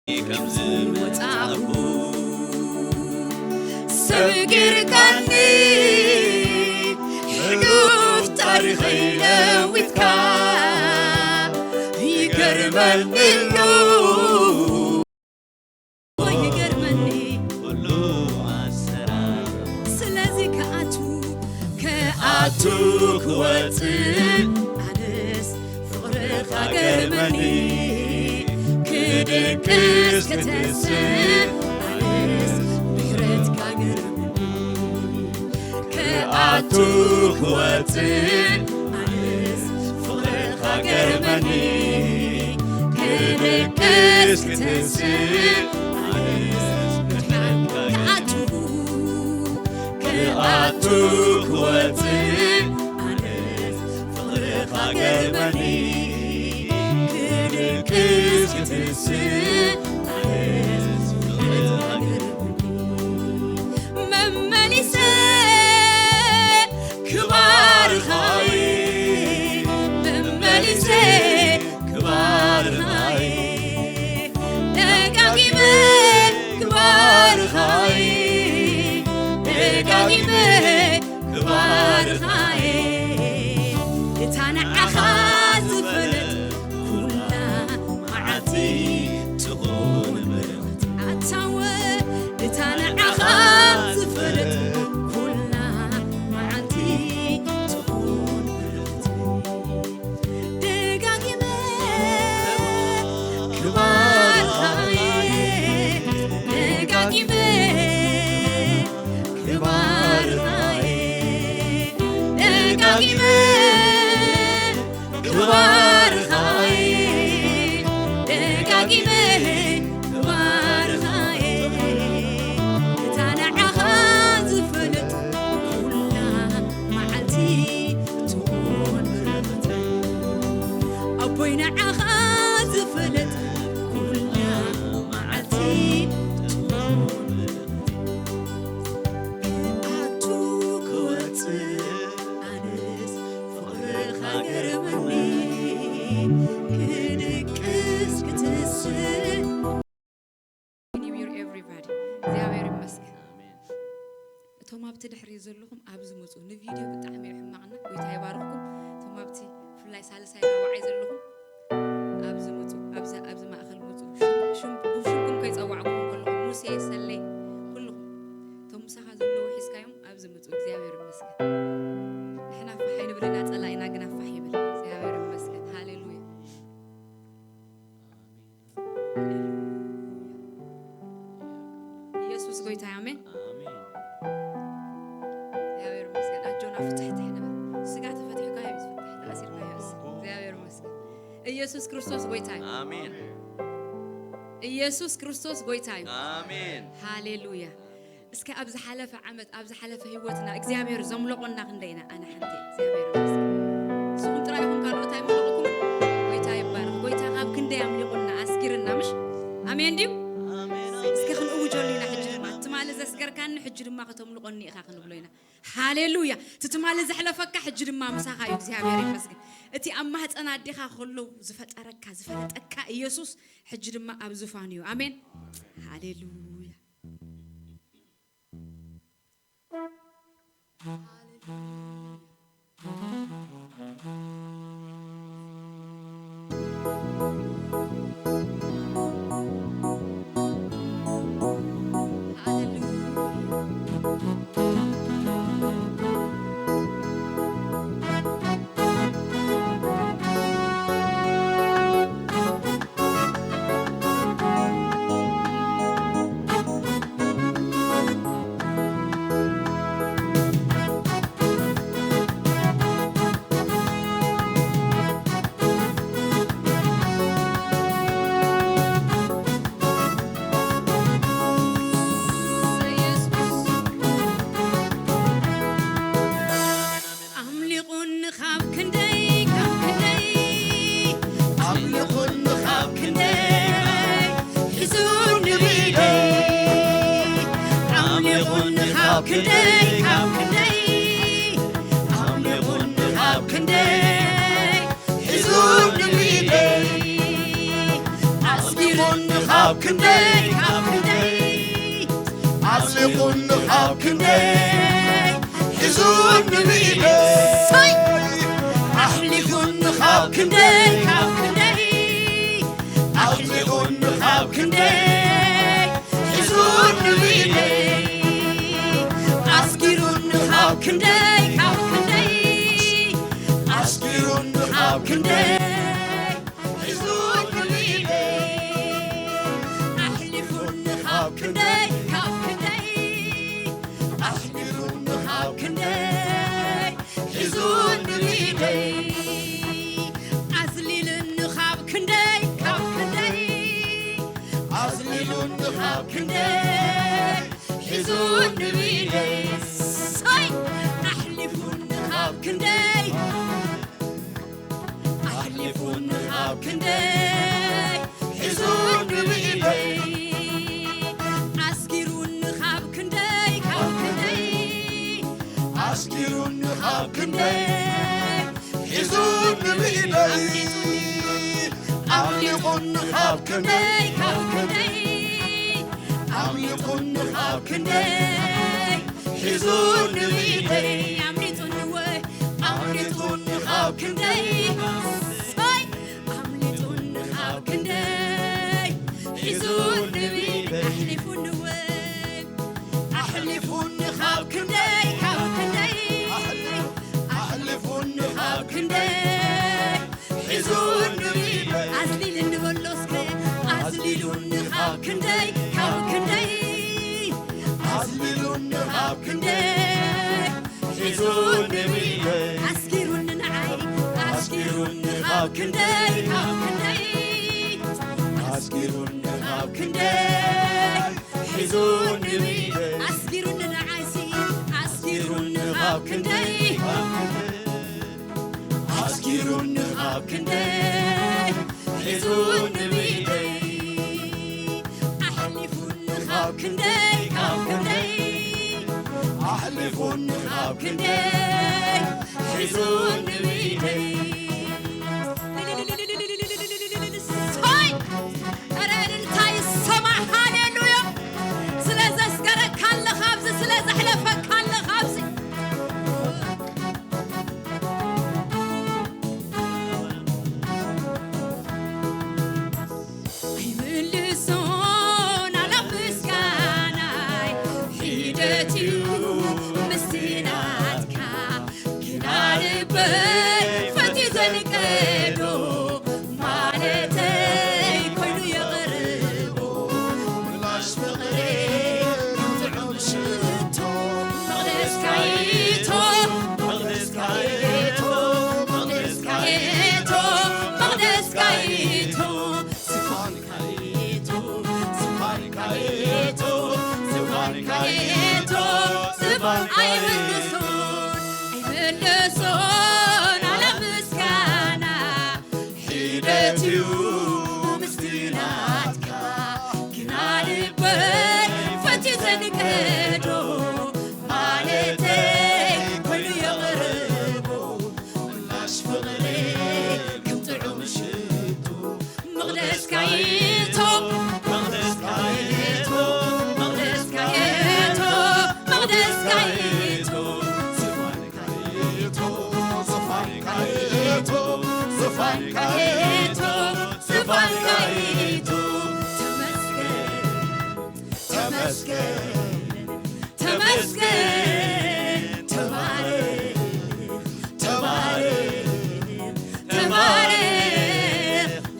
ከም ዝመጻእኩ ሰብ ጌርካኒ፣ ሕሉፍ ታሪኸይ ለዊጥካ። ይገርመኒ ኣሎ፣ ይገርመኒ ኩሉ ኣሰራር። ስለዚ ክኣቱ፣ ክኣቱ ክወጽእ፣ ኣነስ ፍቕርኻ ገርመኒ፣ ክድቅስ ክትስእ፣ ኣነስ ምሕረትካ ገርመኒ። ክኣቱ ክወጽእ፣ ኣነስ ፍቕርኻ ገርመኒ፣ ክድቅስ ክትስእ፣ ኣነስ ምሕረትካ ክኣቱ፣ ክኣቱ ክወጽእ፣ ኣነስ ፍቕርኻ ገርመኒ፣ ክድቅስ ክትስእ፣ ኣነስ ፍቕርኻ ገርመኒ። መመሊሰ ክባርኻይ፣ መመሊሰ ክባርኻይ፣ ደጋጊመ ክባርኻይ፣ ደጋጊመ ክባርኻይ፣ እታ ንዓኻ ዝፈለጥ ኩላ መዓልቲ ትኹን ብርኽቲ። ኣታወ እታ ንዓኻ ዝፈለጥ ኩላ መዓልቲ ትኹን ብርኽቲ። ደጋጊመ ክባርኻይ፣ ደጋጊመ ክባርኻይ፣ ደጋጊመ ክባርኻይ፣ ደጋጊመ ክባርኻይ፣ እታ ንዓኻ ዝፈለጥ ኩላ መዓልቲ ትኹን ብርኽቲ። ኣቦይ ንዓኻ ዝፈለጥ ኩላ መዓልቲ ትኹን ብርኽቲ። ክኣቱ ክወጽእ ኣነስ ፍቕርኻ ገርመኒ፣ ክድቅስ ክትስእ። New Year, everybody። እግዚኣብሔር ይመስገን። እቶም ኣብቲ ድሕሪ ዘለኹም ኣብዚ ምጹ። ንቪድዮ ብጣዕሚ እዩ ሕማቕና። ጎይታ ይባርኽኩም። እቶም ኣብቲ ብፍላይ ሳልሳይ ራብዓይ ዘለኹም ኣብዚ ምጹ። ኣብዚ፣ ኣብዚ ማእከል ምጹ። ሽም፣ ሽም፣ ብሽምኩም ከይጸዋዕኩም ከለኹም፣ ሙሴ፣ ሰሌ፣ ኩልኹም እቶም ምሳኻ ዘለዉ ሒዝካዮም ኣብዚ ምጹ። እግዚኣብሔር ይመስገን። ንሕና ፋሕ ኣይንብል ኢና፣ ጸላኢና ግና ፋሕ ይብል። እግዚኣብሔር ይመስገን። ሃሌሉያ። ኢየሱስ ጎይታ፣ ኣሜን። ኣሜን። እግዚኣብሔር ይመስገን። ኣጆና ፍትሕትሕ ንበል። ስጋ ተፈቲሕካ እዩ ዝፍታሕ፣ ተኣሲርካ እዩ። እግዚኣብሔር ይመስገን። ኢየሱስ ክርስቶስ ጎይታ እዩ። ኣሜን። ኢየሱስ ክርስቶስ ጎይታ እዩ። ኣሜን። ሃሌሉያ። እስከ ኣብ ዝሓለፈ ዓመት፣ ኣብ ዝሓለፈ ህይወትና እግዚኣብሔር ዘምለቖና ክንደይ ኢና? ኣነ ሓንቲ እየ። እግዚኣብሔር ይመስገን። ንስኹም ጥራይ ኢኹም ካልኦት ኣይመለቑኩምን። ጎይታ ይባረኽ። ጎይታ ካብ ክንደይ ኣምሊቑና፣ ኣስጊርና፣ ምሽ? ኣሜን ድዩ? ኣሜን፣ ኣሜን። እስከ ክንእውጀሉ ኢና ሕጂ ድማ። ትማሊ ዘስገርካኒ ሕጂ ድማ ከተምልቖኒ ኢኻ ክንብሎ ኢና። ሃሌሉያ። እቲ ትማሊ ዘሕለፈካ ሕጂ ድማ ምሳኻ እዩ። እግዚኣብሔር ይመስገን። እቲ ኣብ ማህፀን ኣዴኻ ከሎ ዝፈጠረካ፣ ዝፈለጠካ ኢየሱስ ሕጂ ድማ ኣብ ዙፋን እዩ። ኣሜን። ሃሌሉያ። ኣምሊቑኒ ካብ ክንደይ፣ ካብ ክንደይ፣ ኣምሊቑኒ ካብ ክንደይ፣ ሒዙኒ ብኢደይ። ኣምሊቑኒ ካብ ክንደይ፣ ካብ ክንደይ፣ ኣምሊቑኒ ካብ ክንደይ፣ ሒዙኒ ብኢደይ። ኣስጊሩኒ ካብ ክንደይ ካብ ክንደይ ኣዝሊቑኒ ካብ ክንደይ ሒዙኒ ብኢደይ። ሰይ! ኣሕሊፉኒ ካብ ክንደይ ካብ ክንደይ ኣዝሊቑኒ ካብ ክንደይ ሒዙኒ ብኢደይ። ኣስጊሩኒ ካብ ክንደይ ካብ ክንደይ ኣስጊሩኒ ካብ ክንደይ ሒዙኒ ብኢደይ። ኣሕሊፉኒ ካብ ክንደይ ካብ ክንደይ ኣስጊሩኒ ካብ ክንደይ ሒዙኒ ብኢደይ። ኣዝሊሉኒ ካብ ክንደይ ካብ ክንደይ ኣዝሊሉኒ ካብ ክንደይ ሒዙኒ ብኢደይ። ሰይ! ኣሕሊፉኒ ካብ ክንደይ ኣሕሊፉኒ ካብ ክንደይ ሒዙኒ ብኢደይ። ኣስጊሩኒ ካብ ክንደይ ካብ ክንደይ ኣስጊሩኒ ካብ ክንደይ ሒዙኒ ብኢደይ። ኣምሊቑኒ ካብ ክንደይ ካብ ክንደይ ኣምሊቑኒ ካብ ክንደይ ሒዙኒ ብኢደይ። ኣምሊጡኒ ወይ ኣምሊጡኒ ካብ ክንደይ ሰይ ኣምሊጡኒ ካብ ክንደይ ሒዙኒ ብኢደይ። ኣሕሊፉኒ ወይ ኣሕሊፉኒ ካብ ክንደይ ካብ ክንደይ ኣሕሊፉኒ ካብ ክንደይ ሒዙኒ ብኢደይ። ኣዝሊሉኒ በሎ እስከ ኣዝሊሉኒ ካብ ክንደይ ካብ ክንደይ ኣዝሊሉኒ ካብ ክንደይ ሒዙኒ ብኢደይ። ኣስጊሩኒ ንዓይ ኣስጊሩኒ ካብ ክንደይ ካብ ክንደይ ኣስጊሩኒ ካብ ክንደይ ሒዙኒ ብኢደይ። ኣስጊሩኒ ንዓይሲ ኣስጊሩኒ ካብ ክንደይ ኣስጊሩኒ ካብ ክንደይ ሒዙኒ ብኢደይ። ኣሕሊፉኒ ካብ ክንደይ ካብ ክንደይ ኣሕሊፉኒ ካብ ክንደይ ሒዙኒ ብኢደይ። ሰይ! ኧረ እልልታ ይሰማዕ። ሃሌሉያ! ስለ ዘስገረካ ኣለኻ ኣብዚ፣ ስለ ዘሕለፈካ ኣለኻ ኣብዚ። ኣይምልሶን ኣላ ምስጋናይ ሒደት እዩ ምስቲ ናትካ ግና ልበይ ፈትዩ ዘንቀዶ ማለተይ ኮይኑ የቕርቦ ምላሽ ፍቕሪ ጥዑም ሽቶ መቕደስካ ይእቶ መቕደስካ ይእቶ መቕደስካ ይእቶ መቕደስካ ይእቶ ዝፋንካ ይእቶ ዝፋንካ ይእቶ ዝፋንካ ይእቶ ዝፋንካ ይእቶ ኣይምልሶን ኣይምልሶን ኣላ ምስጋና ሒደት እዩ ምስቲ ናትካ ግና ልበይ ፈትዩ ዘንቀዶ ማለተይ ኮይኑ የቕርቦ ምላሽ ፍቕሪ ከም ጥዑም ሽቶ መቕደስካ ይእቶ መቕደስካ ይእቶ መቕደስካ ይእቶ መቕደስካ ይእቶ ዝፋንካ ይእቶ ዝፋንካ ይእቶ ዝፋንካ ይእቶ ዝፋንካ ይእቶ ተመስገን ተመስገን ተመስገን ተባረክ ተባረክ ተባረክ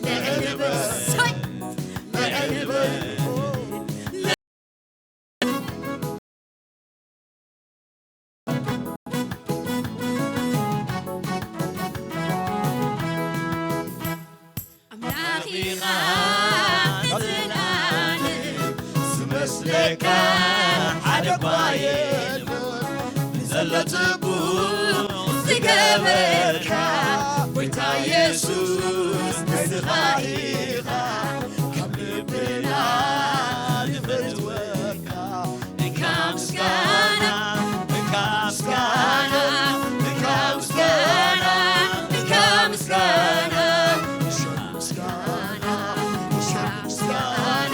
ልዕል በል ልዕል በል ኣምላኽ ኢኻ ንዘለዓለም ዝመስለካ ሓደ እኳ የሎን ንዘሎ ጽቡቕ ዝገበርካ ጎይታ የሱስ ንስኻ ኢኻ ካብ ልብና ንፈትወካ ንካ ምስጋና ንካ ምስጋና ንካ ምስጋና ንካ ምስጋና ንካ ምስጋና ንካ ምስጋና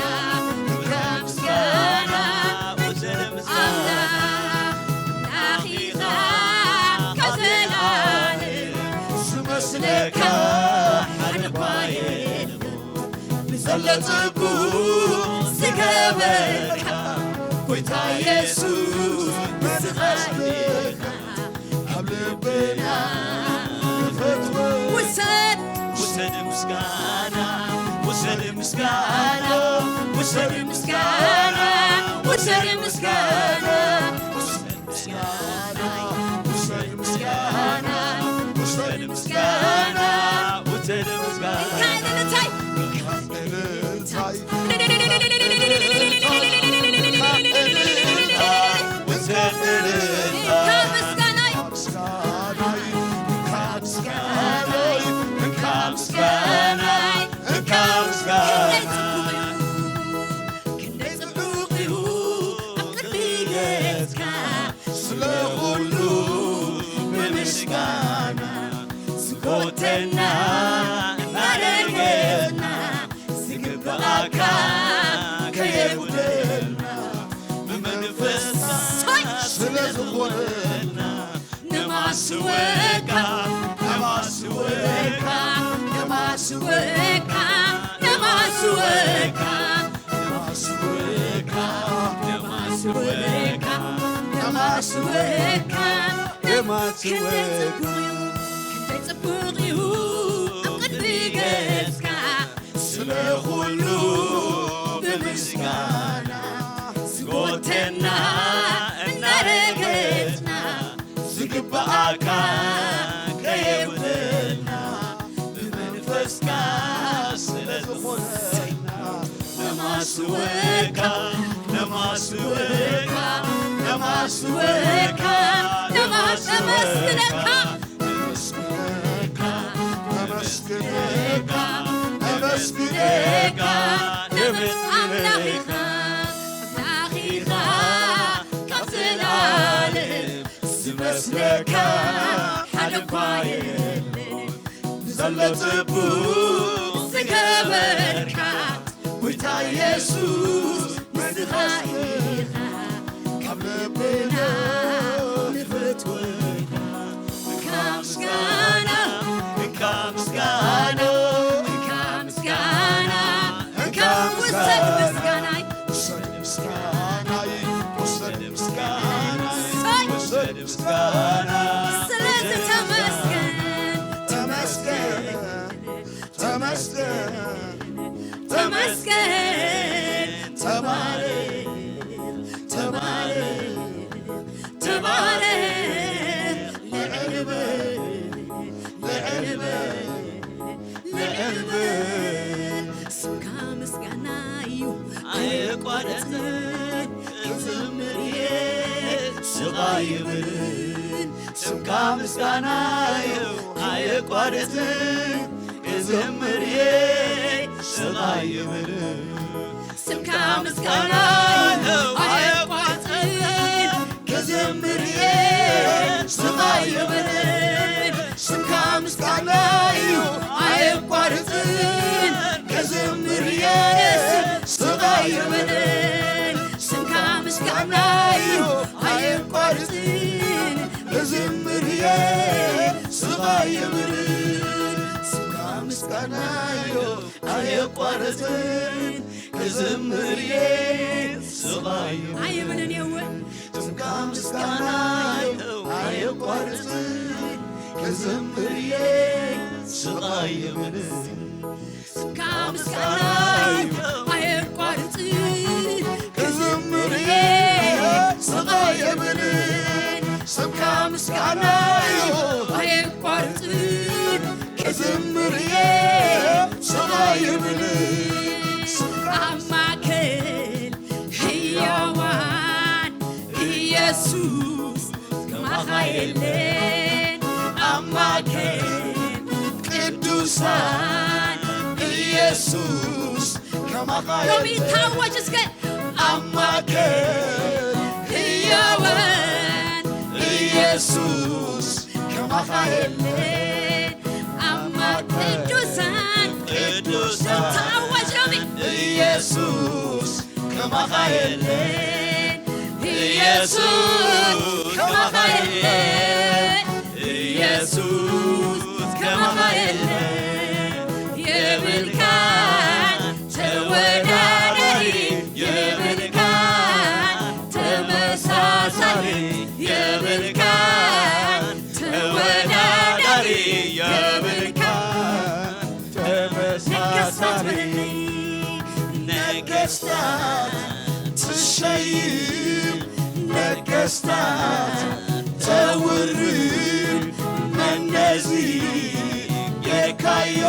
ጽቡቕ ዝገበርካ ጎይታ የሱስ ንስኻ ኢኻ ኣብ ልብና ንፈትወ። ውሰድ ውሰድ ምስጋና ውሰድ ምስጋና ውሰድ ምስጋና ውሰድ ምስጋና ውሰድ ምስጋና ውሰድ ምስጋና ውሰድ ምስጋና ውሰድ ምስጋና። እንታይ እንታይ ስለ ኩሉ ብምስጋና ስጎተና እናረገጽና ዝግብኣካ ከየጉደልና ብመንፈስካ ስለ ዝኾነና ነማስወካ ነማስወካ ነማስወካ ነማስወካ ነማስወካ ነማስወካ ነማስወካ ነማስወካ ክንደይ ጽቡቕ እዩ ኣብ ቅድሚ ገጽካ ስለ ኩሉ ብምስጋና ስጎተና እናረገጽና ዝግብኣካ ከየጉደልና ብመንፈስካ ስለ ዝኾነና ነማስወካ ነማስወካ ነማስወካ ነማስወካ ነመስግነካ ነመስግነካ ነመስግነካ ኣምላኽ ኢኻ ኣምላኽ ኢኻ ካብ ዘላለም ዝመስለካ ሓደ እኳ የለን። ንዘሎ ጽቡቕ ዝገበርካ ጎይታ የሱስ ንስኻ ኢኻ ካብ ልብና ንፈትወካ። እንካ ምስጋና እንካ ምስጋና እንካ ምስጋና እንካ ውሰድ ምስጋናይ ውሰድ ምስጋናይ ውሰድ ምስጋናይ ውሰድ ምስጋና ስለዚ ተመስገን ተመስገን ተመስገን ተመስገን ተባረክ ተባረክ ተባረክ ልዕል በል ልዕል በል ልዕል በል ስምካ ምስጋና እዩ ኣየቋረጽን ክዝምር እየ ስቕ ኣይብልን ስምካ ምስጋና እዩ ኣየቋረጽን ክዝምር እየ ስቕ ኣይብልን ስምካ ምስጋና እዩ ኣየቋረጽን ክዝምር እየ ስቕ ኣይብልን ስምካ ምስጋና እዩ ኣየቋርጽን ክዝምር እየ ስቕ ኣይብልን ስምካ ምስጋና እዩ ኣየቋርጽን ክዝምር እየ ስቕ ኣይብልን ስምካ ምስጋና እዩ ኣየቋርጽን ክዝምር እየ ስቕ ኣይብልን ኣይብልን የወ ስምካ ምስጋና ኣየቋርጽን ክዝምር እየ ስቕ ኣይብልን ስምካ ምስጋና ኣየቋርጽን ክዝምር እየ ስቕ ኣይብልን ስምካ ምስጋና ኣየቋርጽን ክዝምር እየ ስቕ ኣይብልን ኣብ ማእከል ህያዋን ኢየሱስ ከማኻ የለን ኣብ ማእከል ቅዱሳን ኢየሱስ ከማኻ ሎሚ የለን ይታወጅ እስከ ኣብ ማእከል ህያዋን ኢየሱስ ከማኻ የለን ኣብ ማእከል ቅዱሳን ቅዱሳን ታወጅ ሎሚ ኢየሱስ ከማኻ የለን ኢየሱስ ከማኻ የለን ኢየሱስ ከማኻ የለን የብልካን ተወ ተወዳዳሪ የብልካን፣ ተመሳሳሊ የብልካን፣ ተወዳዳሪ የብልካን፣ ተመሳሳሊ ነገስታት ትሸይም፣ ነገስታት ተውርድ፣ መነዚ ጌርካዮ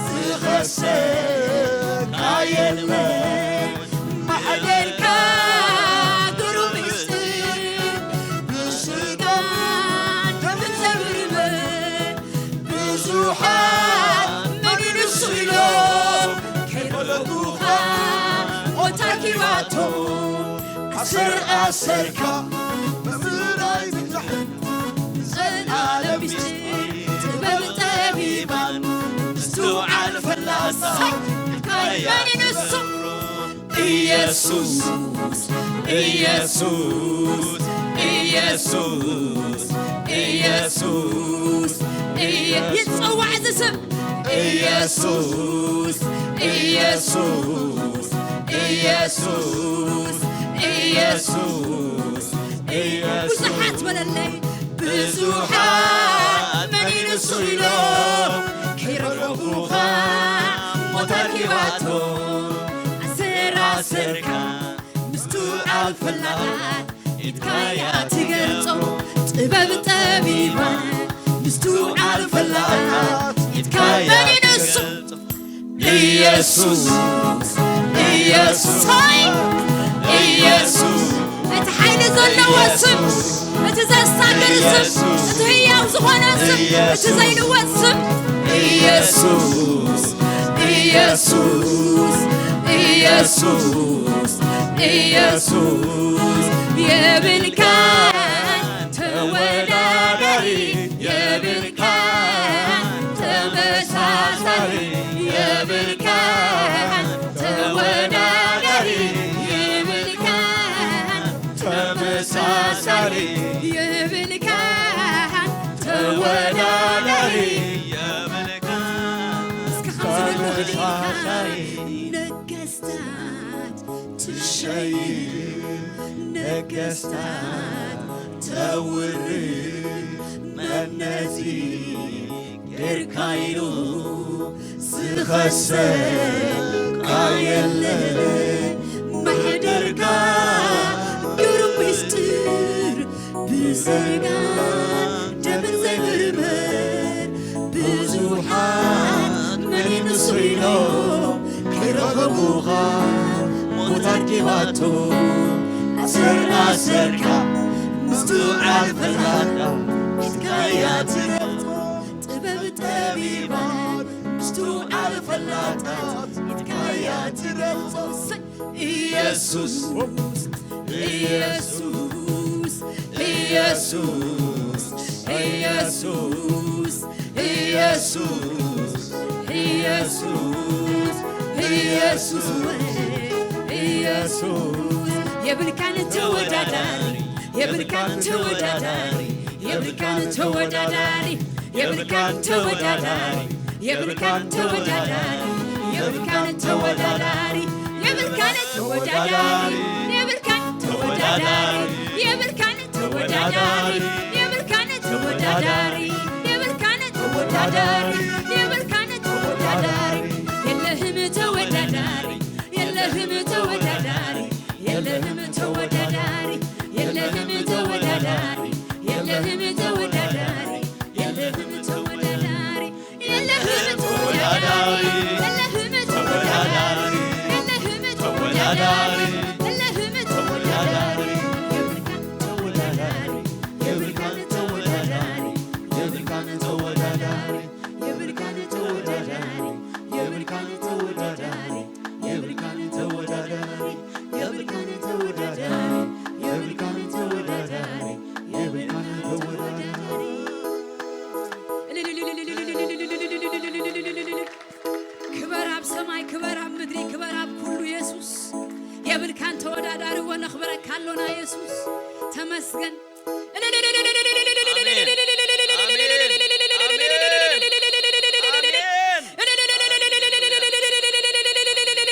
ዝኸሰካ የለ። ማሕደርካ ግሩም ምስጢር፣ ብስጋን ደምን ዘብርመን፣ ብዙሓት መን ንሱ ኢሎም ከይረኸቡኻ፣ ሞት ኣርኪባቶም ኣሰር ኣሰርካ። ምእራይ ብዛሕን ዘላለም ምስጢር፣ ጥበብ ጠቢባን ምስትውዓል ፈላሳት ካይመን ንሱ። ኢየሱስ፣ ኢየሱስ፣ ኢየሱስ፣ ኢየሱስ፣ ኢየ-፣ ይጸዋዕ እዚ ስም። ኢየሱስ፣ ኢየሱስ፣ ኢየሱስ፣ ኢየሱስ፣ ኢየሱስ። ብዙሓት በለለይ፣ ብዙሓት መን ንሱ ኢሎም ከይረኸቡኻ፣ ሞት ኣርኪባቶም ኣሰር ኣሰርካ። ምስትውዓል ፈላጣት ኢድካ እያ ትገልጾ፣ ጥበብ ጠቢባን ምስትውዓል ፈላጣት ኢድካ እያ መን ንሱ? ትገልጾ። ኢየሱስ፣ ኢየሱስ፣ ሆይ፣ ኢየሱስ። እቲ ሓይሊ ዘለዎ ስም፣ እቲ ዘሳግር ስም፣ ኢየሱስ፣ እቲ ህያው ዝኾነ ስም፣ እቲ ኢየሱስ፣ ዘይልወጥ ስም። ኢየሱስ፣ ኢየሱስ፣ ኢየሱስ፣ ኢየሱስ የብልካን ተወዳዳሪ፣ የብልካን ተመሳሳሊ፣ የብልካን ተወዳዳሪ፣ የብልካን ተመሳሳሊ፣ የብልካን ተወዳዳሪ፣ የብልካን እስኪ ከምዚ በሉ፣ ተመሳሳሊ። ነገስታት ትሸይም፣ ነገስታት ተውርድ፣ መን ነዚ ጌርካ ኢሉ ዝኸሰካ የለ። ማሕደርካ ግሩም ምስጢር፣ ብስጋን ደምን ዘይምርመር፣ ብዙሓት መን ንሱ ኢሎም ከይረኸቡኻ፣ ሞት ኣርኪባቶ ኣሰር ኣሰርካ። ምስትውዓል ፈላጣት ኢድካ እያ ትረግጾ፣ ጥበብ ጠቢባን ምስትውዓል ፈላጣት ኢድካ እያ ትረግጾ። ኢየሱስ፣ ኢየሱስ፣ ኢየሱስ፣ ኢየሱስ፣ ኢየሱስ፣ ኢየሱስ፣ ኢየሱስ፣ ኢየሱስ፣ የብልካን ተወዳዳሪ፣ የብልካን ተወዳዳሪ፣ የብልካን ተወዳዳሪ፣ የብልካን ተወዳዳሪ፣ የብልካን ተወዳዳሪ፣ የብልካን ተወዳዳሪ፣ የብልካን ተወዳዳሪ፣ የብልካን ተወዳዳሪ፣ የብልካን ተወዳዳሪ፣ የብልካን ተወዳዳሪ፣ የብልካን ተወዳዳሪ፣ የብልካን ተወዳዳሪ፣ የለህም ተወዳዳሪ፣ የለህም ተወዳዳሪ፣ የለህም ተወዳዳሪ፣ የለህም ተወዳዳሪ፣ የለህም ተወዳዳሪ፣ የለህም ተወዳዳሪ፣ የለህም ተወዳዳሪ፣ የለህም ተወዳዳሪ፣ የለህም ተወዳዳሪ፣ የለህም ተወዳዳሪ፣ የብልካን ተወዳዳሪ፣ የብልካን ተወዳዳሪ፣ የብልካን ተወዳዳሪ፣ የብልካን ተወዳዳሪ፣ የብልካን ተወዳዳሪ፣ የብልካን ተወዳዳሪ፣ የብልካን ተወዳዳሪ፣ የብልካን ተወዳዳሪ፣ የብልካን ተወዳዳሪ። ክበር ኣብ ሰማይ፣ ክበር ኣብ ምድሪ፣ ክበር ኣብ ኩሉ የሱስ። የብልካን ተወዳዳሪ፣ ወነኽብረካ ኣሎና የሱስ። ተመስገን። ኣሜን። ኣሜን። ኣሜን።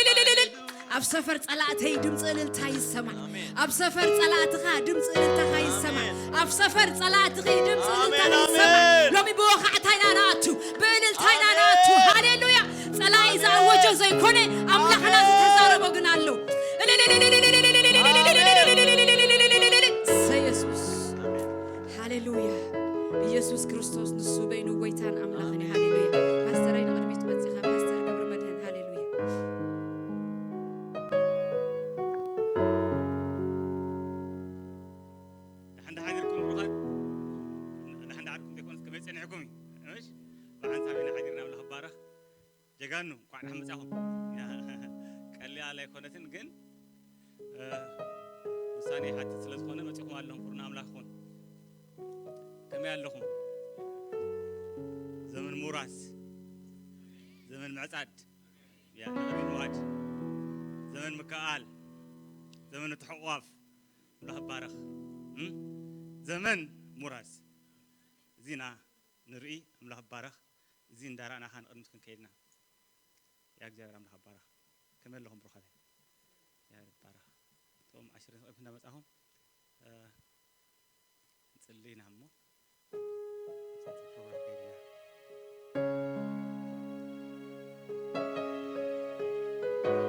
ኣብ ሰፈር ጸላእተይ ድምፂ እልልታ ይሰማዕ። ኣብ ሰፈር ጸላእትኻ ድምፂ እልልታኻ ይሰማዕ። ኣብ ሰፈር ጸላእትኺ ድምፂ እልልታኻ ይሰማዕ። ሎሚ ብወኻዕታ ኢና ንኣቱ፣ ብእልልታ ኢና ንኣቱ። ሃሌሉያ። ጸላኢ ዝኣወጆ ዘይኮነ ኣምላኽና ዝተዛረቦ ግን ኣሎ። እሰይ የሱስ። ሃሌሉያ። ኢየሱስ ክርስቶስ ንሱ በይኑ ጎይታን ኣምላኽን እዩ። ሃሌሉያ። ፓስተራይ ንቕድሚት መጺኻ፣ ፓስተር ገብረ መድህን። ሃሌሉያ። ደሓን ደሓን ኢልኩም ብሩኻት። ደሓን ደሓን ኢልኩም ዘይኮነስ ከመይ ጸኒሕኩም እዩ? እሺ። ብሓንሳብ ኢና ሓዲርና፣ ኣምላኽ ይባረኽ። ጀጋኑ፣ እንኳዕ ደሓን መጻኹም። ቀሊል ኣይኮነትን፣ ግን፣ እ፣ ውሳኔ ይሓትት ስለ ዝኾነ መጺኹም ኣለኹም። ክብሪ ንኣምላኽ ይኹን። ከመይ ኣለኹም? ዘመን ምውራስ፣ ዘመን ምዕጻድ፣ ያ፣ ንቕድሚት ምኻድ፣ ዘመን ምክእኣል፣ ዘመን ምትሕቑቋፍ፣ ኣምላኽ ይባረኽ። እም? ዘመን ምውራስ። እዚ ኢና ንርኢ፣ ኣምላኽ ይባረኽ። እዚ እንዳረኣና ኸኣ ንቕድሚት ክንከይድ ኢና። ያ እግዚኣብሔር ኣምላኽ ይባረኽ። ከመይ ኣለኹም ብሩኻተይ? እግዚኣብሔር ይባረኽ። እቶም ኣሽርን ሰቒልኩም እንዳመጻኹም፣ እ፣ ንጽሊ ኢና እሞ፣ ፕሮግራም ከይድና።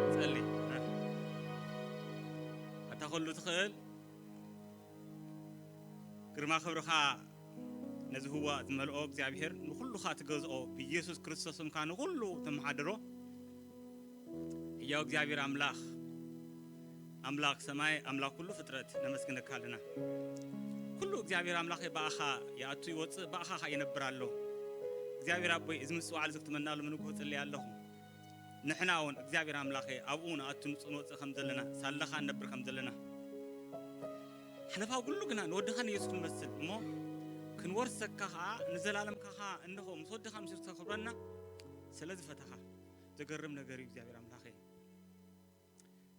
ንጸሊ። ኣታ ኹሉ ትኽእል፣ ግርማ ክብርኻ ነዚ ህዋ ዝመልኦ እግዚኣብሔር፣ ንኹሉ ኸኣ ትገዝኦ፣ ብኢየሱስ ክርስቶስ ስምካ ንኹሉ ተመሓድሮ። ህያው እግዚኣብሔር ኣምላኽ፣ ኣምላኽ ሰማይ፣ ኣምላኽ ኩሉ ፍጥረት፣ ነመስግነካ ኣለና። ኩሉ እግዚኣብሔር ኣምላኸ ብኣኻ ይኣቱ ይወጽእ፣ ብኣኻ ኸኣ ይነብር ኣሎ። እግዚኣብሔር ኣቦይ፣ እዚ ምጽዋዕ እዚ ክትመናሉ ምንግሆ እጽሊ ኣለኹ። ንሕና እውን እግዚኣብሔር ኣምላኸ ኣብኡ ንኣቱ ንጽ-፣ ንወጽእ ከም ዘለና፣ ሳለኻ ንነብር ከም ዘለና፣ ሓለፋ ኩሉ ግና ንወድኻ ንየሱስ ክንመስል እሞ ክንወርሰካ ኸኣ ንዘላለምካ ኸኣ እንሆ ምስ ወድኻ ምስ ተኸብረና ስለ ዝፈተኻ። ዘገርም ነገር እዩ እግዚኣብሔር ኣምላኸ።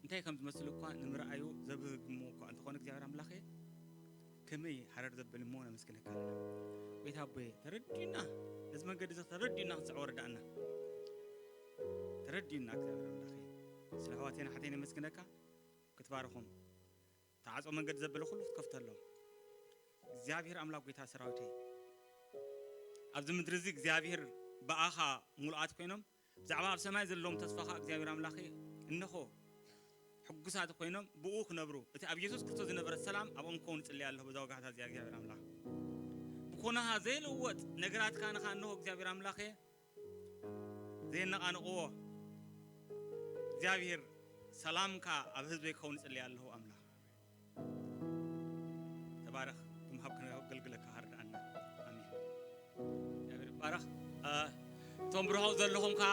እንታይ ከም ዝመስል እኳ ንምርኣዩ ዘብህግሞ እኳ እንተኾነ እግዚኣብሔር ኣምላኸ ከመይ ሃረር ዘብል እሞ ነመስግነካ ኣለና። ጎይታ ኣቦየ ተረዲኡና፣ ነዚ መንገዲ እዚ ተረዲኡና ክንስዕቦ ርዳእና። ተረዲኡና እግዚኣብሔር ኣምላኸ። ስለ ኣሕዋተይን ኣሓተይን ነመስግነካ። ክትባርኾም። ተዓጾ መንገዲ ዘበለ ኩሉ ክትከፍተሎም። እግዚኣብሔር ኣምላኽ ጎይታ ሰራዊተይ፣ ኣብዚ ምድሪ እዚ እግዚኣብሔር ብኣኻ ሙሉኣት ኮይኖም፣ ብዛዕባ ኣብ ሰማይ ዘለዎም ተስፋኻ እግዚኣብሔር ኣምላኸ እንሆ ሕጉሳት ኮይኖም ብኡ ክነብሩ፣ እቲ ኣብ የሱስ ክርስቶስ ዝነበረ ሰላም ኣብኦም ክኸውን እጽሊ ኣለኹ። በዛ ወጋሕታ እዚኣ እግዚኣብሔር ኣምላኽ ብኮነኻ ዘይልወጥ ነገራትካ ንኻ እንሆ እግዚኣብሔር ኣምላኸ ዘየነቓንቕዎ እግዚኣብሔር ሰላምካ ኣብ ህዝበይ ክኸውን እጽሊ ኣለኹ ኣምላኽ። ተባረኽ። ትምሃብ ከገልግለካ ሃርድኣና። ኣሜን። እግዚኣብሔር ይባረኽ። እ፣ እቶም ብርሑቕ ዘለኹም ከኣ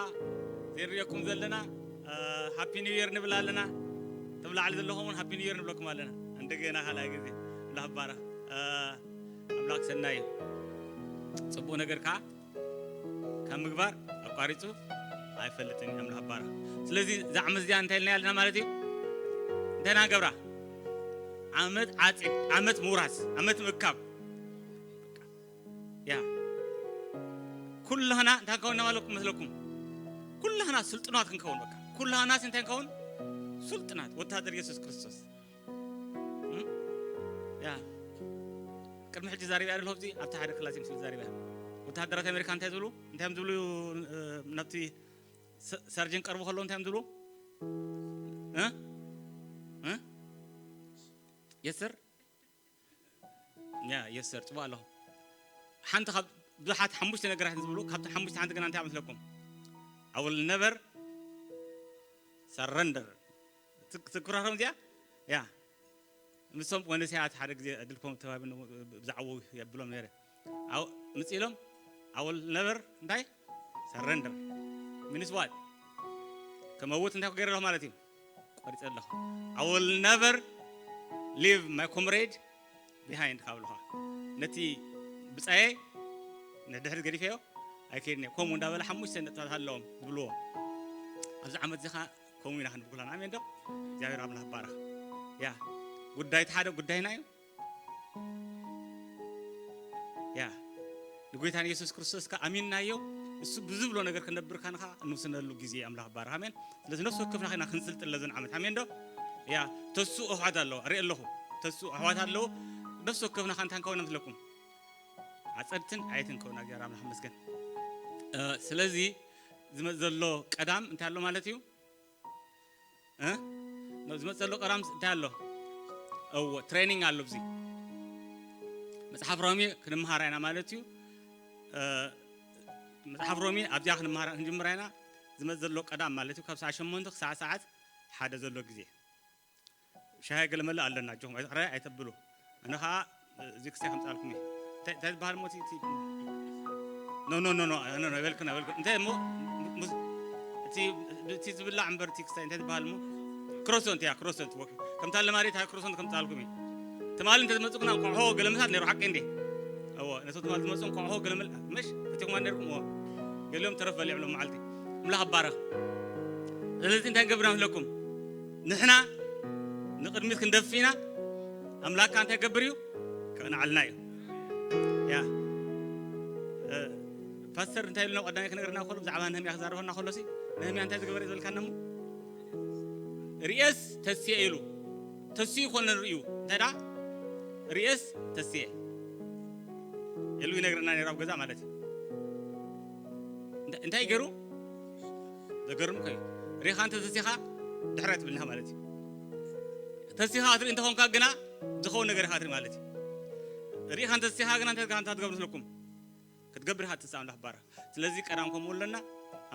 ዘይንርእየኩም ዘለና፣ እ፣ ሃፒ ኒው ይር ንብል ኣለና። እቶም ላዕሊ ዘለኹም እውን ሃፒ ኒው ይር ንብለኩም ኣለና። እንደገና ካልኣይ ግዜ ኣምላኽ ይባረኽ። እ፣ ኣምላኽ ሰናይ እዩ። ጽቡቕ ነገር ከኣ ካብ ምግባር ኣቋሪጹ ኣይፈልጥን እዩ ኣምላኽ ይባረኽ። ስለዚ እዛ ዓመት እዚኣ እንታይ ኢልና ኣለና ማለት እዩ? እንታይ ኢና ንገብራ? ዓመት ዓጺድ፣ ዓመት ምውራስ፣ ዓመት ምእካብ። ያ። ኩላህና እንታይ ክንከውን ኢና ማለትኩም መስለኩም? ኩላህና ስልጡናት ክንከውን በቃ። ኩላህናስ እንታይ ክንከውን? ስልጡናት፣ ወታደር የሱስ ክርስቶስ። እም? ያ። ቅድሚ ሕጂ ዛሪበያ ዘለኹ ኣብዚ ኣብቲ ሓደ ክላስ እዮም ስለ ዛሪበያ። ወታደራት ኣሜሪካ እንታይ ዝብሉ? እንታይ እዮም ዝብሉ? እ፣ ናብቲ ሰ-፣ ሰርጅን ቀርቡ ከለዉ እንታይ እዮም ዝብሉ? እ? እ? የስ ሰር? ያ፣ የስ ሰር፣ ጽቡቕ ኣለኹ። ሓንቲ ካብ ብዙሓት ሓሙሽተ ነገራት ዝብሉ፣ ካብተን ሓሙሽተ ሓንቲ ግና እንታይ መስለኩም? I will never surrender። ትክ-፣ ትኩራሮም እዚኣ? ያ። ምስቶም ወነስያት ሓደ ግዜ ዕድልኩም ተዋሂብኒ ብዛዕባኡ የብሎም ነይረ። ኣው-፣ ምጽእ ኢሎም፣ I will never እንታይ? Surrender። Means what? ከመውት እንታይ ክገይረ ኣለኹ ማለት እዩ? ቆሪጸ ኣለኹ። I will never leave my comrade behind ካብ በልኻ። ነቲ ብጻየይ ንድሕሪት ገዲፈዮ ኣይከይድን እየ። ከምኡ እንዳበለ ሓሙሽተ ነጥብታት ኣለዎም ዝብልዎ። ኣብዚ ዓመት እዚ ኸኣ ከምኡ ኢና ክንብል ኩላና። ኣሜን ዶ? እግዚኣብሔር ኣምላኽ ይባረኽ። ያ፣ ጉዳይ እቲ ሓደ ጉዳይና እዩ። ያ፣ ንጎይታ ንየሱስ ክርስቶስ ከኣ ኣሚንናዮ። እሱ ብዝብሎ ነገር ክነብር ካንኻ እንውስነሉ ግዜ ኣምላኽ ባርኽ። ኣሜን። ስለዚ ነፍሲ ወከፍና ኸና ክንስልጥን ለዘን ዓመት። ኣሜን ዶ? ያ፣ ተሱ ኣሕዋት ኣለዎ። ርኢ ኣለኹ። ተሱ ኣሕዋት ኣለዎ። ነፍሲ ወከፍና ኸንታ ንከውን ምስለኩም። ዓጸድትን ዓየትን ከውና እግዚኣብሔር ኣምላኽ ይመስገን። እ፣ ስለዚ ዝመጽእ ዘሎ ቀዳም እንታይ ኣሎ ማለት እዩ? እ? ዝመጽእ ዘሎ ቀዳም እንታይ ኣሎ? እዎ፣ ትሬኒንግ ኣሎ። ኣብዚ መጽሓፍ ሮሜ ክንመሃራ ኢና ማለት እዩ። እ፣ መጽሓፍ ሮሜ ኣብዚኣ ክንመሃራ ክንጅምራ ኢና። ዝመጽእ ዘሎ ቀዳም ማለት እዩ፣ ካብ ሰዓት ሸሞንተ ክሳዕ ሰዓት ሓደ ዘሎ ግዜ። ሻሂ ገለመለ ኣለና፣ ኣጆኹም፣ ኣይ-፣ ጥራይ ኣይተብሉ። ኣነ ኸዓ እዚ ክስታይ ከምጻልኩም እየ። እንታይ፣ እንታይ ዝበሃል እሞ እቲ፣ እቲ፣ ኖ፣ ኖ፣ ኖ፣ ኖ፣ ኖ፣ ኖ፣ ይበልክና፣ ይበልክና። እንታይ እሞ፣ ሙስ-፣ እቲ፣ እቲ ዝብላዕ እምበር እቲ ክስታይ እንታይ ዝበሃል እሞ? ክሮሶንት፣ ያ፣ ክሮሶንት፣ ኦኬ። ከምታ ለማሪት ሃይ ክሮሶንት ከምጻልኩም እየ። ትማሊ እንተ ዝመጹ ግና እንቋቑሖ ገለመታት ነይሩ፣ ሓቂ እንዴ? እዎ፣ ነቶም ትማሊ ዝመጹ እንቋቑሖ ገለመል-፣ ምሽ፣ ፈቲኹማ ነይርኩም፣ እዎ። ገሊኦም ተረፍ በሊዖም ሎም መዓልቲ። ኣምላኽ ይባረኽ። ስለዚ እንታይ ንገብር ንመስለኩም? ንሕና ንቕድሚት ክንደፍእ ኢና። ኣምላኽካ እንታይ ይገብር እዩ? ከቕንዓልና እዩ። ያ። እ፣ ፓስተር እንታይ ኢሉ ቀዳማይ ክነግረና ከሎ ብዛዕባ ነህምያ ክዛረበና ከሎ ሲ፣ ነህምያ እንታይ ዝገበረ ዝበልካና እሞ? ርእየስ ተስየ ኢሉ። ተስዩ ይኮነ ርእዩ። እንታይ ደኣ? ርእየስ ተስየ ኢሉ ይነግረና ነይሩ ኣብ ገዛ ማለት እዩ። እንታ-፣ እንታይ ገይሩ? ዘገርም እኮ እዩ። ሪኢኻ እንተ ተሲኻ ድሕር ኣይትብልንኻ ማለት እዩ። ተሲኻ ክትርኢ እንተኾንካ ግና ዝኸውን ነገር ኢኻ ትርኢ ማለት እዩ። ሪኢኻ እንተ ተሲኻ ግና እንታይ፣ እንታይ ትገብሩ መስለኩም? ክትገብር ኢኻ ትንሳእ። ኣምላኽ ይባረኽ። ስለዚ ቀዳም ከምኡ ኣለና።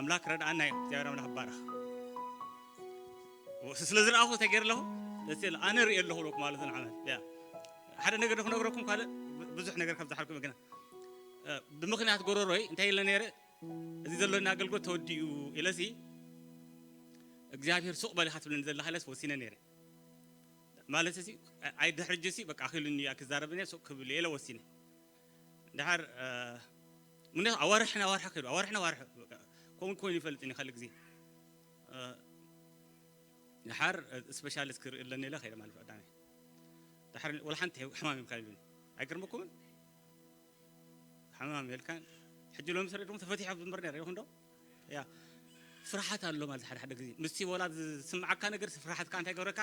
ኣምላኽ ክረድኣና እዩ። እግዚኣብሔር ኣምላኽ ይባረኽ። ስለ ዝረኣኹ እንታይ ገይረ ኣለኹ? ደስ ይብል። ኣነ ርእየ ኣለኹ በልኩ ማለት እዩ ንዓመት። ያ። ሓደ ነገር ክነግረኩም ካልእ ብ-፣ ብዙሕ ነገር ካብ ዝሓልኩም ግና፣ እ፣ ብምኽንያት ጎረሮይ እንታይ ኢለ ነይረ? እዚ ዘሎኒ ኣገልግሎት ተወዲኡ ኢለሲ፣ እግዚኣብሔር ሱቕ በል ኢኻ ትብለኒ ዘለኻ ኢለስ ወሲነ ነይረ። ማለት ሲ፣ ኣይ ድሕሪ ሕጂ ሲ፣ በቃ ኣኺሉኒ እያ ክዛረብ እየ፣ ሱቕ ክብል እየ ኢለ ወሲነ። ድሓር፣ እ፣ ምክንያቱ ኣዋርሕ ንኣዋርሕ ከይዱ፣ ኣዋርሕ ንኣዋርሕ፣ በቃ፣ ከምኡ ኮይኑ ይፈልጥ እየ ካልእ ግዜ። እ፣ ድሓር፣ እ፣ ስፔሻሊስት ክርኢ ኣለኒ ኢለ ከይደ ማለት ቀዳመ። ድሓር ወላ ሓንቲ ሕማም እዮም ካልብኒ። ኣይገርመኩምን? ሓማም የልካን። ሕጂ ሎሚ ስረ ደሞ ተፈቲሑ ኣብ ዝንበር ነይረ ይኹን ዶ? ያ። ፍርሓት ኣሎ ማለት ሓደ ሓደ ግዜ። ምስቲ ወላ ዝስምዓካ ነገር ፍርሓትካ እንታይ ይገብረካ?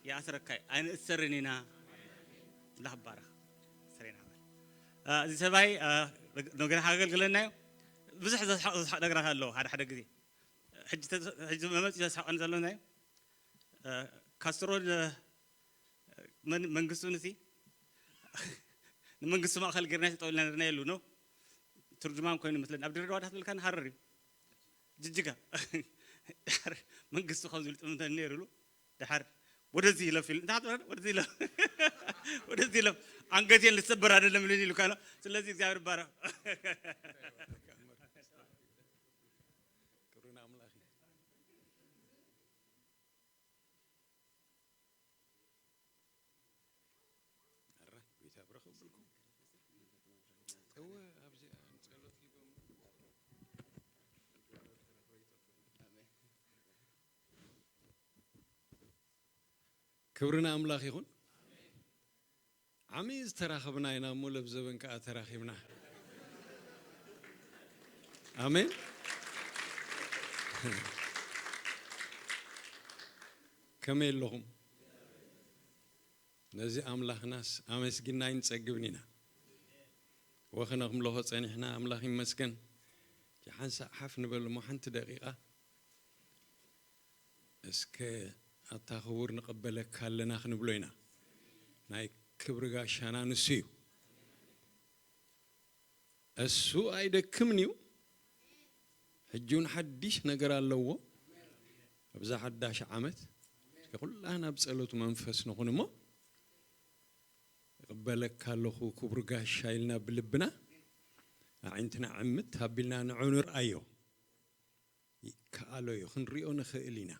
ይኣስረካ እዩ። ኣይንእሰርን ኢና። ኣምላኽ ይባረኽ። እሰር ኢና በል። እ፣ እዚ ሰብኣይ፣ እ፣ ነገር ከገልግለና እዩ። ብዙሕ ዘስሓቕ፣ ዘስሓቕ ነገራት ኣለዎ ሓደ ሓደ ግዜ። ሕጂ ተዝ-፣ ሕጂ መመፂ ዘስሓቐኒ ዘሎ ናይ፣ እ፣ ካስትሮን፣ እ፣ መን-፣ መንግስቱን እቲ ንመንግስቲ ማእከል ጌርና ጠጠው ኢልና ነርና የሉ ነው። ትርጅማን ኮይኑ መስለኒ። ኣብ ድሬዳዋ ዳት ብልካን ሃረር እዩ። ጅጅጋ። ድሓር መንግስቱ ከም ዝብል ጥምተን ነይሩ ኢሉ። ድሓር ወደዚህ ይለፍ ኢሉ። እንታይ ትበል? ወደዚህ ይለፍ። ወደዚህ ይለፍ። አንገቴን ልሰበር አይደለም ልን ይሉ ካለ። ስለዚህ እግዚኣብሔር ይባረክ። ክብሪ ንኣምላኽ እዩ። ኣረ፣ ጎይታ ብረኽ ብልኩም። እወ፣ ኣብዚ ጸሎት ሊጎም። ክብሪ ንኣምላኽ ይኹን። ዓሚ ዝተራኸብና ኢና እሞ፣ ለብዘበን ከኣ ተራኺብና። ኣሜን። ከመይ ኣለኹም? ነዚ ኣምላኽናስ ኣመስጊና ኣይንጸግብን ኢና። ወኽነ ክምለኾ ጸኒሕና፣ ኣምላኽ ይመስገን። ሓንሳእ ሓፍ ንበል እሞ ሓንቲ ደቂቓ። እስከ ኣታ ክቡር ንቐበለካ ኣለና ክንብሎ ኢና። ናይ ክብሪ ጋሻና ንሱ እዩ። እሱ ኣይደክምን እዩ። ሕጂ እውን ሓድሽ ነገር ኣለዎ። ኣብዛ ሓዳሽ ዓመት እስከ ኩላህና ኣብ ጸሎት መንፈስ ንኹን እሞ፣ "እቕበለካ ኣለኹ ክቡር ጋሻ" ኢልና ብልብና ኣዒንትና ዕምት ኣቢልና ንዑ ንርኣዮ። ይከኣሎ እዩ፣ ክንሪኦ ንኽእል ኢና።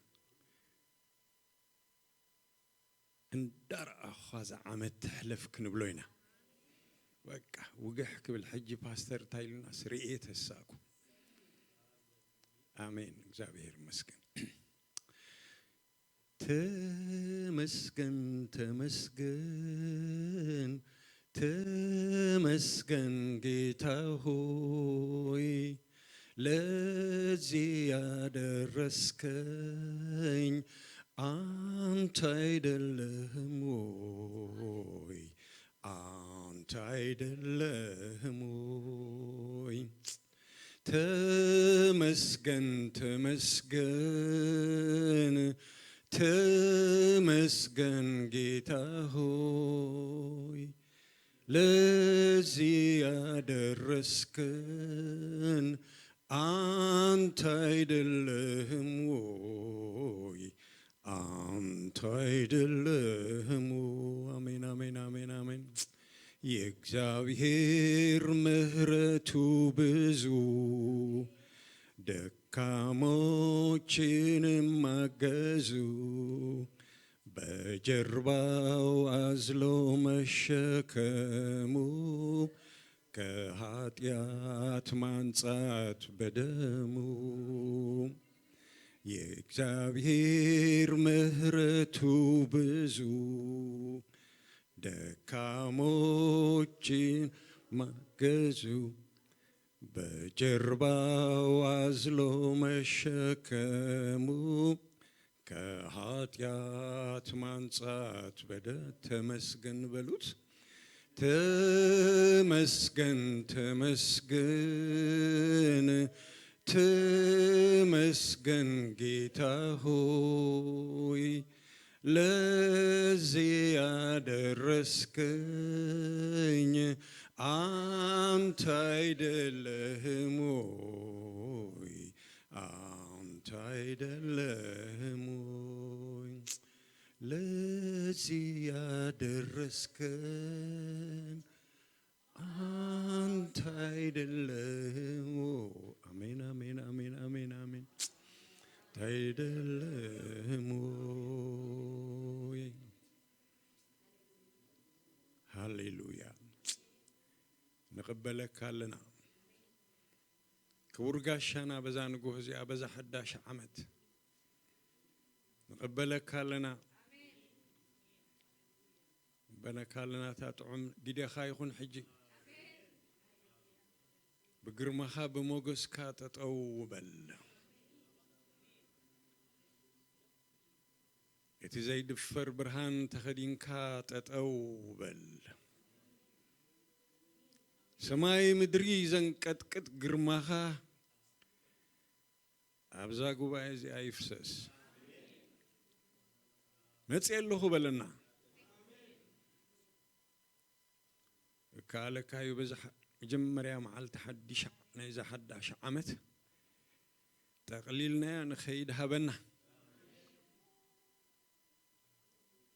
እንዳረኣኻ እዛ ዓመት ትሕለፍ ክንብሎ ኢና። በቃ ውግሕ ክብል፣ ሕጂ ፓስተር እንታይ ኢሉናስ ርእየ ተሳእኩ። ኣሜን፣ እግዚኣብሔር ይመስገን። ተመስገን፣ ተመስገን፣ ተመስገን ጌታ ሆይ፣ ለዚህ ያደረስከኝ አንተ አይደለህም ወይ? አንተ አይደለህም ወይ? ተመስገን፣ ተመስገን፣ ተመስገን ጌታ ሆይ፣ ለዚህ ያደረስከን አንተ አይደለህም ወይ? አንተ አይደለህም ወይ? አሜን፣ አሜን፣ አሜን፣ አሜን። የእግዚአብሔር ምሕረቱ ብዙ፣ ደካሞችን ማገዙ፣ በጀርባው አዝሎ መሸከሙ፣ ከኃጢአት ማንጻት በደሙ። የእግዚአብሔር ምሕረቱ ብዙ፣ ደካሞችን ማገዙ፣ በጀርባው አዝሎ መሸከሙ፣ ከኃጢአት ማንጻት በደ-፣ ተመስገን በሉት። ተመስገን፣ ተመስገን፣ ተመስገን ጌታ ሆይ፣ ለዚህ ያደረስከኝ አንተ አይደለህም ወይ? አንተ አይደለህም ወይ? ለዚህ ያደረስከን አንተ አይደለህም ወይ? አሜን፣ አሜን፣ አሜን፣ አሜን፣ አሜን። አንተ አይደለህም ወይ? ሃሌሉያ። ንቕበለካ ኣለና። ክቡር ጋሻና፣ በዛ ንግሆ እዚኣ፣ በዛ ሓዳሽ ዓመት ንቕበለካ ኣለና። ንቕበለካ ኣለና። እታ ጥዑም ግደኻ ይኹን ሕጂ። ብግርማኻ ብሞገስካ ጠጠው በል። እቲ ዘይድፈር ብርሃን ተኸዲንካ ጠጠው በል። ሰማይ ምድሪ ዘንቀጥቅጥ ግርማኻ ኣብዛ ጉባኤ እዚኣ ይፍሰስ። መጽእ ኣለኹ በለና። እከኣለካ እዩ። በዛ ሓ-፣ መጀመርያ መዓልቲ ሓድሽ ዓ-፣ ናይዛ ሓዳሽ ዓመት ጠቕሊልናያ ንኸይድ ሃበና።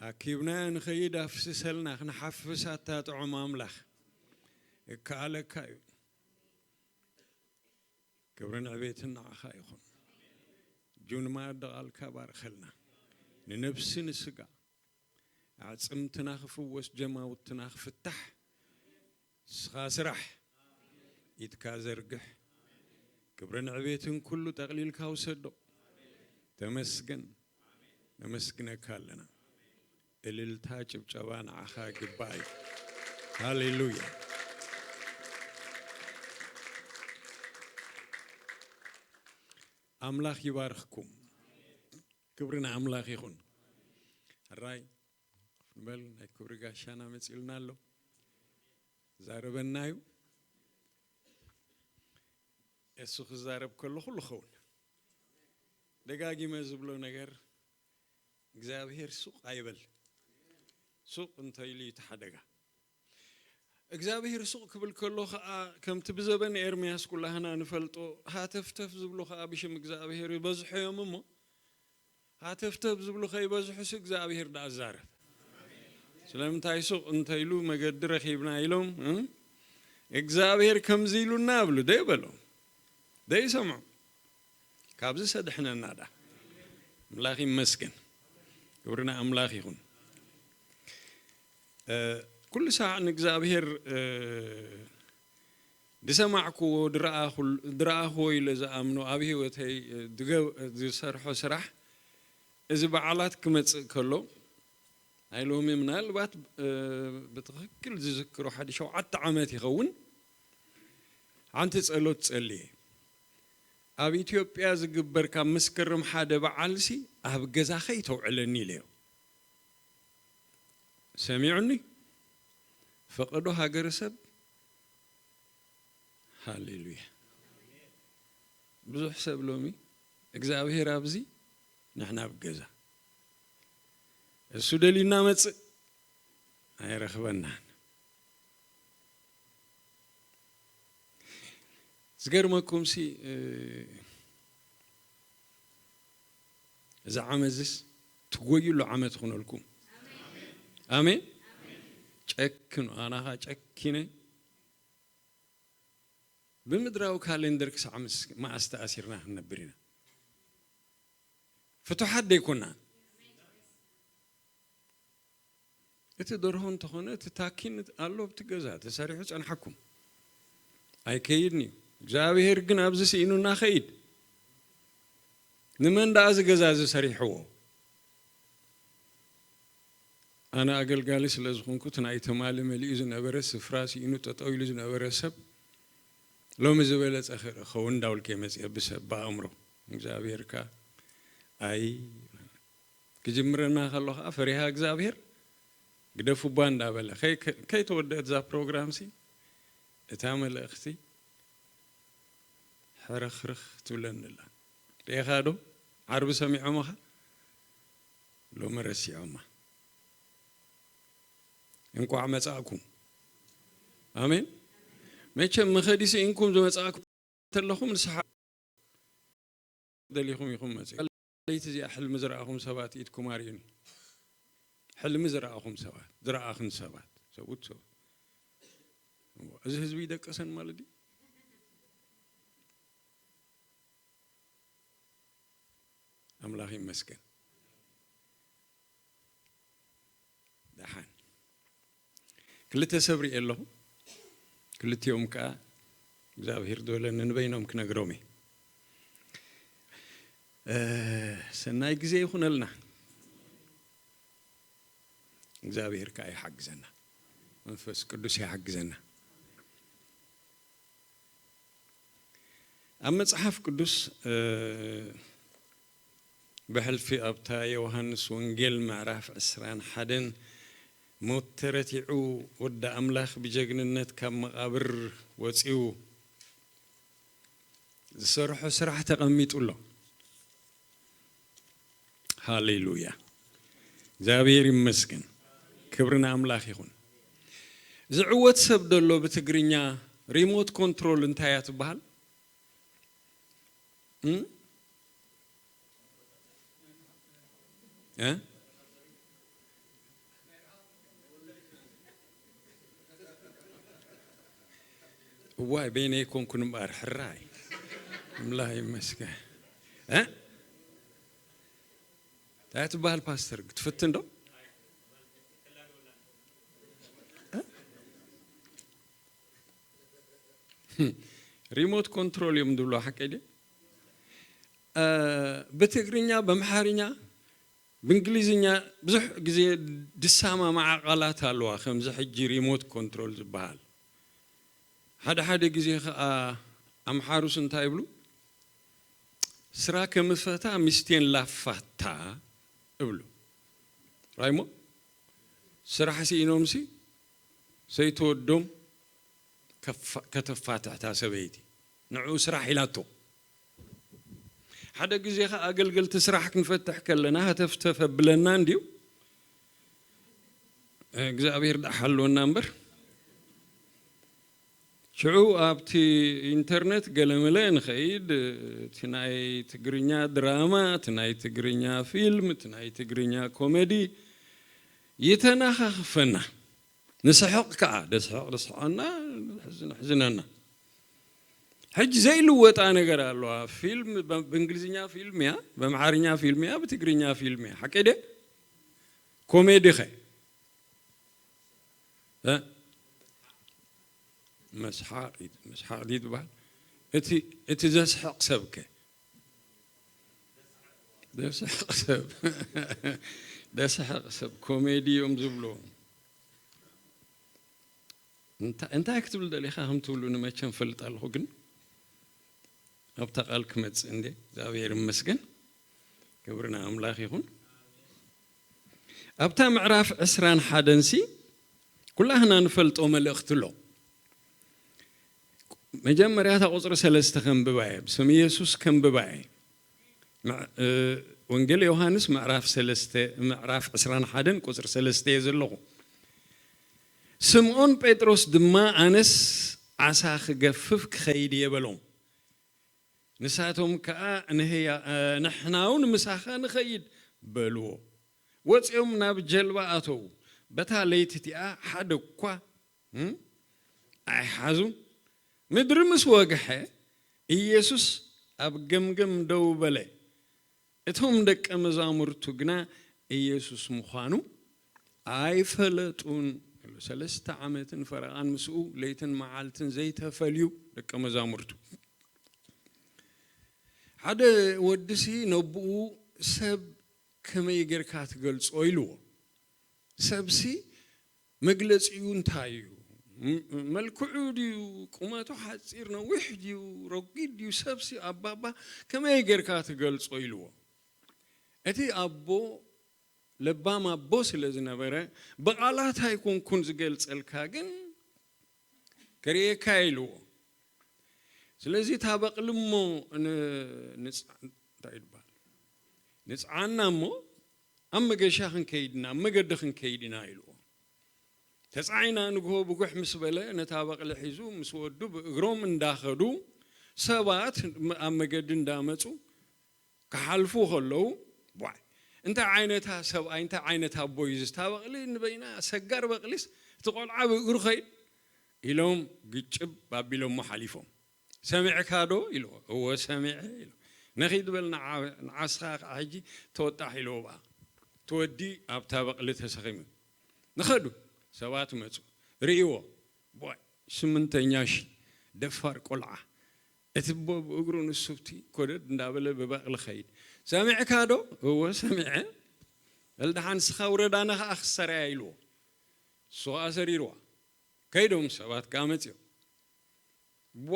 ኣኪብናያ ንኸይድ ኣፍስሰልና፣ ክንሓፍስ ኣታ ጥዑም ኣምላኽ። እከኣለካ እዩ። ክብርን ዕቤትን ንዓኻ ይኹን። ጁን ማዕድ ቃልካ ባርኸልና። ንነብሲ ንስጋ ኣዕጽምትና ክፍወስ፣ ጀማውትና ክፍታሕ፣ ንስኻ ስራሕ፣ ኢድካ ዘርግሕ። ክብርን ዕቤትን ኩሉ ጠቕሊልካ ውሰዶ። ተመስገን። ነመስግነካ ኣለና። እልልታ፣ ጭብጨባ ንዓኻ ግባእ እዩ። ሃሌሉያ። ኣምላኽ ይባርኽኩም። ክብሪ ንኣምላኽ ይኹን። ሕራይ ኮፍ ንበል፣ ናይ ክብሪ ጋሻና መጺኡልና ኣሎ። ዛረበና እዩ። እሱ ክዛረብ ከሎ ኩሉ ኸውን። ደጋጊመ ዝብሎ ነገር፣ እግዚኣብሄር ሱቕ ኣይበል። ሱቕ እንተኢሉ እዩ እቲ ሓደጋ። እግዚኣብሄር ሱቕ ክብል ከሎ ኸኣ፣ ከምቲ ብዘበን ኤርምያስ ኩላህና ንፈልጦ፣ ሃተፍተፍ ዝብሉ ኸኣ ብሽም እግዚኣብሄር ይበዝሑ እዮም እሞ፣ ሃተፍተፍ ዝብሉ ከይበዝሑስ እግዚኣብሄር ደኣ ዛረብ። ስለምንታይ ሱቕ እንተኢሉ መገዲ ረኺብና ኢሎም፣ እ? እግዚኣብሄር ከምዚ ኢሉና ይብሉ፣ ደይ በሎም። ደይ ሰምዑ። ካብዚ ሰድሕነና ደኣ። ኣምላኽ ይመስገን። ክብሪ ንኣምላኽ ይኹን። እ፣ ኩሉ ሳዕ ንእግዚኣብሄር፣ እ፣ ዝሰማዕክዎ፣ ዝረኣኹል-፣ ዝረኣኽዎ ኢለ ዝኣምኖ ኣብ ህይወተይ፣ እ፣ ዝገብ-፣ ዝሰርሖ ስራሕ እዚ በዓላት ክመጽእ ከሎ፣ ናይ ሎሚ ምናልባት፣ እ፣ ብትኽክል ዝዝክሮ ሓደ ሸውዓተ ዓመት ይኸውን። ሓንቲ ጸሎት ጸልየ። ኣብ ኢትዮጵያ ዝግበር ካብ መስከረም ሓደ በዓልሲ ኣብ ገዛ ከይተውዕለኒ ኢለዮ። ሰሚዑኒ? ፈቐዶ ሃገረሰብ። ሃሌሉያ። ብዙሕ ሰብ ሎሚ እግዚኣብሔር ኣብዚ፣ ንሕና ኣብ ገዛ። እሱ ደልዩና መጽእ፣ ኣይረኽበናን። ዝገርመኩምሲ፣ እ፣ እዚ ዓመት እዚስ ትጎይሉ ዓመት ይኹነልኩም። ኣሜን። ጨክኑ፣ ኣናኻ ጨኪነ ብምድራዊ ካሌንደር ክሳዕ ምስ-፣ መዓስ ተኣሲርና ክንነብር ኢና? ፍቱሓት ደይኮና። እቲ ደርሆ እንተኾነ፣ እቲ ታኪን ኣሎ ኣብቲ ገዛ ተሰሪሑ ጸንሓኩም። ኣይከይድን እዩ። እግዚኣብሔር ግን ኣብዚ ስኢኑና ኸይድ። ንመን ደኣ እዚ ገዛ እዚ ሰሪሕዎ? ኣነ ኣገልጋሊ ስለ ዝኾንኩ፣ እቲ ናይ ትማሊ መሊኡ ዝነበረ፣ ስፍራ ስኢኑ ጠጠው ኢሉ ዝነበረ ሰብ፣ ሎሚ ዝበለጸ ክኸውን እንዳውልከ መጽአ ብሰብ ብኣእምሮ። እግዚኣብሔር ከኣ ኣይ ክጅምረና ከሎ ኸዓ ፈሪሃ እግዚኣብሔር ግደፉባ እንዳበለ ከይ-፣ ከይተወደአት እዛ ፕሮግራምሲ እታ መልእኽቲ ሕርኽርኽ ትብለኒ ኣላ። ርኢኻ ዶ? ዓርቢ ሰሚዖምኻ ሎሚ ረሲዖማ። እንቋዕ መጻእኩም። ኣሜን። መቸም መኸዲ ስኢንኩም ዝመጻእኩም ተለኹም ንስሓ ደሊኹም ኢኹም መጺኡ። ለይቲ እዚኣ ሕልሚ ዝረኣኹም ሰባት ኢድኩም ኣርእዩኒ። ሕልሚ ዝረኣኹም ሰባት፣ ዝረኣኽን ሰባት፣ ሰብኡት ሰባት። እዚ ህዝቢ ይደቀሰን ማለት ድዩ? ኣምላኽ ይመስገን። ደሓን። ክልተ ሰብ ርእየ ኣለኹ። ክልቲኦም ከኣ እግዚኣብሔር ዝበለኒ ንበይኖም ክነግሮም እየ። እ፣ ሰናይ ግዜ ይኹነልና። እግዚኣብሔር ከኣ ይሓግዘና። መንፈስ ቅዱስ ይሓግዘና። ኣብ መጽሓፍ ቅዱስ፣ እ፣ ብሕልፊ ኣብታ ዮሃንስ ወንጌል ምዕራፍ ዕስራን ሓደን፣ ሞት ተረቲዑ፣ ወዲ ኣምላኽ ብጀግንነት ካብ መቓብር ወጺኡ ዝሰርሖ ስራሕ ተቐሚጡ ኣሎ። ሃሌሉያ። እግዚኣብሔር ይመስገን። ክብሪ ንኣምላኽ ይኹን። ዝዕወት ሰብ ደሎ ብትግርኛ ሪሞት ኮንትሮል እንታይ እያ ትበሃል? እም? እ? እዋይ፣ በይነይ ኮንኩን እምበኣር፣ ሕራይ። ኣምላኽ ይመስገን። እ? እንታይ ትበሃል ፓስተር? ክትፍትን ዶ? እ? ሪሞት ኮንትሮል እዮም ዝብሎ፣ ሓቀይ ድየ? እ፣ ብትግርኛ፣ በምሓርኛ፣ ብእንግሊዝኛ ብዙሕ ግዜ ዝሰማምዓ ቃላት ኣለዋ፣ ከምዚ ሕጂ ሪሞት ኮንትሮል ዝበሃል። ሓደ ሓደ ግዜ ኸኣ ኣምሓሩስ እንታይ ይብሉ? ስራ ከምፈታ ሚስቴን ላፋታ እብሉ። ራይሞ ስራሕ ስኢኖምሲ ሰይተወዶም ከፋ-፣ ከተፋትሕ እታ ሰበይቲ። ንዕኡ ስራሕ ኢላቶ። ሓደ ግዜ ኸኣ ኣገልገልቲ ስራሕ ክንፈትሕ ከለና፣ ሃተፍተፍ ኣብለና እንድዩ። እግዚኣብሔር ደኣ ሓልወና እምበር። ሽዑ ኣብቲ ኢንተርነት ገለመለ ንኸይድ፣ እቲ ናይ ትግርኛ ድራማ፣ እቲ ናይ ትግርኛ ፊልም፣ እቲ ናይ ትግርኛ ኮሜዲ ይተናኻኽፈና። ንስሕቕ ከኣ፣ ደስሕቕ ደስሕቐና፣ ሕዝን ሕዝነና። ሕጂ ዘይልወጣ ነገር ኣለዋ። ፊልም ብ-፣ ብእንግሊዝኛ ፊልም እያ፣ ብኣምሓርኛ ፊልም እያ፣ ብትግርኛ ፊልም እያ። ሓቀይ ድየ? ኮሜዲ ኸ? እ? መስሓቕ፣ መስሓቕ ድዩ ዝበሃል? እቲ፣ እቲ ዘስሕቕ ሰብ ከ? ደስሕቕ ሰብ። ደስሕቕ ሰብ ኮሜዲ እዮም ዝብሉ። እንታ-፣ እንታይ ክትብል ደሊኻ ከም ትብሉኒ መቸም ፈልጥ ኣለኹ፣ ግን ኣብታ ቃል ክመጽእ እንዴ እግዚኣብሔር ይመስገን። ክብሪ ንኣምላኽ ይኹን። ኣብታ ምዕራፍ ዕስራን ሓደን ሲ ኩላህና ንፈልጦ መልእኽቲ ኣሎ። መጀመርያ እታ ቁጽሪ ሰለስተ ከንብባ እየ፣ ብስም ኢየሱስ ከንብባ እየ። ምዕ- እ፣ ወንጌል ዮሃንስ ምዕራፍ ሰለስተ፣ ምዕራፍ ዕስራን ሓደን ቁጽሪ ሰለስተ እየ ዘለኹ። ስምዖን ጴጥሮስ ድማ ኣነስ ዓሳ ክገፍፍ ክኸይድ እየ በሎም። ንሳቶም ከኣ ንህያ ንሕና እውን ምሳኻ ንኸይድ በልዎ። ወጺኦም ናብ ጀልባ ኣተዉ። በታ ለይቲ እቲኣ ሓደ እኳ እም ኣይሓዙን። ምድሪ ምስ ወግሐ ኢየሱስ ኣብ ገምገም ደው በለ። እቶም ደቀ መዛሙርቱ ግና ኢየሱስ ምዃኑ ኣይፈለጡን። ሰለስተ ዓመትን ፈረቓን ምስኡ ለይትን መዓልትን ዘይተፈልዩ ደቀ መዛሙርቱ። ሓደ ወድሲ ነብኡ ሰብ ከመይ ጌርካ ትገልጾ ኢልዎ። ሰብሲ መግለጺኡ እንታይ እዩ? ም- መልክዑ ድዩ? ቁመቱ ሓጺር ነዊሕ ድዩ? ረጒድ ድዩ? ሰብሲ ኣባባ ከመይ ጌርካ ትገልጾ ኢልዎ። እቲ ኣቦ ለባም ኣቦ ስለ ዝነበረ ብቓላት ኣይኮንኩን ዝገልጸልካ ግን ክርእየካ ኢልዎ። ስለዚ እታ በቕሊ እሞ ን- ንጽ- እንታይ ይባል ንጽዓና እሞ ኣብ መገሻ ክንከይድ ኢና ኣብ መገዲ ክንከይድ ኢና ኢልዎ። ተጻዒና ንግሆ ብጉሕ ምስ በለ ነታ በቕሊ ሒዙ ምስ ወዱ ብእግሮም እንዳኸዱ ሰባት ኣብ መገዲ እንዳመጹ ክሓልፉ ከለዉ ዋይ እንታይ ዓይነታ ሰብኣይ እንታይ ዓይነት ኣቦ እዩ ዝስታ በቕሊ ንበይና ሰጋር በቕሊስ እቲ ቆልዓ ብእግሩ ኸይድ ኢሎም ግጭብ ኣቢሎሞ ሓሊፎም። ሰሚዕካ ዶ ኢልዎ። እወ ሰሚዐ ኢሉ። ነኺድ በል ንዓ- ንዓስኻ ከዓ ሕጂ ተወጣሕ ኢልዎ በኣ። እቲ ወዲ ኣብታ በቕሊ ተሰኺሙ ንኸዱ ሰባት መፁ ርእይዎ። ቦይ ስምንተኛ ሺ ደፋር ቆልዓ እቲ ቦ ብእግሩ ንሱብቲ ኮደድ እንዳበለ ብበቕሊ ኸይድ። ሰሚዕካ ዶ እወ ሰሚዐ። በል ደሓን ንስኻ ውረዳና ከዓ ክሰረያ ኢልዎ። እሱ ከዓ ሰሪርዋ። ከይዶም ሰባት ከዓ መፅዮም። ቧ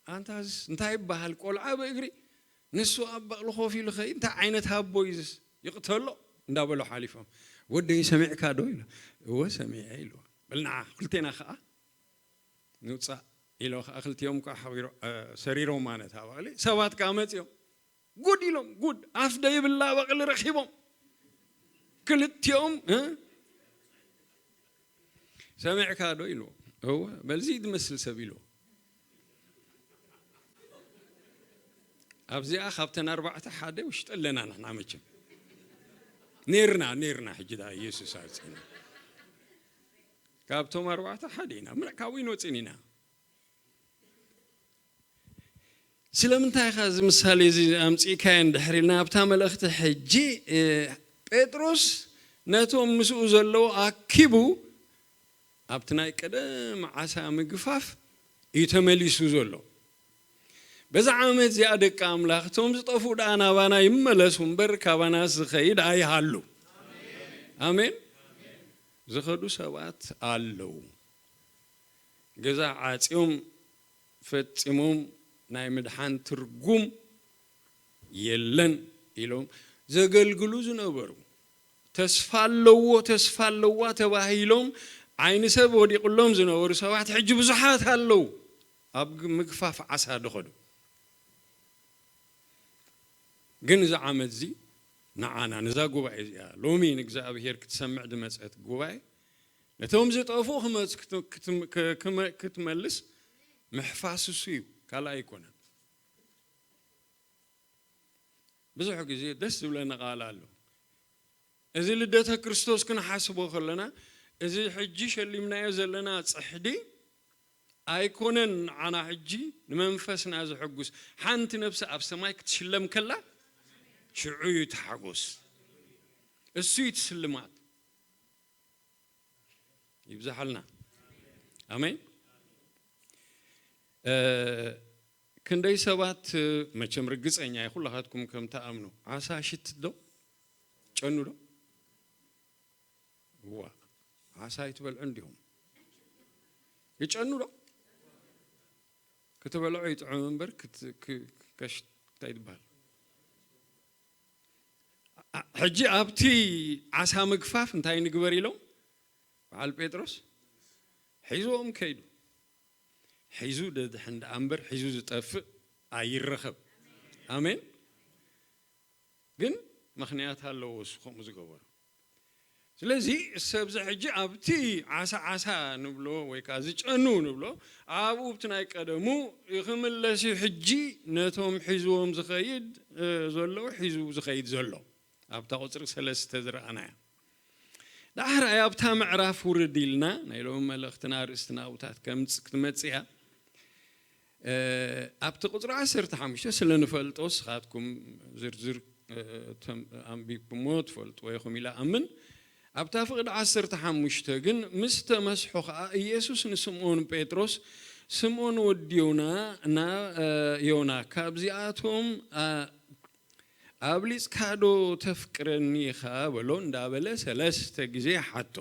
ኣንታስ እንታይ ይበሃል ቆልዓ ብእግሪ ንሱ ኣብ በቕሊ ኮፍ ኢሉ ኸይ እንታይ ዓይነት ኣቦ እዩ ዝስ ይቕተሎ እንዳበሉ ሓሊፎም። ወደይ ሰሚዕካ ዶ ኢሉ። እወ ሰሚዐ ኢልዋ። በል ንዓ ክልቴና ከዓ ንውፃእ ኢሎ ከዓ ክልቲኦም ከዓ ሓቢሮ ሰሪሮማ ነታ በቕሊ ሰባት ከዓ መፅዮም። ጉድ ኢሎም ጉድ ኣፍ ደይብላ በቕሊ ረኺቦም ክልቲኦም እ? ሰሚዕካ ዶ ኢልዎ። እወ በልዚ ዝመስል ሰብ ኢልዎ። ኣብዚኣ ካብተን ኣርባዕተ ሓደ ውሽጢ ኣለና ንሕና መቸም ኔርና ኔርና ሕጂ ዳ ኢየሱስ ኣውፅእና ካብቶም ኣርባዕተ ሓደ ኢና ምዕ ካብኡ ይንወፅን ኢና ስለምንታይ ኢኻ እዚ ምሳሌ እዚ ኣምጺእካዮ እንድሕር ኢልና ኣብታ መልእኽቲ ሕጂ ጴጥሮስ ነቶም ምስኡ ዘለዉ ኣኪቡ ኣብቲ ናይ ቀደም ዓሳ ምግፋፍ እዩ ተመሊሱ ዘሎ። በዛ ዓመት እዚኣ ደቂ ኣምላኽ እቶም ዝጠፍኡ ደኣ ናባና ይመለሱ እምበር ካባናስ ዝኸይድ ኣይሃሉ። ኣሜን። ዝኸዱ ሰባት ኣለዉ። ገዛ ዓጽዮም ፈጺሞም ናይ ምድሓን ትርጉም የለን ኢሎም ዘገልግሉ ዝነበሩ ተስፋ ኣለዎ ተስፋ ኣለዋ ተባሂሎም ዓይኒ ሰብ ወዲቕሎም ዝነበሩ ሰባት ሕጂ ብዙሓት ኣለዉ ኣብ ምግፋፍ ዓሳ ድኸዱ። ግን እዚ ዓመት እዚ ንዓና ነዛ ጉባኤ እዚኣ ሎሚ ንእግዚኣብሔር ክትሰምዕ ዝመፀት ጉባኤ ነቶም ዝጠፍኡ ክመፅ- ክት- ክት- ክመ- ክትመልስ ምሕፋስ እሱ እዩ ካልእ ኣይኮነን። ብዙሕ ግዜ ደስ ዝብለኒ ቃል ኣሎ። እዚ ልደተ ክርስቶስ ክንሓስቦ ከለና እዚ ሕጂ ሸሊምናዮ ዘለና ፅሕዲ ኣይኮነን ንዓና ሕጂ ንመንፈስና ዘሐጉስ። ሓንቲ ነብሲ ኣብ ሰማይ ክትሽለም ከላ ሽዑ እዩ እቲ ሓጎስ። እሱ እዩ እቲ ስልማት። ይብዛሓልና። ኣሜን። ክንደይ ሰባት መቸም ርግፀኛ እየ ኩላኻትኩም ከም ትኣምኑ ዓሳ ሽትት ዶ ጨኑ ዶ ዋ ዓሳ ኣይትበልዑ እንዲኹም ይጨኑ ዶ ክትበልዑ ይጥዑም እምበር ቀሽ እንታይ ትበሃል? ኣ- ሕጂ ኣብቲ ዓሳ ምግፋፍ እንታይ ንግበር ኢሎም በዓል ጴጥሮስ ሒዝዎም ከይዱ። ሒዙ ደድሕን ደኣ እምበር ሒዙ ዝጠፍእ ኣይረኸብ። ኣሜን። ግን ምኽንያት ኣለዎ እሱ ከምኡ ዝገበሮ። ስለዚ ሰብዚ ሕጂ ኣብቲ ዓሳ ዓሳ ንብሎ ወይ ከዓ ዝጨኑ ንብሎ ኣብኡ ኣብቲ ናይ ቀደሙ ክምለስ እዩ። ሕጂ ነቶም ሒዝዎም ዝኸይድ እ፣ ዘለዉ ሒዙ ዝኸይድ ዘሎ ኣብታ ቁፅሪ ሰለስተ ዝረኣናያ። ዳሕራይ ኣብታ ምዕራፍ ውርድ ኢልና ናይ ሎሚ መልእኽትና ርእስትና ኣብታት ከምፅ ክትመፅእ እያ። እ፣ ኣብቲ ቁፅሪ ዓሰርተ ሓሙሽተ ስለ ንፈልጦ ንስኻትኩም ዝርዝር እ፣ ተም- ኣንቢብኩምዎ ትፈልጥዎ ኢኹም ኢለ ኣምን። ኣብታ ፍቕዲ ዓሰርተ ሓሙሽተ ግን ምስ ተመስሑ ኸዓ ኢየሱስ ንስምዖን ጴጥሮስ ስምዖን ወዲ ዮና ና እ፣ ዮና ካብዚኣቶም ኣ- ኣብሊጽካ ዶ ተፍቅረኒ ኢኻ በሎ እንዳበለ ሰለስተ ግዜ ሓቶ።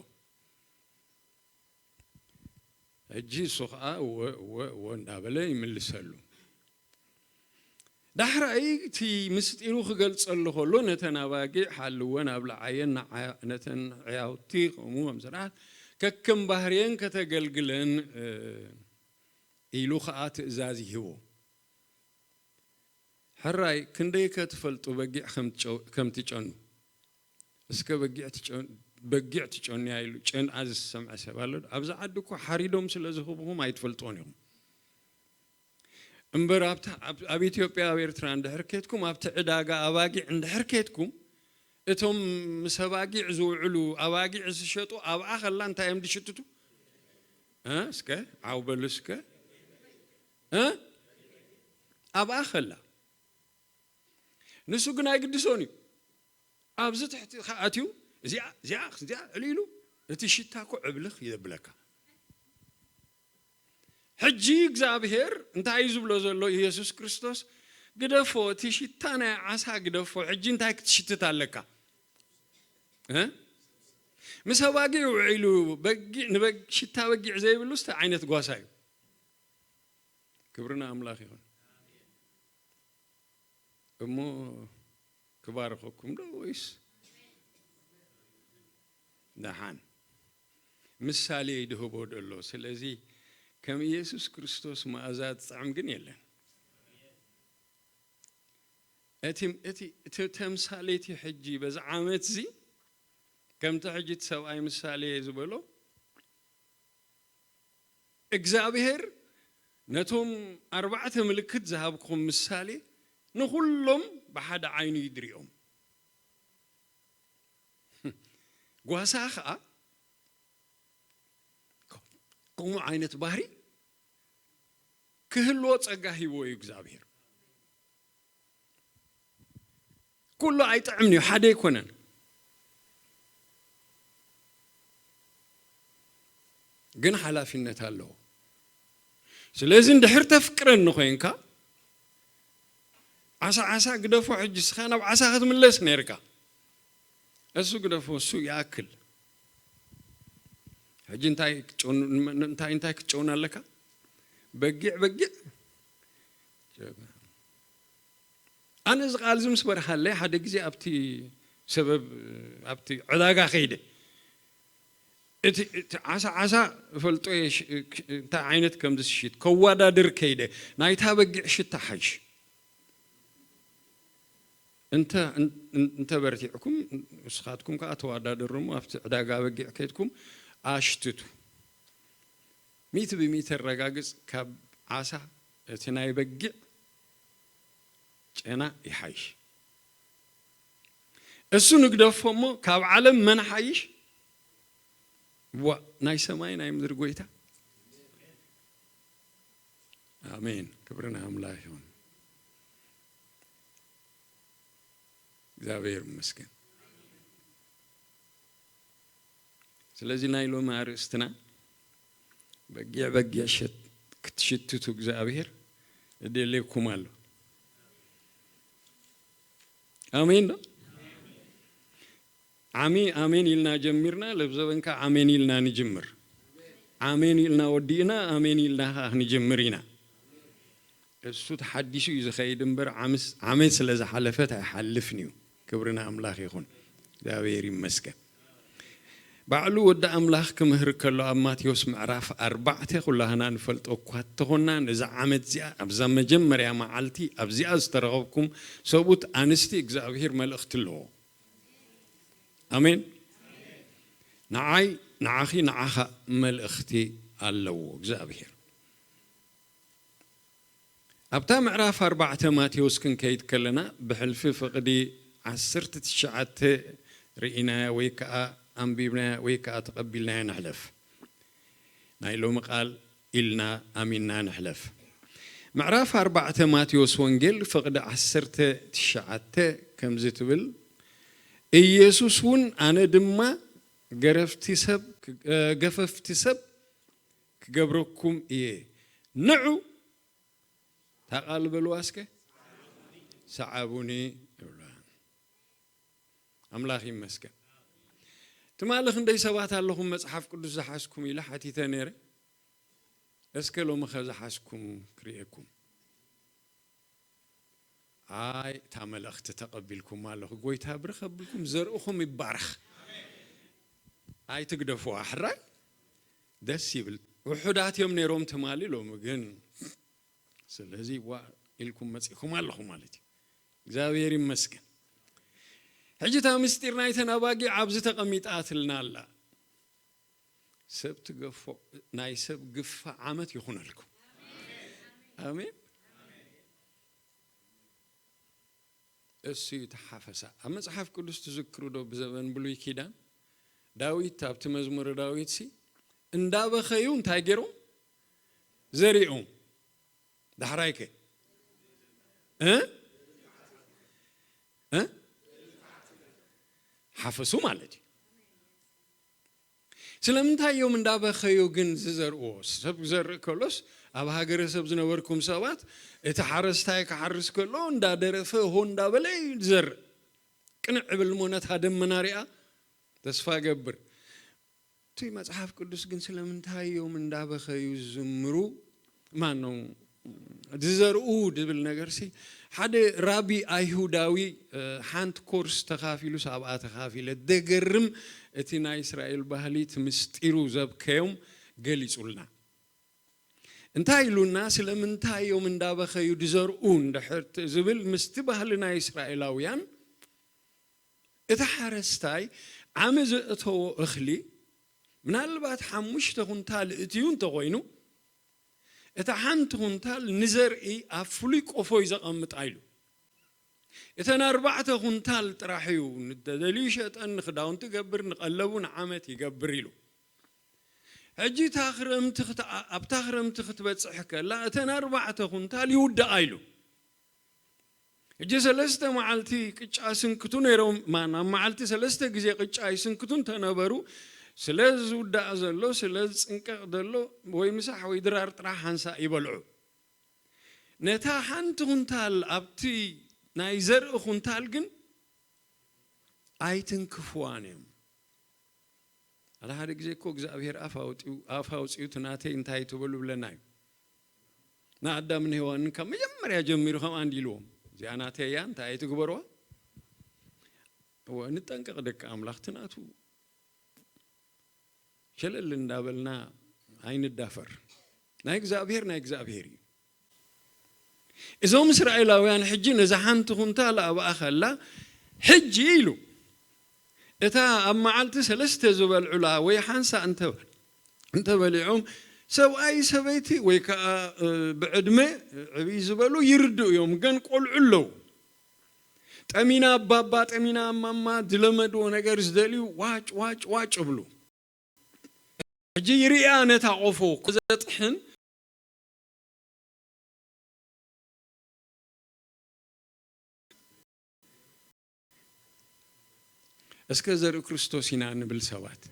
ሕጂ እሱ ኸዓ እወ እወ እወ እንዳበለ ይምልሰሉ። ዳሕራይ እቲ ምስጢሩ ክገልጸሉ ከሎ ነተን ኣባጊዕ ሓልወን ኣብልዓየን ንዓ- ነተን ዕያውቲ ከምኡ ከም ስርዓት ከከም ባህርየን ከተገልግለን እ፣ ኢሉ ኸዓ ትእዛዝ ይህቦ። ሕራይ ክንደይ ከ ትፈልጡ በጊዕ ከም ትጨ- ከም ትጨኑ? እስከ በጊዕ ትጨ- በጊዕ ትጨኑያ ኢሉ ጨንኣ ዝሰምዐ ሰብ ኣሎ ዶ? ኣብዚ ዓዲ እኮ ሓሪዶም ስለ ዝህብኹም ኣይትፈልጥዎን ኢኹም። እምበር ኣብታ- ኣብ ኣብ ኢትዮጵያ ኣብ ኤርትራ እንድሕር ኬድኩም ኣብቲ ዕዳጋ ኣባጊዕ እንድሕር ኬድኩም እቶም ምስ ኣባጊዕ ዝውዕሉ ኣባጊዕ ዝሸጡ ኣብኣ ከላ እንታይ እዮም ዝሽትቱ? እ? እስከ ዓው በሉ እስከ እ? ኣብኣ ከላ ንሱ ግን ኣይግድሶን እዩ። ኣብዚ ትሕቲ ከኣትዩ እዚኣ እዚኣ እዚኣ ዕልኢሉ እቲ ሽታ እኮ ዕብልኽ የብለካ። ሕጂ እግዚኣብሔር እንታይ እዩ ዝብሎ ዘሎ? ኢየሱስ ክርስቶስ ግደፎ፣ እቲ ሽታ ናይ ዓሳ ግደፎ። ሕጂ እንታይ ክትሽትት ኣለካ? እ? ምስ ኣባጊዕ ውዒሉ በጊዕ ንበግ ሽታ በጊዕ ዘይብሉ ስተ ዓይነት ጓሳ እዩ። ክብሪ ንኣምላኽ ይኹን። እሞ ክባርኸኩም ዶ ወይስ ደሓን ምሳሌ ይድህቦ ደሎ? ስለዚ ከም ኢየሱስ ክርስቶስ መኣዛ ዝጥዕም ግን የለን። እቲ እቲ እቲ ተምሳሌቲ ሕጂ በዚ ዓመት እዚ ከምቲ ሕጂ እቲ ሰብኣይ ምሳሌ ዝበሎ እግዚኣብሔር ነቶም ኣርባዕተ ምልክት ዝሃብኩም ምሳሌ ንኹሎም ብሓደ ዓይኑ ይድሪኦም። ጓሳ ኸዓ ከምኡ ዓይነት ባህሪ ክህልዎ ጸጋ ሂብዎ እዩ እግዚኣብሔር። ኩሉ ኣይጥዕምን እዩ፣ ሓደ ኣይኮነን። ግን ሓላፊነት ኣለዎ። ስለዚ እንድሕር ተፍቅረኒ ኮይንካ ዓሳ ዓሳ ግደፎ፣ ሕጂ እስኻ ናብ ዓሳ ክትምለስ ነርካ። እሱ ግደፎ፣ እሱ ይኣክል። ሕጂ እንታይ ክትጨኑ- እንታይ እንታይ ክትጨውን ኣለካ? በጊዕ በጊዕ። ኣነ እዚ ቃል እዚ ምስ በርሃለይ ሓደ ግዜ ኣብቲ ሰበብ ኣብቲ ዕዳጋ ከይደ እቲ እቲ ዓሳ ዓሳ እፈልጦ እየ ሽ- እንታይ ዓይነት ከም ዝሽት ከዋዳድር ከይደ ናይታ በጊዕ ሽታ ሓይሽ እንተ እንተ በርቲዕኩም ንስኻትኩም ከዓ ተዋዳድሩ እሞ ኣብቲ ዕዳጋ በጊዕ ከይድኩም ኣሽትቱ ሚእቲ ብሚእቲ ኣረጋግጽ ካብ ዓሳ እቲ ናይ በጊዕ ጨና ይሓይሽ። እሱ ንግደፎ እሞ ካብ ዓለም መን ሓይሽ? ዋ ናይ ሰማይ ናይ ምድሪ ጎይታ። ኣሜን። ክብሪ ንኣምላኽ ይኹን። እግዚኣብሔር ይመስገን። ስለዚ ናይ ሎሚ ኣርእስትና በጊዕ በጊዕ ክትሽትቱ እግዚኣብሔር እደልየኩም ኣሎ። ኣሜን ዶ? ዓሚ ኣሜን ኢልና ጀሚርና፣ ለብዘበንካ ኣሜን ኢልና ንጅምር። ኣሜን ኢልና ወዲእና ኣሜን ኢልና ኸዓ ንጅምር ኢና። እሱ ተሓዲሱ እዩ ዝኸይድ እምበር፣ ዓምስ-፣ ዓመት ስለ ዝሓለፈት ኣይሓልፍን እዩ። ክብሪ ንኣምላኽ ይኹን። እግዚኣብሔር ይመስገን። ባዕሉ ወዲ ኣምላኽ ክምህር ከሎ ኣብ ማቴዎስ ምዕራፍ ኣርባዕተ፣ ኩላህና ንፈልጦ እኳ እንተኾንና፣ ነዛ ዓመት እዚኣ፣ ኣብዛ መጀመርያ መዓልቲ ኣብዚኣ ዝተረኸብኩም ሰብኡት ኣንስቲ እግዚኣብሔር መልእኽቲ ኣለዎ። ኣሜን። ንዓይ፣ ንዓኺ፣ ንዓኻ መልእኽቲ ኣለዎ እግዚኣብሔር። ኣብታ ምዕራፍ ኣርባዕተ ማቴዎስ ክንከይድ ከለና፣ ብሕልፊ ፍቕዲ ዓሰርተ ትሽዓተ ርኢናያ ወይ ከኣ ኣንቢብናያ ወይ ከኣ ተቐቢልናያ ንሕለፍ። ናይ ሎሚ ቃል ኢልና ኣሚንና ንሕለፍ። ምዕራፍ ኣርባዕተ ማቴዎስ ወንጌል ፍቕዲ ዓሰርተ ትሽዓተ ከምዚ ትብል፣ ኢየሱስ እውን ኣነ ድማ ገረፍቲ ሰብ፣ ገፈፍቲ ሰብ ክገብረኩም እየ። ንዑ፣ እታ ቃል በልዋ እስከ፣ ሰዓቡኒ ይብላ። ኣምላኽ ይመስገን። ትማሊ ክንደይ ሰባት ኣለኹም መጽሓፍ ቅዱስ ዝሓዝኩም ኢለ ሓቲተ ነይረ። እስከ ሎሚ ከ ዝሓዝኩም ክርእየኩም። ኣይ፣ እታ መልእኽቲ ተቐቢልኩም ኣለኹ። ጎይታ ብርኽ ኣብልኩም፣ ዘርእኹም ይባረኽ። ኣይትግደፍዋ፣ ሕራይ ደስ ይብል። ውሑዳት እዮም ነይሮም ትማሊ፣ ሎሚ ግን ስለዚ ዋ ኢልኩም መጺእኩም ኣለኹም ማለት እዩ። እግዚኣብሔር ይመስገን። ሕጂ እታ ምስጢር ናይተን ኣባጊዕ ኣብዚ ተቐሚጣትልና ኣላ። ሰብ ትገፎ፣ ናይ ሰብ ግፋ ዓመት ይኹነልኩም። ኣሜን። እሱ እዩ እቲ ሓፈሳ። ኣብ መጽሓፍ ቅዱስ ትዝክሩ ዶ? ብዘበን ብሉይ ኪዳን ዳዊት ኣብቲ መዝሙረ ዳዊት ሲ እንዳበኸዩ እንታይ ገይሮም? ዘሪኦም። ዳሕራይ ከ? እ? እ? ሓፈሱ ማለት እዩ። ስለምንታይ እዮም እንዳበኸዩ ግን ዝዘርእዎ? ሰብ ክዘርእ ከሎስ፣ ኣብ ሃገረ ሰብ ዝነበርኩም ሰባት፣ እቲ ሓረስታይ ክሓርስ ከሎ እንዳደረፈ ሆ እንዳበለ እዩ ዝዘርእ። ቅንዕ እብል እሞ ነታ ደመና ሪኣ ተስፋ እገብር። እቲ መጽሓፍ ቅዱስ ግን ስለምንታይ እዮም እንዳበኸዩ ዝዝምሩ? ማን ነው ዝዘርኡ ዝብል ነገርሲ፣ ሓደ ራቢ ኣይሁዳዊ፣ እ፣ ሓንቲ ኮርስ ተኻፊሉስ ኣብኣ ተኻፊለ። ደገርም እቲ ናይ እስራኤል ባህሊ፣ እቲ ምስጢሩ ዘብከዮም ገሊጹልና። እንታይ ኢሉና? ስለምንታይ እዮም እንዳበኸዩ ዝዘርኡ እንድሕር ት-፣ ዝብል ምስቲ ባህሊ ናይ እስራኤላውያን፣ እቲ ሓረስታይ ዓሚ ዘእተዎ እኽሊ ምናልባት ሓሙሽተ ኩንታል እትዩ እንተኾይኑ፣ እታ ሓንቲ ኩንታል ንዘርኢ ኣብ ፍሉይ ቆፎ እዩ ዘቐምጣ ኢሉ። እተን ኣርባዕተ ኩንታል ጥራሕ እዩ ንተደልዩ ይሸጠን፣ ንኽዳውንቲ ይገብር፣ ንቐለቡ ንዓመት ይገብር ኢሉ። ሕጂ እታ ክረምቲ ክት-፣ ኣብታ ክረምቲ ክትበጽሕ ከላ እተን ኣርባዕተ ኩንታል ይውድኣ ኢሉ። ሕጂ ሰለስተ መዓልቲ ቅጫ ይስንክቱ ነይሮም፣ ማን ኣብ መዓልቲ ሰለስተ ግዜ ቅጫ ይስንክቱ እንተነበሩ፣ ስለ ዝውዳእ ዘሎ፣ ስለ ዝጽንቀቕ ዘሎ፣ ወይ ምሳሕ ወይ ድራር ጥራሕ ሓንሳእ ይበልዑ። ነታ ሓንቲ ኩንታል ኣብቲ ናይ ዘርኢ ኩንታል ግን ኣይትንክፍዋን እዮም። ሓደ ሓደ ግዜ እኮ እግዚኣብሔር ኣፍ ኣውጺኡ፣ ኣፍ ኣውጺኡ፣ "እቲ ናተይ እንታይ ትበሉ?" ብለና እዩ። ንኣዳምን ሄዋንን ካብ መጀመርያ ጀሚሩ ከምኣ እንዲ ኢልዎም፣ "እዚኣ ናተይ እያ፣ እንታይ ኣይትግበርዋ?" እወ፣ ንጠንቀቕ ደቂ ኣምላኽ፣ እቲ ናቱ ሸለል እንዳበልና ኣይንዳፈር። ናይ እግዚኣብሔር፣ ናይ እግዚኣብሔር እዩ። እዞም እስራኤላውያን ሕጂ ነዛ ሓንቲ ኩንታል ኣብኣ ከላ፣ ሕጂ ኢሉ፣ እታ ኣብ መዓልቲ ሰለስተ ዝበልዑላ ወይ ሓንሳእ እንተ-፣ እንተበሊዖም፣ ሰብኣይ ሰበይቲ ወይ ከኣ፣ እ፣ ብዕድመ ዕብይ ዝበሉ ይርድኡ እዮም፣ ግን ቆልዑ ኣለዉ። ጠሚና ኣባባ፣ ጠሚና ኣማማ ዝለመድዎ ነገር ዝደልዩ ዋጭ፣ ዋጭ፣ ዋጭ እብሉ። ሕጂ ይርእያ ነታ ቆፎ ክዘጥሕን፣ እስከ ዘርኢ ክርስቶስ ኢና እንብል ሰባት፣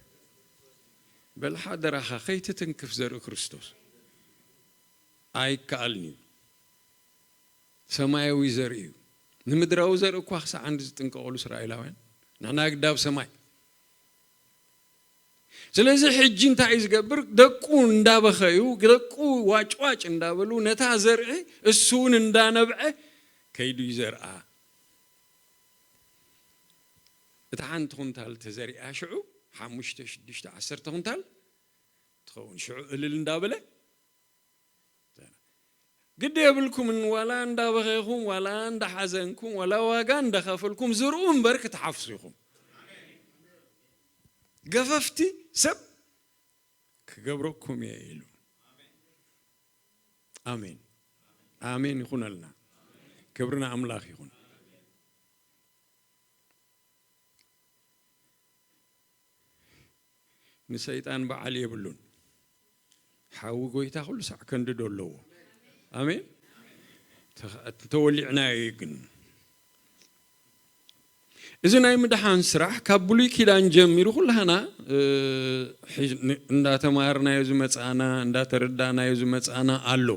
በል ሓደራኻ ከይትትንክፍ ዘርኢ ክርስቶስ። ኣይከኣልን እዩ። ሰማያዊ ዘርኢ እዩ። ንምድራዊ ዘርኢ እኳ ክሳዕ እንዲ ዝጥንቀቐሉ እስራኤላውያን፣ ንሕና ግዳ ኣብ ሰማይ። ስለዚ ሕጂ እንታይ እዩ ዝገብር? ደቁ እንዳበኸዩ፣ ደቁ ዋጭዋጭ እንዳበሉ፣ ነታ ዘርኢ እሱ እውን እንዳነብዐ ከይዱ ይዘርኣ። እታ ሓንቲ ኩንታል ተዘሪኣ ሽዑ ሓሙሽተ፣ ሽዱሽተ፣ ዓሰርተ ኩንታል ትኸውን። ሽዑ እልል እንዳበለ፣ ግዲ የብልኩምን፣ ዋላ እንዳበኸይኹም፣ ዋላ እንዳሓዘንኩም፣ ዋላ ዋጋ እንዳኸፈልኩም ዝርኡ እምበር ክትሓፍሱ ኢኹም። ገፈፍቲ ሰብ ክገብረኩም እየ ኢሉ። ኣሜን፣ ኣሜን ይኹነልና። ክብሪ ንኣምላኽ ይኹን። ንሰይጣን በዓል የብሉን። ሓዊ ጎይታ ኩሉ ሳዕ ከንድዶ ኣለዎ። ኣሜን። ተኸ-፣ ተወሊዕናዮ እዩ ግን። እዚ ናይ ምድሓን ስራሕ ካብ ብሉይ ኪዳን ጀሚሩ ኩላህና፣ እ፣ ሒዝ-፣ ን-፣ እንዳተማሃርናዮ ዝመጻና፣ እንዳተረዳእናዮ ዝመጻና ኣሎ።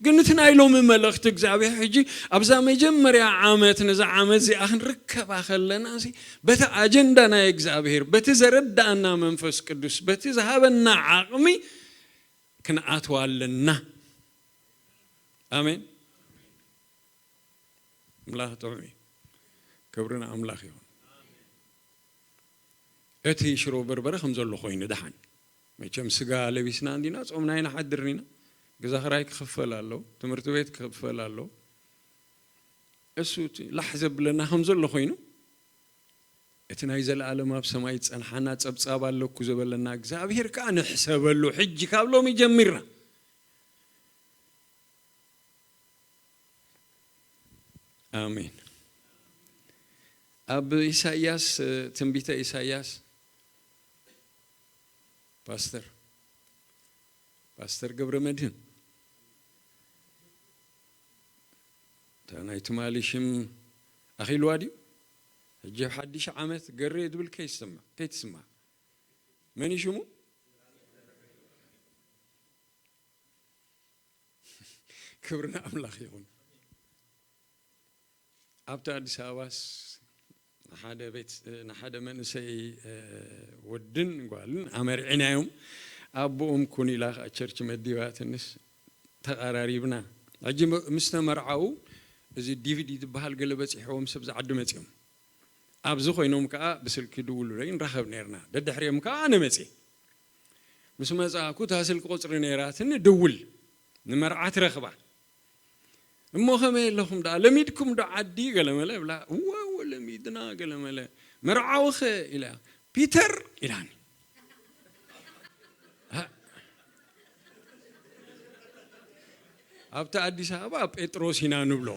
ግን እቲ ናይ ሎሚ መልእኽቲ እግዚኣብሔር ሕጂ ኣብዛ መጀመርያ ዓመት፣ ነዛ ዓመት እዚኣ ክንርከባ ከለና፣ እዚ በቲ ኣጀንዳ ናይ እግዚኣብሔር፣ በቲ ዘረዳእና መንፈስ ቅዱስ፣ በቲ ዝሃበና ዓቕሚ ክንኣትዋ ኣለና። ኣሜን። ኣምላኽ ጥዑም እዩ። ክብሪ ንኣምላኽ ይኹን። እቲ ሽሮ በርበረ ከም ዘሎ ኮይኑ ደሓን። መቸም ስጋ ለቢስና እንዲና፣ ጾምና ኣይንሓድርን ኢና። ገዛ ኽራይ ክኽፈል ኣሎ፣ ትምህርቲ ቤት ክኽፈል ኣሎ። እሱ እቲ ላሕ ዘብለና ከም ዘሎ ኮይኑ፣ እቲ ናይ ዘለኣለም ኣብ ሰማይ ዝጸንሓና ጸብጻብ ኣለኩ ዘበለና እግዚኣብሔር ከኣ ንሕሰበሉ ሕጂ ካብ ሎሚ ጀሚርና። ኣሜን። ኣብ ኢሳይያስ፣ ትንቢተ ኢሳይያስ፣ ፓስተር፣ ፓስተር ገብረ መድህን፣ እታ ናይ ትማሊ ሽም ኣኺልዋ ድዩ? ሕጂ ኣብ ሓድሽ ዓመት ገሬ ዝብል ከይስማዕ፣ ከይትስማዕ። መን እዩ ሽሙ? ክብሪ ንኣምላኽ ይኹን። ኣብቲ ኣዲስ ኣበባስ ንሓደ ቤት፣ ንሓደ መንእሰይ፣ እ፣ ወድን ጓልን ኣመርዒናዮም። ኣቦኦም ኩን ኢላ ኸዓ ቸርች መዲባትንስ ተቐራሪብና። ሕጂ ም-፣ ምስ ተመርዓዉ እዚ ዲቪዲ ዝበሃል ገለ በጺሕዎም ሰብ ዝዓዲ መጺኦም። ኣብዚ ኮይኖም ከኣ ብስልኪ ድውሉለይ ንራኸብ ነይርና። ደድሕሪኦም ከኣ ኣነ መጽየ። ምስ መጻእኩ እታ ስልኪ ቁጽሪ ነይራትኒ፣ ድውል ንመርዓ ትረኽባ። እሞ ከመይ ኣለኹም ደኣ? ለሚድኩም ዶ ዓዲ? ገለመለ እብላ። እወ፣ እወ፣ ለሚድና ገለመለ። መርዓዊ ኸ? ኢላ። ፒተር ኢላኒ። ኣብቲ ኣዲስ ኣበባ ጴጥሮስ ኢና ንብሎ።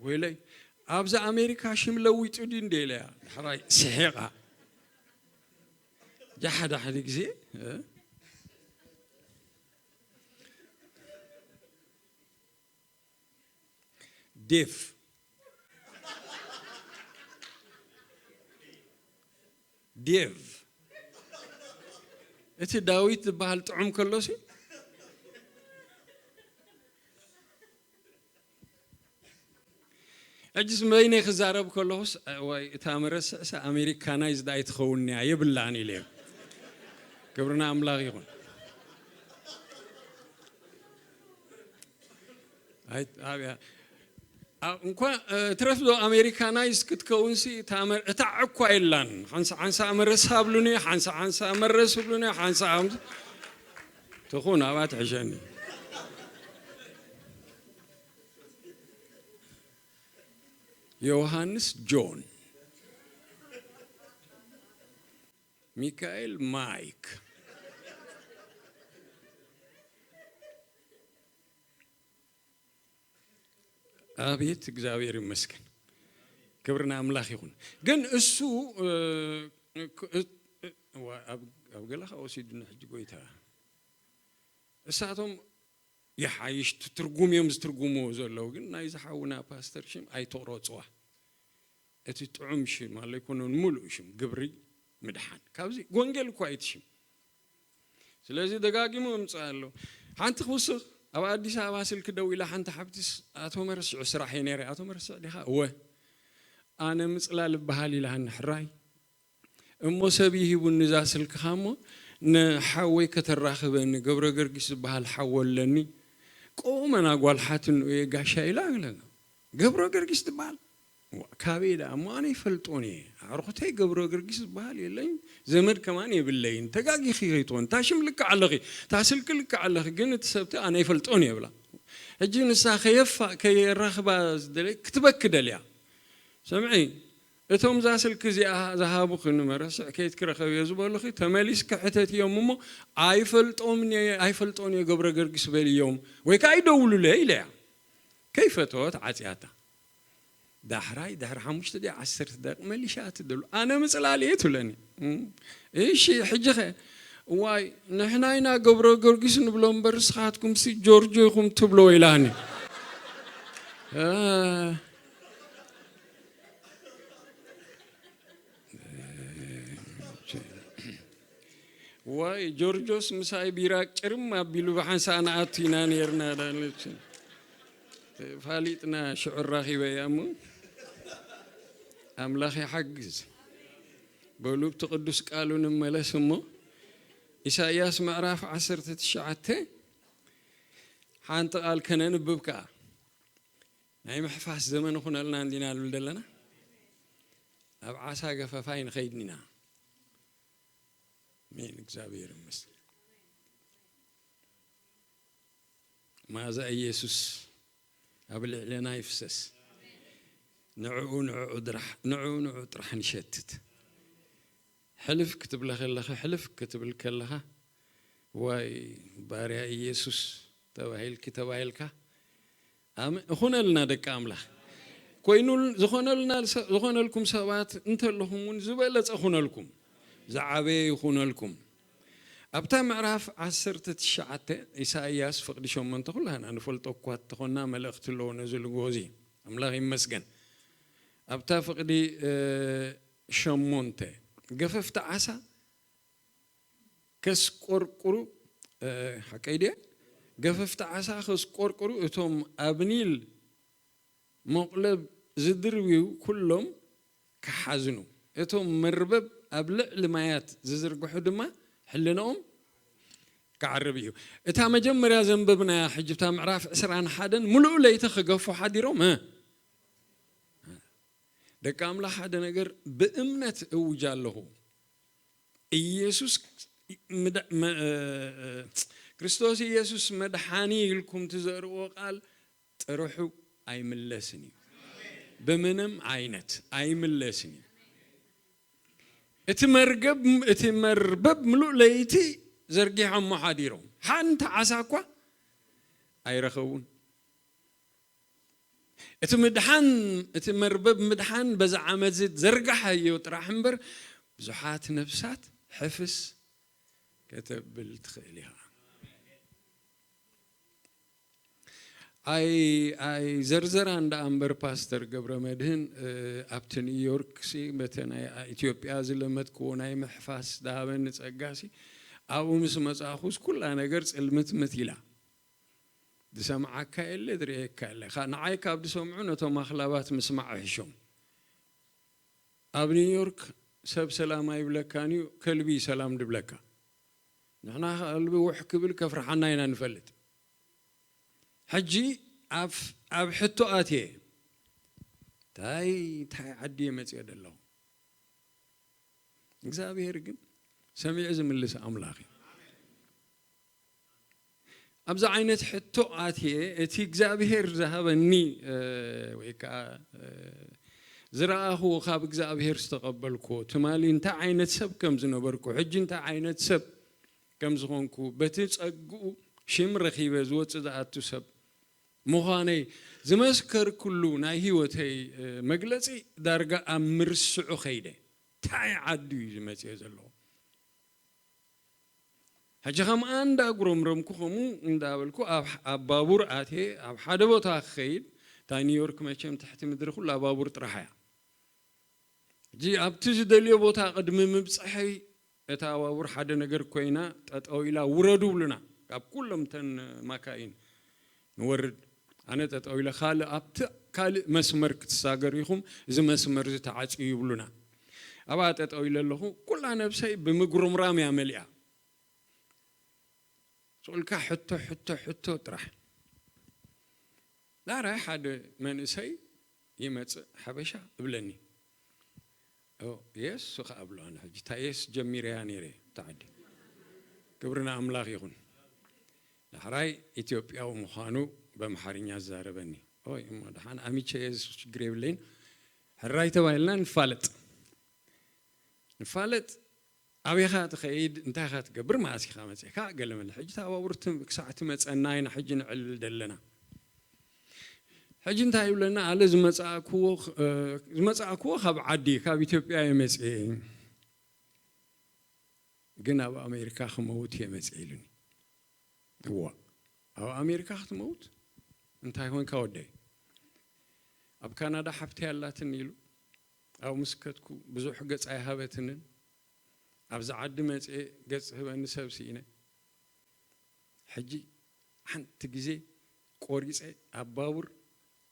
ወይለይ፣ ኣብዚ ኣሜሪካ ሽም ለዊጡ ድዩ እንደ ኢለያ፣ ዳሕራይ ስሒቓ። ጃሓ ዳሕሪ ግዜ፣ እ? ዴቭ። ዴቭ። እቲ ዳዊት ዝበሃል ጥዑም ከሎሲ፣ ሕጅስ በይነይ ክዛረብ ከለኹስ፣ ዋይ፣ እታ መረስዕስ ኣሜሪካናይዝድ ኣይትኸውን እያ፣ የብላን ኢለ። ክብሪ ንኣምላኽ ይኹን። ኣይ፣ ኣብያ፣ ኣ-፣ እንኳ፣ እ፣ ትረፍ ዶ ኣሜሪካናይዝ ክትከውንሲ፣ እታ መ-፣ እታ ዕኳ የላን። ሓንሳ፣ ሓንሳ መረስ ሃብሉኒ፣ ሓንሳ፣ ሓንሳ መረስ ብሉኒ፣ ሓንሳ ሃምስ-፣ ትኹን፣ ኣብኣ ትሕሸኒ። ዮሃንስ ጆን፣ ሚካኤል ማይክ። ኣቤት፣ እግዚኣብሔር ይመስገን። ክብሪ ንኣምላኽ ይኹን። ግን እሱ፣ እ፣ እ፣ እ፣ ዋ፣ ኣብ፣ ኣብ ገለኻ ወሲዱኒ ሕጂ ጎይታ። እሳቶም ይሓይሽ ት-፣ ትርጉም እዮም ዝትርጉምዎ ዘለዉ፣ ግን ናይዚ ሓውና ፓስተር ሽም ኣይትቑረጽዋ። እቲ ጥዑም ሽም ኣሎ ኣይኮነን፣ ምሉእ ሽም ግብሪ ምድሓን። ካብዚ ወንጌል እኳ እዩ እቲ ሽም። ስለዚ ደጋጊሙ የምጽእ ኣሎ። ሓንቲ ክውስኽ፣ ኣብ ኣዲስ ኣበባ ስልኪ ደዊላ ሓንቲ ሓብቲስ፣ "ኣቶ መረስዕ ስራሕ እየ ነይረ፣ ኣቶ መረስዕ ዲኻ?" "እወ፣ ኣነ ምጽላል እበሃል ኢላሃኒ ሕራይ። እሞ ሰብ ይሂቡኒ እዛ ስልክኻ እሞ ንሓወይ ከተራኽበኒ፣ ገብረ ገርጊስ ዝበሃል ሓው ኣለኒ። ቆመና ጓል ሓትንኡ እየ ጋሻ ኢላ ኢለና። ገብረ ገርጊስ ዝበሃል? ዋ፣ ካበይ ደኣ እሞ ኣነ ይፈልጦን እየ። ኣዕሩኽተይ ገብረ ገርጊስ ዝበሃል የለይን፣ ዘመድ ከማን የብለይን። ተጋጊኺ ከይትኾን፣ እታ ሽም ልክዕ ኣለኺ፣ እታ ስልኪ ልክዕ ኣለኺ፣ ግን እቲ ሰብቲ ኣነ ይፈልጦን እየ ብላ። ሕጂ ንሳ ከየፋ-፣ ከየራኽባ ዝደለየ ክትበኪ ደልያ። ስምዒ፣ እቶም እዛ ስልኪ እዚኣ ዝሃቡኺ ንመረስዕ ከይትክረኸብዮ ዝበሉኺ ተመሊስኪ ሕተትዮም እሞ ኣይፈልጦምን እየ፣ ኣይፈልጦን እየ ገብረ ገርጊስ በልዮም፣ ወይ ከዓ ይደውሉለይ ኢለያ። ከይፈተወት ዓጽያታ። ዳሕራይ ድሕሪ ሓሙሽተ ደቂቕ ዓሰርተ ደቂቕ መሊሻ ትደሉ። ኣነ ምጽላል እየ ትብለኒ። እም፣ እሺ፣ ሕጂ ኸ? እዋይ፣ ንሕና ኢና ገብረ ገርጊስ ንብሎ እምበር ንስኻትኩም ሲ ጆርጆ ኢኹም ትብሎ ኢላኒ። እ፣ ዋይ፣ ጆርጆስ ምሳይ ቢራ ጭርም ኣቢሉ ብሓንሳእ ንኣቱ ኢና ነይርና ዳለች። ፋሊጥና ሽዑ ራኺበያ እሞ ኣምላኽ ይሓግዝ። በሉ፣ ኣብቲ ቅዱስ ቃሉ ንመለስ እሞ፣ ኢሳይያስ ምዕራፍ ዓሰርተ ትሽዓተ ሓንቲ ቃል ከነንብብ ከኣ። ናይ ምሕፋስ ዘመን ይኹነልና እንዲና ንብል ዘለና። ኣብ ዓሳ ገፈፋይ ንኸይድ ኢና። ኣሜን፣ እግዚኣብሔር ይመስገን። መኣዛ ኢየሱስ ኣብ ልዕለና ይፍሰስ። ንዕኡ፣ ንዕኡ ድራሕ-፣ ንዕኡ፣ ንዕኡ ጥራሕ ንሸትት። ሕልፍ ክትብለ ከለኺ፣ ሕልፍ ክትብል ከለኻ፣ ዋይ ባርያ ኢየሱስ ተባሂልኪ፣ ተባሂልካ፣ ኣሜን። እኹነልና ደቂ ኣምላኽ። ኮይኑ ዝኾነልና፣ ዝኾነልኩም ሰባት እንተለኹም እውን ዝበለጸ እኹነልኩም፣ ዝዓበየ ይኹነልኩም። ኣብታ ምዕራፍ ዓሰርተ ትሽዓተ ኢሳይያስ ፍቕዲ ሸሞንተ ኩላህና ንፈልጦ እኳ እንተኾንና መልእኽቲ ኣለዎ ነዚ ልጎ እዚ። ኣምላኽ ይመስገን። ኣብታ ፍቕዲ፣ እ፣ ሸሞንተ ገፈፍቲ ዓሳ ከስቆርቁሩ፣ እ፣ ሓቀይ ድየ? ገፈፍቲ ዓሳ ከስቆርቁሩ እቶም ኣብ ኒል መቑለብ ዝድርብዩ ኩሎም ክሓዝኑ፣ እቶም መርበብ ኣብ ልዕሊ ማያት ዝዝርግሑ ድማ ሕልናኦም ክዓርብ እዩ። እታ መጀመርያ ዘንበብናያ ሕጂ እታ ምዕራፍ ዕስራን ሓደን ምሉእ ለይቲ ክገፉ ሓዲሮም፣ እ፣ ደቂ ኣምላኽ ሓደ ነገር ብእምነት እውጅ ኣለኹ። ኢየሱስ ምዳ-፣ መ-፣ እ፣ እ፣ ክርስቶስ ኢየሱስ መድሓኒ ኢልኩም ትዘርዎ ቃል ጥርሑ ኣይምለስን እዩ። ብምንም ዓይነት ኣይምለስን እዩ። እቲ መርገብ፣ እቲ መርበብ ምሉእ ለይቲ ዘርጊሖሞ ሓዲሮም። ሓንቲ ዓሳ እኳ ኣይረኸቡን። እቲ ምድሓን፣ እቲ መርበብ ምድሓን በዚ ዓመት እዚ ዘርጋሓዮ ጥራሕ እምበር ብዙሓት ነፍሳት ሕፍስ ከተብል ትኽእል ኢኻ። ኣይ፣ ኣይ ዘርዘራ እንዳ ኣንበር ፓስተር ገብረ መድህን፣ እ፣ ኣብቲ ኒውዮርክ ሲ በተ ናይ ኢትዮጵያ ዝለመድክዎ ናይ ምሕፋስ ዝሃበኒ ጸጋ ሲ ኣብኡ ምስ መጻእኹስ ኩላ ነገር ጽልምትምት ኢላ። ዝሰምዓካ የለ፣ ዝርእየካ የለ። ካ-፣ ንዓይ ካብ ዝሰምዑ ነቶም ኣኽላባት ምስማዕ ይሕሾም። ኣብ ኒውዮርክ ሰብ ሰላም ኣይብለካን እዩ፣ ከልቢ እዩ ሰላም ድብለካ። ንሕና ከልቢ ውሕ ክብል ከፍርሓና ኢና ንፈልጥ። ሕጂ ኣብ፣ ኣብ ሕቶ ኣትየ። እንታይ፣ እንታይ ዓዲ እየ መፅየ ዘለኹ? እግዚኣብሔር ግን ሰሚዑ ዝምልስ ኣምላኽ እዩ። ኣብዚ ዓይነት ሕቶ ኣትየ፣ እቲ እግዚኣብሔር ዝሃበኒ፣ እ፣ ወይ ከዓ፣ እ፣ ዝረኣኽዎ ካብ እግዚኣብሔር ዝተቐበልክዎ፣ ትማሊ እንታይ ዓይነት ሰብ ከም ዝነበርኩ፣ ሕጂ እንታይ ዓይነት ሰብ ከም ዝኾንኩ፣ በቲ ጸግኡ ሽም ረኺበ ዝወጽእ ዝኣቱ ሰብ ምዃነይ ዝመስከርኩሉ ናይ ህይወተይ፣ እ፣ መግለጺ ዳርጋ ኣብ ምርስዑ ኸይደ። እንታይ ዓዲ እዩ ዝመጽእ ዘሎ? ሕጂ ከምኣ እንዳጉረምረምኩ ከምኡ እንዳበልኩ ኣብ፣ ኣብ ባቡር ኣትየ ኣብ ሓደ ቦታ ክኸይድ፣ እታ ኒውዮርክ መቸም ትሕቲ ምድሪ ኩላ ባቡር ጥራሕ እያ። ሕጂ ኣብቲ ዝደልዮ ቦታ ቅድሚ ምብጻሐይ እታ ባቡር ሓደ ነገር ኮይና ጠጠው ኢላ፣ "ውረዱ" ብሉና ካብ ኩሎም ተን ማካይን ንወርድ። ኣነ ጠጠው ኢለ ካልእ ኣብቲ ካልእ መስመር ክትሳገሩ ኢኹም፣ እዚ መስመር እዚ ተዓጽዩ ይብሉና። ኣብኣ ጠጠው ኢለ ኣለኹ፣ ኩላ ነብሰይ ብምጉርምራም እያ መሊኣ። ሶልካ ሕቶ፣ ሕቶ፣ ሕቶ ጥራሕ። ዳራይ ሓደ መንእሰይ ይመጽእ፣ ሓበሻ እብለኒ። ኦ፣ የስ ከኣ እብሎ ኣነ። ሕጂ እታ የስ ጀሚረያ ነይረ፣ እታ ዓዲ። ክብሪ ንኣምላኽ ይኹን። ዳሕራይ ኢትዮጵያዊ ምዃኑ በምሓርኛ ዝዛረበኒ። ኦይ፣ እሞ ደሓን ኣሚቸ የስ ችግር የብለይን። ሕራይ ተባሂልና ንፋለጥ። ንፋለጥ፣ ኣበይኻ ትኸይድ፣ እንታይ ኢኻ ትገብር፣ መዓስ ኢኻ መጺእካ፣ ገለ መለ። ሕጂ እታ ባቡር ትም-፣ ክሳዕ ትመጸና ኢና ሕጂ ንዕልል ደለና። ሕጂ እንታይ ይብለና ኣለ፣ ዝመጻእክዎ፣ እ፣ ዝመጻእክዎ ካብ ዓዲ፣ ካብ ኢትዮጵያ እየ መጺኤ። ግን ኣብ ኣሜሪካ ክመውት እየ መጺኤ ኢሉኒ። እዋ፣ ኣብ ኣሜሪካ ክትመውት? እንታይ ኮንካ ወደይ? ኣብ ካናዳ ሓብተይ ኣላትኒ ኢሉ። ኣብኡ ምስ ከድኩ ብዙሕ ገጽ ኣይሃበትንን። ኣብዚ ዓዲ መጽኤ ገጽ ህበኒ ሰብ ስኢነ። ሕጂ ሓንቲ ግዜ ቆሪጸ ኣብ ባቡር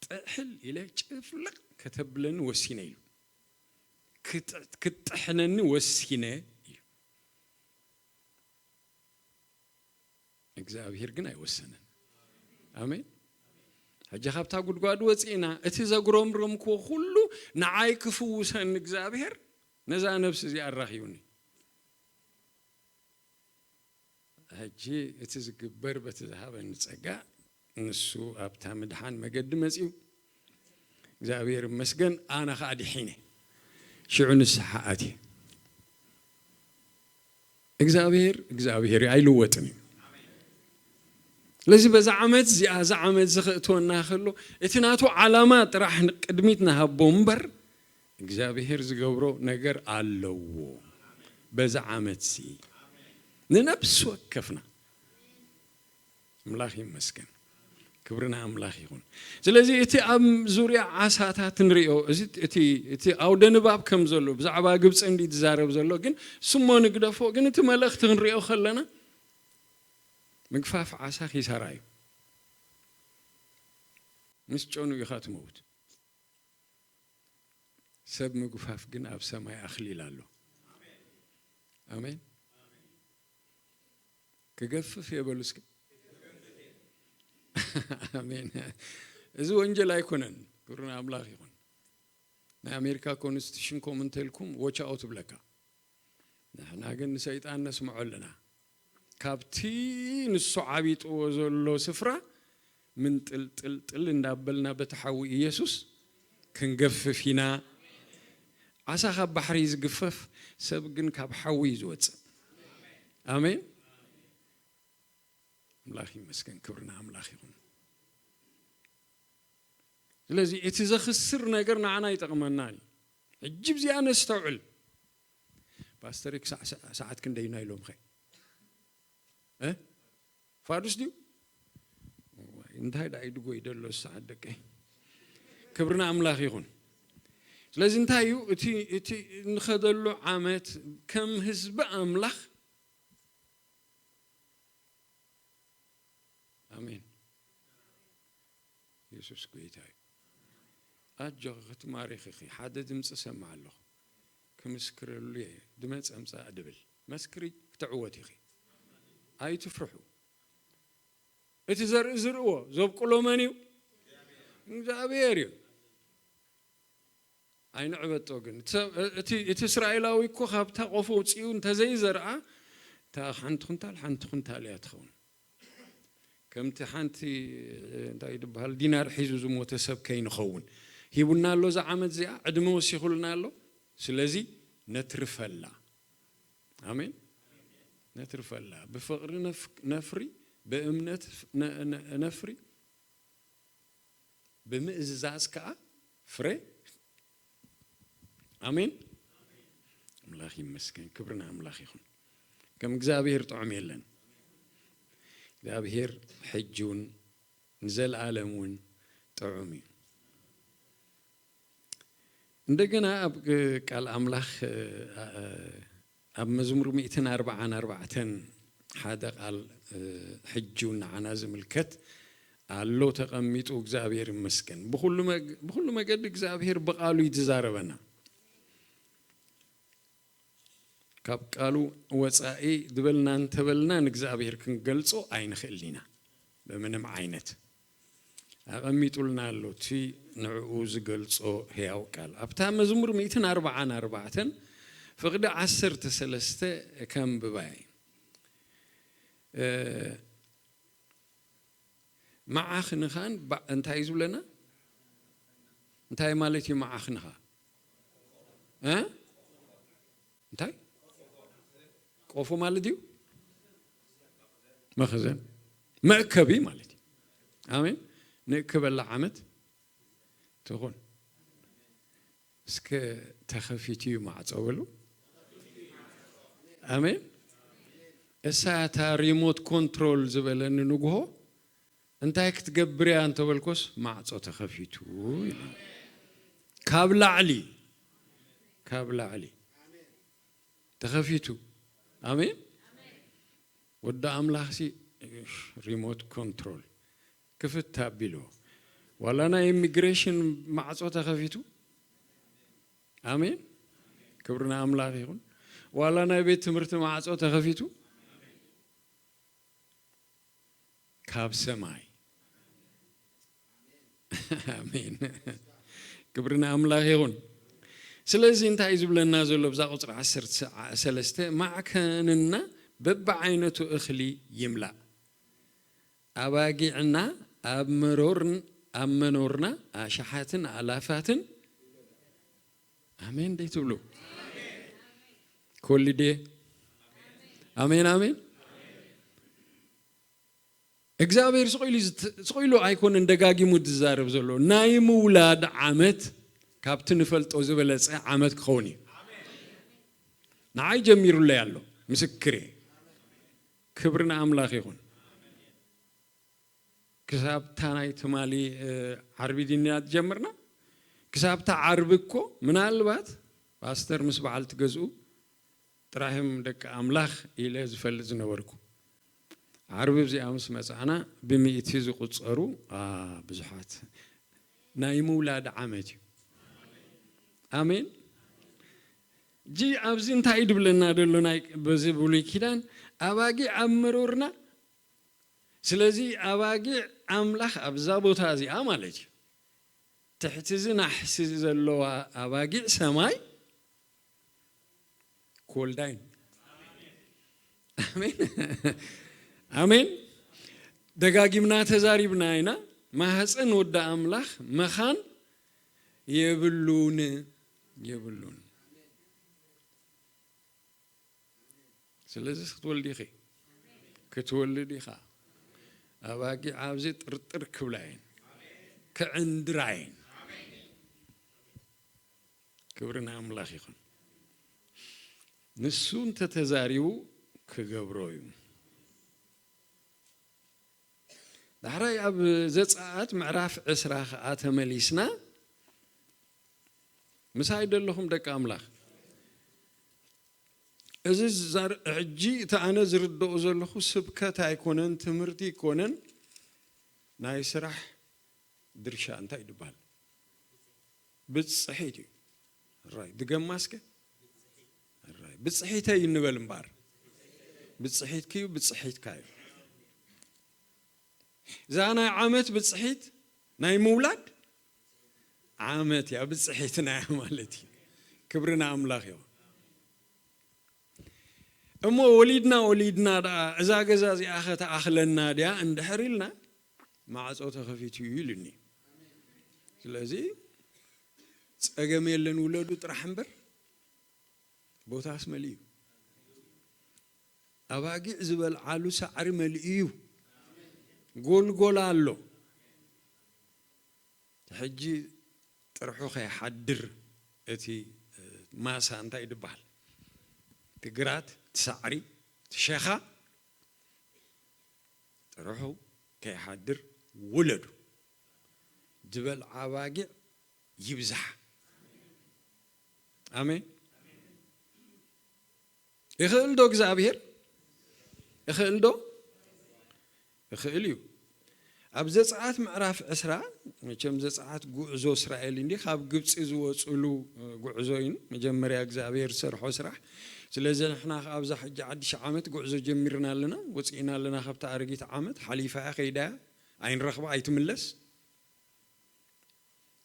ጥሕል ኢለ ጭፍልቕ ከተብለኒ ወሲነ ኢሉ። ክጥ-፣ ክትጥሕነኒ ወሲነ ኢሉ። እግዚኣብሄር ግን ኣይወሰነን። ኣሜን። ሕጂ ካብታ ጉድጓድ ወፂእና፣ እቲ ዘጉረምረምክዎ ኩሉ ንዓይ ክፍውሰኒ እግዚኣብሄር ነዛ ነብሲ እዚኣ ኣራኺቡኒ። ሕጂ እቲ ዝግበር በቲ ዝሃበኒ ጸጋ፣ ንሱ ኣብታ ምድሓን መገዲ መጺኡ፣ እግዚኣብሔር ይመስገን፣ ኣነ ኸኣ ድሒነ። ሽዑ ንስሓ ኣትየ። እግዚኣብሔር፣ እግዚኣብሔር እዩ፣ ኣይልወጥን እዩ። ስለዚ በዛ ዓመት እዚኣ፣ እዛ ዓመት እዚ ኸእትወና ከሎ፣ እቲ ናቱ ዓላማ ጥራሕ ንቅድሚት ንሃቦ እምበር፣ እግዚኣብሔር ዝገብሮ ነገር ኣለዎ። በዛ ዓመት እዚ ንነብሲ ወከፍና ኣምላኽ ይመስገን። ክብሪ ንኣምላኽ ይኹን። ስለዚ እቲ ኣብ ዙርያ ዓሳታት ንርእዮ፣ እዚ እቲ፣ እቲ ኣውደ ንባብ ከም ዘሎ ብዛዕባ ግብጺ እንዲ ዝዛረብ ዘሎ፣ ግን ስሞ ንግደፎ፣ ግን እቲ መልእኽቲ ክንርእዮ ከለና ምግፋፍ ዓሳ ኪሳራ እዩ። ምስ ጨኑ ኢኻ ትመውት። ሰብ ምግፋፍ ግን ኣብ ሰማይ ኣኽሊል ኣሎ። ኣሜን። ክገፍፍ እየ በሉ እስኪ። ኣሜን። እዚ ወንጀል ኣይኮነን። ክብሪ ንኣምላኽ ይኹን። ናይ ኣሜሪካ ኮንስቲቱሽን ኮም እንተልኩም ዎች ኣውት ብለካ። ንሕና ግን ንሰይጣን ነስምዖ ኣለና። ካብቲ ንሱ ዓቢጥዎ ዘሎ ስፍራ ምንጥልጥልጥል እንዳበልና በቲ ሓዊ ኢየሱስ ክንገፍፍ ኢና። ዓሳ ካብ ባሕሪ እዩ ዝግፈፍ፣ ሰብ ግን ካብ ሓዊ እዩ ዝወጽእ። ኣሜን። ኣምላኽ ይመስገን፣ ክብሪ ንኣምላኽ ይኹን። ስለዚ እቲ ዘኽስር ነገር ንዓና ይጠቕመና እዩ። ሕጂ ብዚኣ ነስተውዕል። ፓስተር፣ ክሳዕ ሰ-፣ ሰዓት ክንደይ ኢና ኢሎምኸ? እ? ፋዱስ ድዩ? እዋይ፣ እንታይ ደኣ ኢድጎ ይደሎ ሰዓት ደቀይ? ክብሪ ንኣምላኽ ይኹን። ስለዚ እንታይ እዩ እቲ፣ እቲ እንኸደሉ ዓመት ከም ህዝቢ ኣምላኽ ኣሜን። የሱስ ጎይታ እዩ። ኣጆኺ ክትማሪኺ ኢኺ። ሓደ ድምፂ ሰምዕ ኣለኹ። ክምስክረሉ እየ። ድመፅ ኣምፃእ ድብል። መስክሪ ክትዕወት ኢኺ። ኣይትፍርሑ። እቲ ዘርኢ ዝርእዎ ዘብቁሎ መን እዩ? እግዚኣብሔር እዩ። ኣይንዕበጦ ግን። እቲ ሰብ፣ እቲ፣ እቲ እስራኤላዊ እኮ ካብታ ቆፎ ውፅኡ እንተዘይዘርኣ፣ እታ ሓንቲ ኩንታል፣ ሓንቲ ኩንታል እያ ትኸውን። ከምቲ ሓንቲ፣ እንታይ ድበሃል፣ ዲናር ሒዙ ዝሞተ ሰብ ከይንኸውን። ሂቡና ኣሎ እዛ ዓመት እዚኣ፣ ዕድመ ወሲኹልና ኣሎ። ስለዚ ነትርፈላ። ኣሜን። ነትርፈላ። ብፍቕሪ ነፍ-፣ ነፍሪ፣ ብእምነት ነ-፣ ነ-፣ ነፍሪ፣ ብምእዝዛዝ ከኣ ፍረ። ኣሜን። ኣምላኽ ይመስገን። ክብሪ ንኣምላኽ ይኹን። ከም እግዚኣብሔር ጥዑም የለን። እግዚኣብሔር ሕጂ እውን ንዘለኣለም እውን ጥዑም እዩ። እንደገና ኣብ ቃል ኣምላኽ፣ እ፣ እ፣ ኣብ መዝሙር ሚእትን ኣርባዓን ኣርባዕተን ሓደ ቃል፣ እ፣ ሕጂ እውን ንዓና ዝምልከት ኣሎ ተቐሚጡ፣ እግዚኣብሔር ይመስገን። ብኹሉ መግ-፣ ብኹሉ መገዲ እግዚኣብሔር ብቓሉ እዩ ዝዛረበና። ካብ ቃሉ ወጻኢ ዝበልና እንተበልና ንእግዚኣብሔር ክንገልጾ ኣይንኽእልን ኢና ብምንም ዓይነት። ኣቐሚጡልና ኣሎ እቲ ንዕኡ ዝገልጾ ህያው ቃል። ኣብታ መዝሙር ሚእትን ኣርባዓን ኣርባዕተን ፍቕዲ ዓሰርተ ሰለስተ ከንብባ እየ። እ፣ መዓኽንኻን ባ-፣ እንታይ እዩ ዝብለና? እንታይ ማለት እዩ መዓኽንኻ? እ? እንታይ? ቆፎ ማለት እዩ? መኽዘን። መእከቢ ማለት እዩ። ኣሜን። ንእክበላ ዓመት ትኹን። እስከ ተኸፊቱ እዩ ማዕጾ በሉ። ኣሜን። እሳ እታ ሪሞት ኮንትሮል ዝበለኒ ንግሆ እንታይ ክትገብር እያ እንተበልኮስ ማዕጾ ተኸፊቱ ኢሉ። ካብ ላዕሊ፣ ካብ ላዕሊ ተኸፊቱ። ኣሜን። ወዲ ኣምላኽሲ ሪሞት ኮንትሮል ክፍት ኣቢልዎ። ዋላ ናይ ኢሚግሬሽን ማዕጾ ተኸፊቱ። ኣሜን። ክብሪ ንኣምላኽ ይኹን። ዋላ ናይ ቤት ትምህርቲ ማዕጾ ተኸፊቱ ካብ ሰማይ። ኣሜን። ክብሪ ንኣምላኽ ይኹን። ስለዚ እንታይ እዩ ዝብለና ዘሎ ብዛ ቁጽሪ ዓሰርተ ሰለስተ? ማዕከንና በብዓይነቱ እኽሊ ይምላእ። ኣባጊዕና ኣብ መሮርን-፣ ኣብ መኖርና ኣሽሓትን ኣላፋትን። ኣሜን ደይ ትብሉ? ኮሊዴ። ኣሜን፣ ኣሜን። እግዚኣብሔር ስቕ ኢሉ ዝት-፣ ስቕ ኢሉ ኣይኮነን ደጋጊሙ ዝዛረብ ዘሎ። ናይ ምውላድ ዓመት ካብቲ ንፈልጦ ዝበለጸ ዓመት ክኸውን እዩ። ንዓይ ጀሚሩለይ ኣሎ፣ ምስክሬ። ክብሪ ንኣምላኽ ይኹን። ክሳብ እታ ናይ ትማሊ፣ እ፣ ዓርቢ ድንያ ጀምርና፣ ክሳብ እታ ዓርቢ እኮ ምናልባት ፓስተር ምስ በዓልቲ ገዝኡ ጥራሕም ደቂ ኣምላኽ ኢለ ዝፈልጥ ዝነበርኩ። ዓርቢ እዚኣ ምስ መጻእና ብሚእቲ ዝቑጸሩ፣ ኣ፣ ብዙሓት ናይ ምውላድ ዓመት እዩ። ኣሜን። ጂ ኣብዚ እንታይ እዩ ድብለና ደሎ ናይ በዚ ብሉይ ኪዳን? ኣባጊዕ ኣብ መሮርና። ስለዚ ኣባጊዕ ኣምላኽ ኣብዛ ቦታ እዚኣ ማለት እዩ። ትሕቲ እዚ ናሕሲ ዘለዋ ኣባጊዕ ሰማይ ኮልዳይን። ኣሜን። ኣሜን። ደጋጊምና ተዛሪብና ኢና። ማህፀን ወዲ ኣምላኽ መኻን የብሉን፣ የብሉን። ስለዚ ክትወልዲ ኢኺ፣ ክትወልድ ኢኻ። ኣባጊዕ ኣብዚ ጥርጥር ክብላ እየን፣ ክዕንድራ እየን። ክብሪ ንኣምላኽ ይኹን። ንሱ እንተተዛሪቡ ክገብሮ እዩ። ዳሕራይ ኣብ ዘጸኣት ምዕራፍ ዕስራ ኸኣ ተመሊስና፣ ምሳይ ደለኹም ደቂ ኣምላኽ። እዚ ዛር-፣ ሕጂ እቲ ኣነ ዝርድኦ ዘለኹ ስብከት ኣይኮነን፣ ትምህርቲ ኣይኮነን፣ ናይ ስራሕ ድርሻ እንታይ እዩ ዝበሃል? ብጽሒት እዩ። ራይ፣ ድገማ እስከ። ራይ፣ ብጽሒተይ እዩ ንበል እምበኣር። ብጽሒትኪ እዩ፣ ብጽሒትካ እዩ። እዛ ናይ ዓመት ብጽሒት፣ ናይ ምውላድ ዓመት እያ፣ ብጽሒትና እያ ማለት እዩ። ክብሪ ንኣምላኽ ይኹን። እሞ ወሊድና ወሊድና ደኣ እዛ ገዛ እዚኣ ኸ ትኣኽለና ድያ እንድሕር ኢልና፣ ማዕጾ ተኸፊቱ እዩ ኢሉኒ። ስለዚ ጸገም የለን፣ ውለዱ ጥራሕ እምበር ቦታስ መሊኡ እዩ። ኣባጊዕ ዝበልዓሉ ሳዕሪ መሊኡ እዩ። ጎልጎል ኣሎ። ሕጂ ጥርሑ ከይሓድር እቲ፣ እ፣ ማሳ እንታይ ድበሃል? እቲ ግራት፣ እቲ ሳዕሪ፣ እቲ ሸኻ ጥርሑ ከይሓድር ውለዱ። ዝበልዓ ኣባጊዕ ይብዛሕ። ኣሜን። ይኽእል ዶ እግዚኣብሔር? ይኽእል ዶ? ይኽእል እዩ። ኣብ ዘጸኣት ምዕራፍ ዕስራ፣ መቸም ዘጸኣት ጉዕዞ እስራኤል እንዲ ካብ ግብጺ ዝወጽሉ ጉዕዞ እዩ። መጀመርያ እግዚኣብሔር ዝሰርሖ ስራሕ። ስለዚ ንሕና ከኣ ኣብዛ ሕጂ ሓድሽ ዓመት ጉዕዞ ጀሚርና ኣለና፣ ወጺእና ኣለና ካብታ ኣረጊት ዓመት። ሓሊፋ እያ፣ ከይዳ እያ፣ ኣይንረኽባ፣ ኣይትምለስ።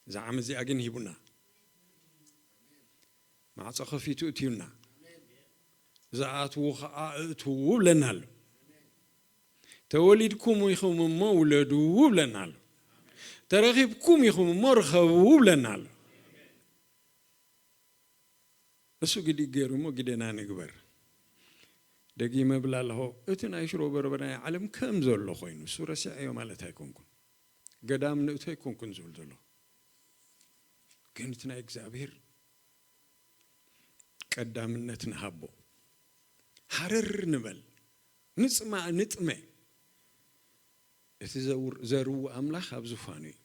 እዛ ዓመት እዚኣ ግን ሂቡና። ማዕጾ ከፊቱ እትዩና። ዝኣትዉ ኸዓ እእትዉ ብለና ኣሎ። ተወሊድኩም ኢኹም እሞ ውለዱ ብለና ኣሎ። ተረኺብኩም ኢኹም እሞ ርኸቡ ብለና ኣሎ። እሱ ግዲ ገይሩ እሞ ግደና ንግበር። ደጊመ እብል ኣለኹ፣ እቲ ናይ ሽሮ በርበረ ናይ ዓለም ከም ዘሎ ኮይኑ፣ እሱ ረሲዐዮ ማለት ኣይኮንኩን። ገዳም ንእቶ ኣይኮንኩን ዝብል ዘሎ። ግን እቲ ናይ እግዚኣብሔር ቀዳምነት ንሃቦ። ሃረር ንበል። ንጽማ-፣ ንጥመ። እቲ ዘውር-፣ ዘርዉ ኣምላኽ ኣብ ዙፋኑ እዩ።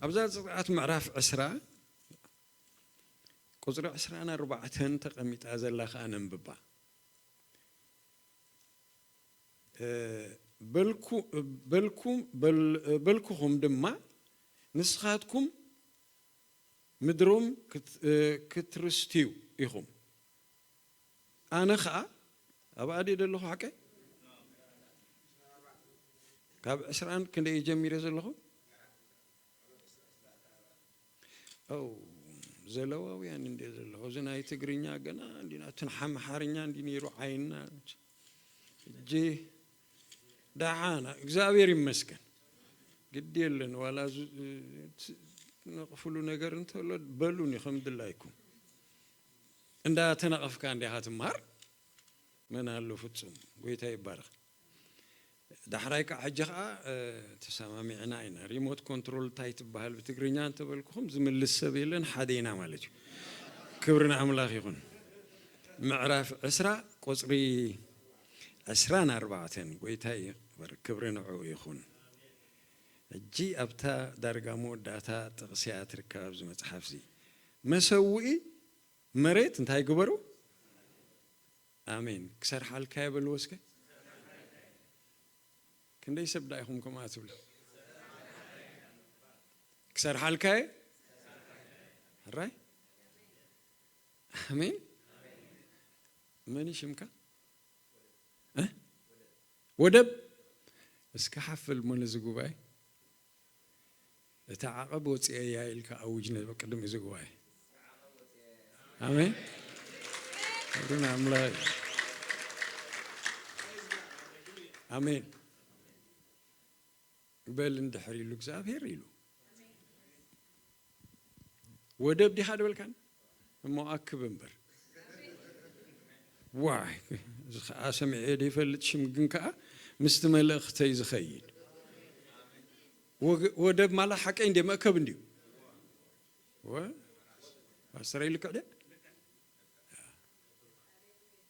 ኣብዛ ዘጸኣት ምዕራፍ ዕስራ ቁጽሪ ዕስራን ኣርባዕተን ተቐሚጣ ዘላ ከኣ ነንብባ። እ፣ በልኩ-፣ በልኩ-፣ በል-፣ በልኩኹም ድማ፣ ንስኻትኩም ምድሮም ክት-፣ እ፣ ክትርስትዩ ኢኹም። ኣነ ኸኣ፣ ኣብኣ ድየ ዘለኹ ሓቀይ? ካብ ዕስራን ክንደይ ጀሚረ ዘለኹ? ኦ፣ ዘለዋውያን እንደ ዘለኹ፣ እዚ ናይ ትግርኛ ገና እንዲና፣ እቲ ኣምሓርኛ እንዲ ነይሩ ዓይንና። እጂ ደሓና፣ እግዚኣብሔር ይመስገን። ግዲ የለን፣ ዋላ ዝ-፣ ት-፣ ነቕፍሉ ነገር እንተሎ በሉኒ ከም ድላይኩም። እንዳተነቐፍካ እንዲኻ ትምሃር። መን ኣሎ ፍጹም? ጎይታ ይባረኽ። ዳሕራይ ከዓ ሕጂ ከዓ፣ እ፣ ተሰማሚዕና ኢና። ሪሞት ኮንትሮል እንታይ ትበሃል ብትግርኛ እንተበልኩኹም ዝምልስ ሰብ የለን፣ ሓደ ኢና ማለት እዩ። ክብሪ ንኣምላኽ ይኹን። ምዕራፍ ዕስራ ቁጽሪ ዕስራን ኣርባዕተን፣ ጎይታ ይኽበር፣ ክብሪ ንዕኡ ይኹን። ሕጂ ኣብታ ዳርጋ መወዳእታ ጥቕሲ እያ ትርከብ ኣብዚ መጽሓፍ እዚ። መሰውኢ መሬት እንታይ ግበሩ? ኣሜን። ክሰርሓልካ እየ በልዎ እስከ። ክንደይ ሰብ ዳ ኢኹም ከምኣ ትብሉ? ክሰርሓልካ እየ። ሕራይ? ኣሜን። መን እዩ ሽምካ? እ? ወደብ? እስከ ሓፍ በል እሞ ነዚ ጉባኤ። እቲ ዓቐብ ወፂኤያ ኢልካ ኣውጅ ነ-፣ ቅድሚ እዚ ጉባኤ። ኣሜን። ክብሪ ንኣምላኽ እዩ። ኣሜን። በል እንድሕር ኢሉ እግዚኣብሔር ኢሉ። ወደብ ዲኻ ድበልካን? እሞ ኣክብ እምበር። ዋይ፣ እዚ ኸዓ ሰሚዐ ዘይፈልጥ ሽም ግን ከኣ ምስቲ መልእኽተይ ዝኸይድ። ወግ-፣ ወደብ ማለት ሓቀይ እንድዩ፣ መእከብ እንድዩ። ወ-፣ ፓስተረይ ልክዕ ድየ?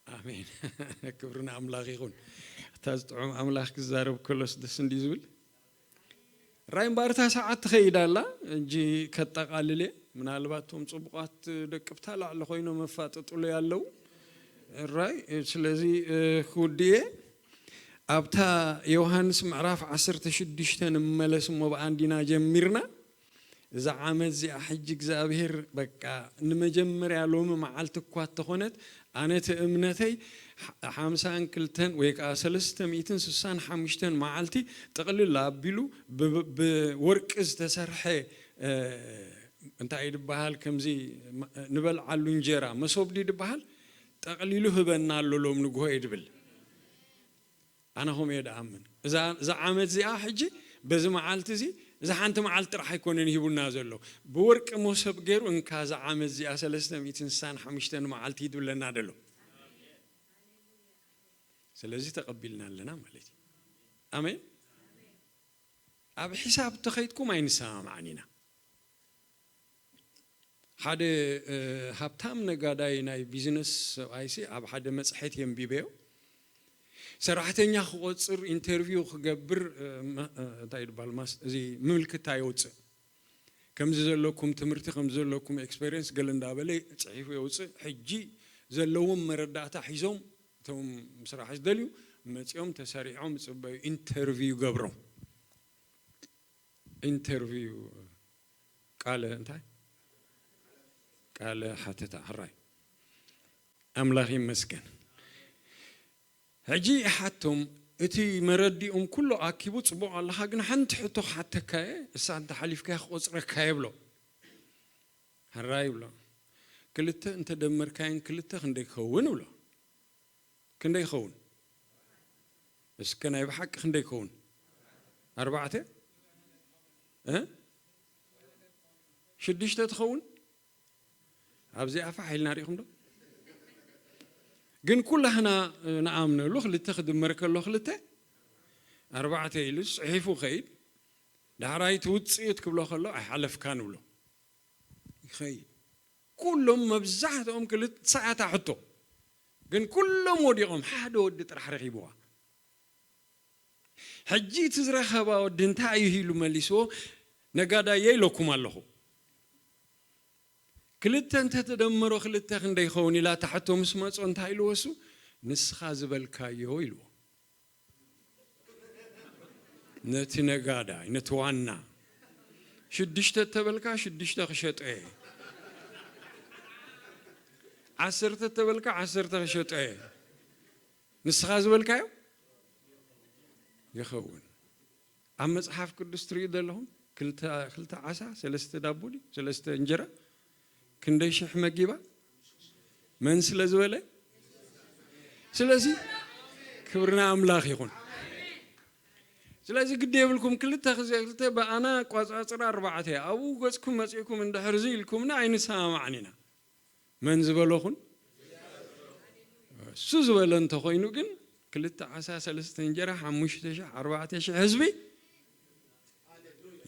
ኣሜን። ክብሪ ንኣምላኽ ይኹን። እታ ዝጥዑም ኣምላኽ ክዛረብ ከሎስ ደስ እንድዩ ዝብል። ራይ እምበኣር እታ ሰዓት ትኸይድ ኣላ፣ እንጂ ከጠቓልል እየ። ምናልባት እቶም ጽቡቓት ደቅብታ ላዕሊ ኮይኖም መፋጠጥሉ ኣለዉ። ራይ፣ ስለዚ፣ እ፣ ክውድእ እየ። ኣብታ ዮሃንስ ምዕራፍ ዓሰርተ ሽዱሽተ ንመለስ እሞ ብኣንዲና ጀሚርና። እዛ ዓመት እዚኣ ሕጂ እግዚኣብሔር በቃ ንመጀመርያ ሎሚ መዓልቲ እኳ እንተኾነት፣ ኣነ እቲ እምነተይ ሓ-፣ ሓምሳን ክልተን ወይ ከዓ ሰለስተ ሚእትን ስሳን ሓሙሽተን መዓልቲ ጥቕልል ኣቢሉ ብ-፣ ብ-፣ ብወርቂ ዝተሰርሐ፣ እ፣ እንታይ እዩ ድበሃል፣ ከምዚ መ-፣ ንበልዓሉ እንጀራ መሶብ ድዩ ድበሃል? ጠቕሊሉ ህበና ኣሎ ሎም ንግሆ እየ ድብል። ኣነ ከምኡ እየ ድኣምን። እዛ፣ እዛ ዓመት እዚኣ ሕጂ በዚ መዓልቲ እዚ፣ እዛ ሓንቲ መዓልቲ ጥራሕ ኣይኮነን ሂቡና ዘሎ። ብወርቂ መሶብ ገይሩ፣ እንካ እዛ ዓመት እዚኣ ሰለስተ ሚእትን ስሳን ሓሙሽተን መዓልቲ እዩ ድብለና ዘሎ። ስለዚ ተቐቢልና ኣለና ማለት እዩ። ኣሜን። ኣብ ሒሳብ ተኸይድኩም ኣይንሰማማዕን ኢና። ሓደ፣ እ፣ ሃብታም ነጋዳይ ናይ ቢዝነስ ሰብኣይሲ ኣብ ሓደ መጽሔት የንቢበዮ። ሰራሕተኛ ክቆጽር፣ ኢንተርቪው ክገብር፣ እ፣ መ-፣ እ፣ እንታይ ይባል፣ ማስ-፣ እዚ ምምልክታ የውጽእ። ከምዚ ዘለኩም ትምህርቲ፣ ከምዚ ዘለኩም ኤክስፔሪየንስ ገለ እንዳበለ ጽሒፉ የውጽእ። ሕጂ ዘለዎም መረዳእታ ሒዞም እቶም ስራሕ ዝደልዩ መጺኦም ተሰሪዖም ጽበዩ ኢንተርቪው ገብሮም። ኢንተርቪው ቃለ እንታይ? ቃለ ሓተታ። ሕራይ ኣምላኽ ይመስገን። ሕጂ ይሓቶም፣ እቲ መረዲኦም ኩሉ ኣኪቡ ጽቡቕ ኣለኻ፣ ግን ሓንቲ ሕቶ ክሓተካየ፣ እሳ እንተ ሓሊፍካያ ክቆጽረካየ ብሎ። ሕራይ ይብሎ። ክልተ እንተ ደመርካየን ክልተ ክንደይ ክኸውን ይብሎ። ክንደይ ይኸውን? እስከ ናይ ብሓቂ ክንደይ ይኸውን? ኣርባዕተ? እ? ሽዱሽተ ትኸውን? ኣብዚ ኣፋ ሓይልና ርኢኹም ዶ? ግን ኩላህና ንኣምነሉ ክልተ ክድመር ከሎ ክልተ ኣርባዕተ ኢሉ ጽሒፉ ከይድ። ዳሕራይ እቲ ውጽኢት ክብሎ ከሎ ኣይሓለፍካን ንብሎ። ይኸይድ። ኩሎም መብዛሕትኦም ክልተ ሰዓታ ሕቶ። ግን ኩሎም ወዲቖም ሓደ ወዲ ጥራሕ ረኺብዋ። ሕጂ እቲ ዝረኸባ ወዲ እንታይ እዩ ኢሉ መሊስዎ? ነጋዳየ ኢለኩም ኣለኹ። ክልተ እንተተደመሮ ክልተ ክንደይ ይኸውን ኢላ እታ ሕቶ ምስ መጾ እንታይ ኢልዎ እሱ? ንስኻ ዝበልካዮ ኢልዎ። ነቲ ነጋዳይ፣ ነቲ ዋና። ሽዱሽተ እተበልካ ሽዱሽተ ክሸጦ እየ። ዓሰርተ እተበልካ ዓሰርተ ክሸጦ እየ። ንስኻ ዝበልካዮ ይኸውን። ኣብ መጽሓፍ ቅዱስ ትርእዩ ዘለኹም ክልተ፣ ክልተ ዓሳ፣ ሰለስተ ዳቦ ድዩ? ሰለስተ እንጀራ፣ ክንደይ ሽሕ መጊባ? መን ስለ ዝበለ? ስለዚ ክብርና ኣምላኽ ይኹን። ስለዚ ግዲ የብልኩም፣ ክልተ ክዜ ክልተ ብኣና ቋጻጽራ ኣርባዕተ እያ። ኣብኡ ገጽኩም መጺእኩም እንድሕር እዚ ኢልኩምና ኣይንሰማማዕን ኢና። መን ዝበለኹን? እሱ ዝበለ እንተኾይኑ ግን ክልተ ዓሳ፣ ሰለስተ እንጀራ፣ ሓሙሽተ ሽሕ፣ ኣርባዕተ ሽሕ ህዝቢ